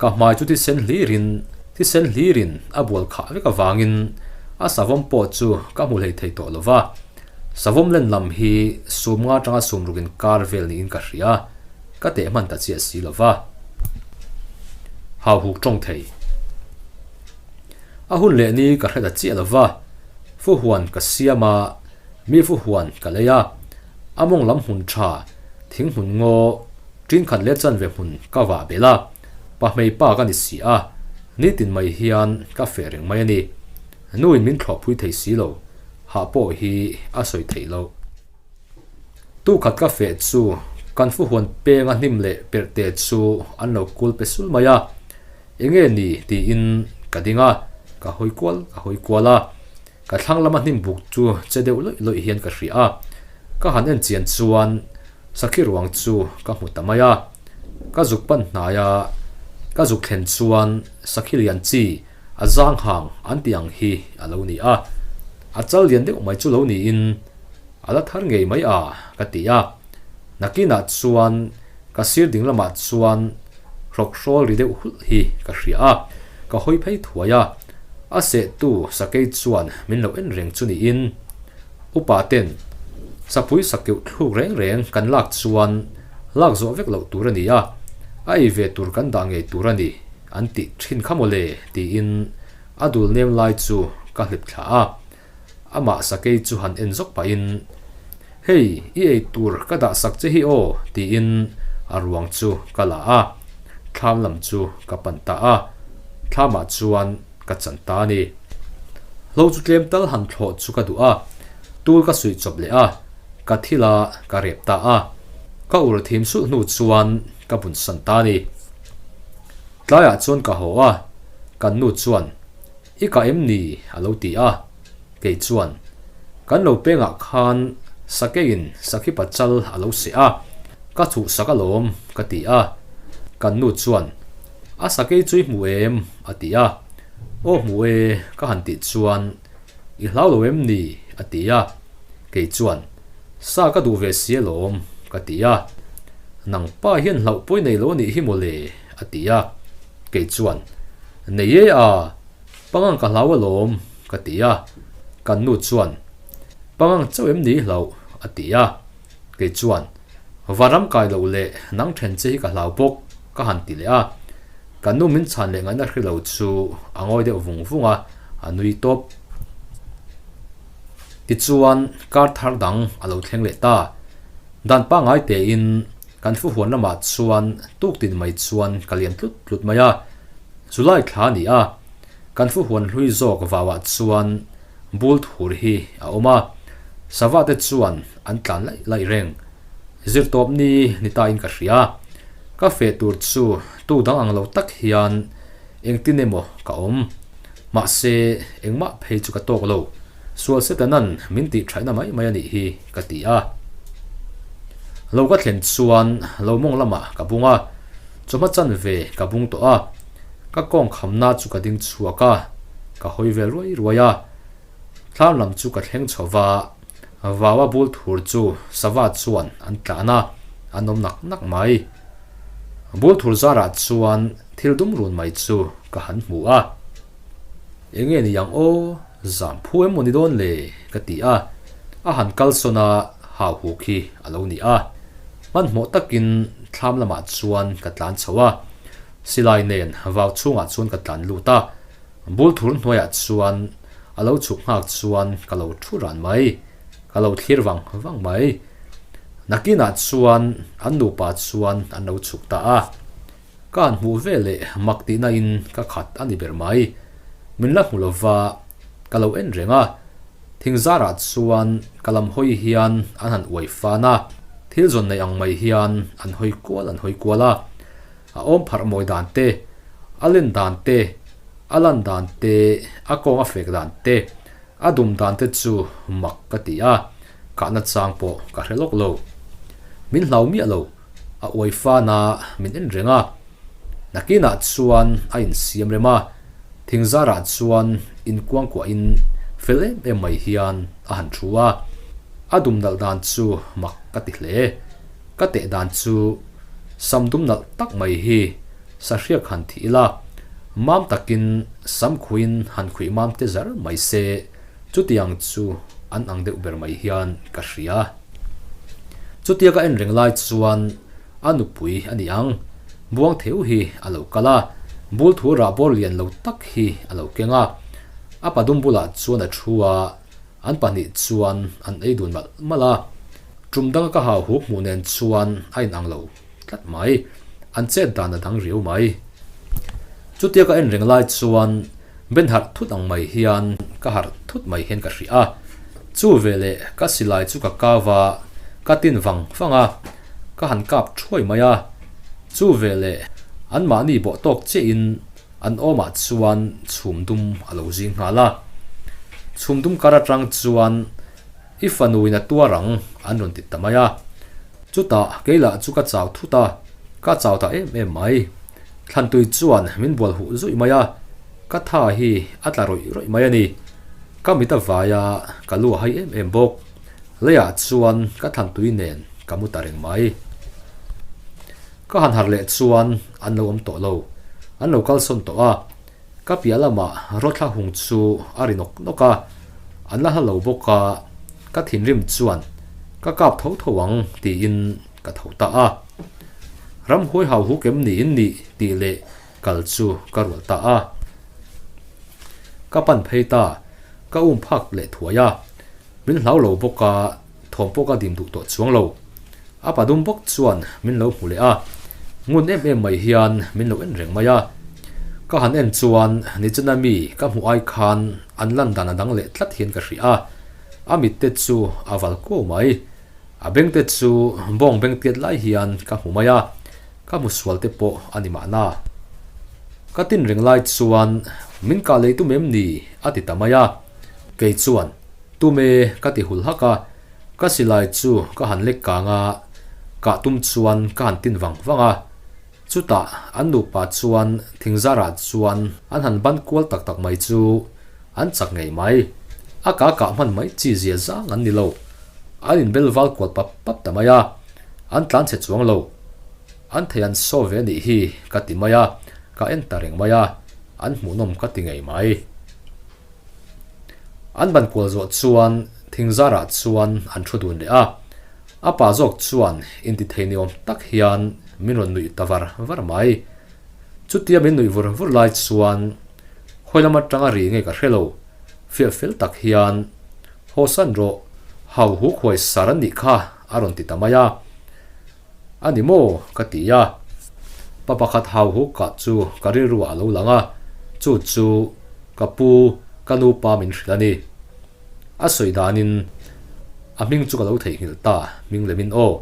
ka hmai chu thisen hlirin thisen hlirin a bual khah vek avangin a savawm pawh chu ka hmu hlei thei tawh lo va. Savawm len lam hi sum nga atanga sum ruk inkar vel niin ka hria, ka teh hman ta chiah si lo va. Hauhuk tawng thei. A hun leh ni ka hre ta chiah lo va, fuhuan ka siam a, mi fuhuan ka lei a. A mawng lam hmun tha, thing hmun ngaw, ṭin khat leh chanve hmun ka vah belh a, pahmei pa ka ni si a, nitin mai hian ka feh reng mai a ni. Nuin min thlawhpui thei si lo, hah pawh hi a sawi theih loh. Tu khat ka feh chu kan fuhuan penga hnim leh perhte chu an lo kul pe sul mai a, enge ni tiin ka ding a, ka hawi kual ka hawi kual a. Ka thlang lama hnim buk chu che deuh lawih lawih hian ka hria a, ka han en chian chuan sakhi ruang chu ka hmu ta mai a. Ka zuk pan hnai a, ka zuk thlen chuan sakhi lian chi a zang hang an tih ang hi a lo ni a. A chal lian deuh mai chu lo niin a la thar ngei mai a ka ti a. Nakinah chuan ka sir ding lamah chuan hrawkhrawl ri deuh hulh hi ka hria a, ka hawi phei thuai a. A sehtu sakei chuan min lo en reng chu niin upa ten sapui sakeuh thluk reng reng kan lak chuan lak zawh vek loh tur a ni a, a ei ve tur kan dah ngei tur a ni an tih thin kha mawle tiin a dul nem lai chu ka hlip thla a. Amah sakei chu han en zawk pahin, Hei, i ei tur ka dah sak che hi aw tiin a ruang chu ka la a, thlam lam chu ka pan ta a, thlamah chuan ka chan ta a ni. Hlo chu tlem tal han thlawh chu ka duh a, tul ka suih chawp leh a, ka thil a ka rep ta a, ka ur thim sulh hnu chuan ka bun san ta a ni. Tlaiah chuan ka haw a, kan nu chuan, I kah em ni? a lo ti a, kei chuan, Kan lo pengah khan sakeiin sakhi pachal a lo seh a, ka chhuhsak alawm, ka ti a. Kan nu chuan, A sakei chu i hmu em? a ti a. Aw hmu e, ka han tih chuan, I hlau lo em ni? a ti a. Kei chuan, Sa ka duh ve si alawm, ka ti a. Nang pa hian hlauh pawi nei lo a nih hi mawle, a ti a. Kei chuan, Nei e a, pangang ka hlau alawm, ka ti a. Kan nu chuan, Pangang chauh em ni hlauh? a ti a. Kei chuan, Va ram kai loh leh nang then che hi ka hlau bawk, ka han ti leh a. Kan nu min chhan leh ngaihna hre lo chu a ngawi deuh vung vung a, a nui tawp. Tichuan, kar thar dang a lo thleng leh ta. Dan pangngai tein Kan fuhuan lamah chuan tuk tin mai chuan ka lian tlut tlut mai a, July thla a ni a, kan fuhuan hlui zawk vauah chuan bul thur hi a awm a, sava te chuan an tlan laih laih reng. Zirtawp ni ni ta in ka hria, ka feh tur chu tu dang ang lo tak hian engtin emaw ka awm. Mahse engmah phei chu ka tawk lo. Sual Setanan min tih thaihna mai mai a nih hi ka ti a. Lo ka thlen chuan lo mawng lamah ka bung a, chawhma chanve ka bung tawh a, ka kawng khamna chu ka ding chhuak a, ka hawi vel ruai ruai a. Thlam lam chu ka thleng chho va, vaua bul thur chu sava chuan an tlan a, an awm nak nak mai. Bul thur zarah chuan thil dum run mai chu ka han hmu a. Enge ni ang aw? Zam phu em maw ni dawn le? ka ti a, a han kal sawn a, hau huk hi a lo ni a. Hmanhmawh takin thlam lamah chuan ka tlan chho a, silai nen vau chhungah chuan ka tlan lut a, bul thur hnuaiah chuan a lo chhuk nghak chuan ka lo thu ran mai, ka lo thlir vang vang mai. Nakinah chuan an nupa chuan an lo chhuk ta a. Ka han hmuh ve leh mak tihna in ka khat a ni ber mai. Min la hmu lova ka lo en reng a, thing zarah chuan ka lam hawi hian an han uai fan a, thil zawn nei ang mai hian an hawi kual an hawi kual a. A awm pharh mawi dan te, a len dan te, a lan dan te, a kawng a fek dan te, A dum dan te chu mak ka ti a, kahna chang pawh ka hre lawk lo. Min hlau miah lo, a uai fan a, min en reng a. Nakinah chuan a insiam rem a, thing zarah chuan inkuangkuahin fel em em mai hian a han thu a. A dum nalh dan chu mak ka ti hle. Ka teh dan chu sam dum nalh tak mai hi Sahriak han thih ila, mam takin sam khuiin han khuih mam te zar mai se, chutiang chu an ang deuh ber mai hian ka hria. Chutia ka en reng lai chuan a nupui a ni ang, buang theu hi a lo kal a, bul thu rah bawr lian lo tak hi a lo keng a, a padum bulah chuan a thu a, An pahnih chuan an ei dun malh malh a, tum danga ka hau huk hmuh nen chuan a inang lo tlat mai, an chet dan a dang riau mai. Chutia ka en reng lai chuan Ben harh thut ang mai hian ka harh thut mai hian ka hria a, chu veleh ka silai chu ka kau a, ka tin vang vang a, ka han kap thuai mai a, chu veleh anmahni bawh tawk chiahin An awmah chuan chhum dum a lo zing nghal a, chhum dum kar atang chuan i fanuin a tuar ang an rawn ti ta mai a. Chutah kei lah chu ka chau thut a, ka chau ta em em mai. Thlantui chuan min bual huh zuih mai a, ka tha hi a tla rawih rawih mai a ni. Ka mit a vai a, ka lu a hai em em bawk. Leiah chuan ka thlantui nen ka mu ta reng mai. Ka han harh leh chuan an lo awm tawh lo, an lo kalsawn tawh a, ka piah lamah rawthla hung chu a ri nawk nawk a, an la hla lo bawk a, ka thinrim chuan ka kap tho tho ang tiin ka tho ta a. Ramhuai hau huk em niin nih tih leh. kal chu ka rual ta a. Ka pan phei ta, ka um phak leh thuai a. Min hlau lo bawk a, thawm pawh ka dim duh tawh chuang lo. A pa dum bawk chuan min lo hmu leh a, ngun em em mai hian min lo en reng mai a. Ka han en chuan nichina mi ka hmuh ai khan an lan dan a dang leh tlat hian ka hria a, a mit te chu a val kuau mai. A beng te chu bawng beng tiat lai hian ka hmu mai a, ka hmu sual te pawh a ni mahna. Ka tin reng lai chuan min kah lei tum em ni a ti ta mai a, kei chuan tum e ka ti hul hak a, ka silai chu ka han lek kang a, kah tum chuan ka han tin vang vang a. Chutah an nupa chuan thingzarah chuan an han ban kual tak tak mai chu an chak ngei mai. A kah kah hman mai chi zia zang an ni lo. An inbel val kual pap pap ta mai a, an tlan chhe chuang lo. An thei an saw ve nih hi ka ti mai a, ka en ta reng mai a, an hmuhnawm ka ti ngei mai. An ban kual zawh chuan thingzarah chuan an thu dun leh a, a pa zawk chuan intithei ni awm tak hian min rawn nuih ta var var mai. Chutia min nuih vur vur lai chuan hawi lam atanga ri nge ka hre lo, fiah fel tak hian Haw san rawh, hau huk huai sar an nih kha a rawn ti ta mai a. A ni maw? ka ti a. Pa pakhat hau huk kah chu ka rilruah a lo lang a, chu chu ka pu, ka nu pa min hrilh a ni. A sawi danin a hming chu ka lo theihnghilh ta, hming lemin aw.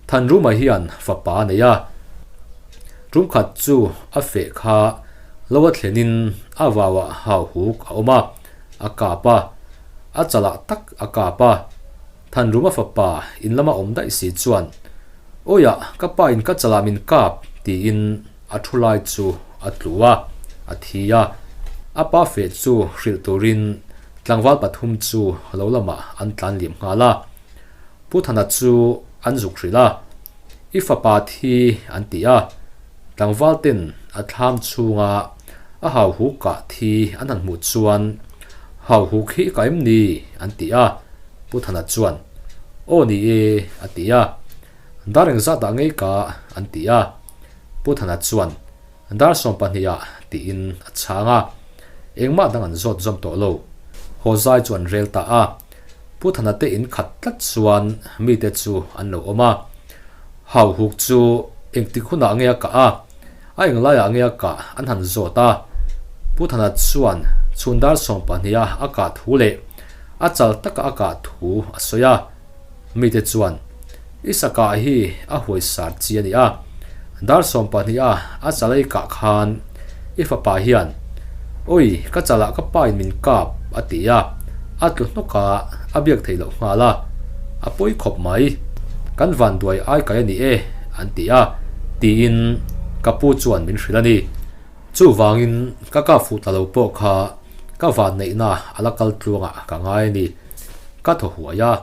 Thanruma hian fapa a nei a, tumkhat chu a feh kha lo a thlenin a vauah hau huk a awm a, a kap a, a chalah tak a kap a. Thanruma fapa in lama awm daih si chuan, Awiah, ka pa in ka chalah min kap, tiin a thu lai chu a tlu a, a thi a. A pa feh chu hrilh turin tlangval pathum chu lo lamah an tlan liam nghal a. Pu Thana chu an zuk hrilh a, I fapa thi an ti a. Tlangval ten a thlam chhunga a hau huk kah thi an han hmuh chuan, Hau huk hi ka em ni? an ti a. Pu Thana chuan, Aw ni e, a ti a. Dar engzat ah ngei ka? an ti a. Pu Thana chuan, Dar 12 ah tiin a chhang a. Engmah dang an zawt zawm tawh lo. Haw zai chu an rel ta a. Pu Thana te in khat tlat chuan mite chu an lo awm a. Hau huk chu engtik hunah nge a kah a, a englaiah nge a kah an han zawt a. Pu Thana chuan chhun dar 12 a a kah thu leh a chal taka a kah thu a sawi a. Mite chuan, I sakah hi a huai sar chi a ni a, dar 12 a a chal ei kah khan i fapa hian, Awi, ka chalah ka pa in min kap, a ti a, a tlu hnawk a, a biak theih loh nghal a, a pawi khawp mai, kan vanduai ai kai a ni e, an ti a, tiin ka pu chuan min hrilh a ni. Chuvangin ka kap fuh ta lo pawh kha ka vanneihna a la kal tluangah ka ngai a ni, ka thaw huai a.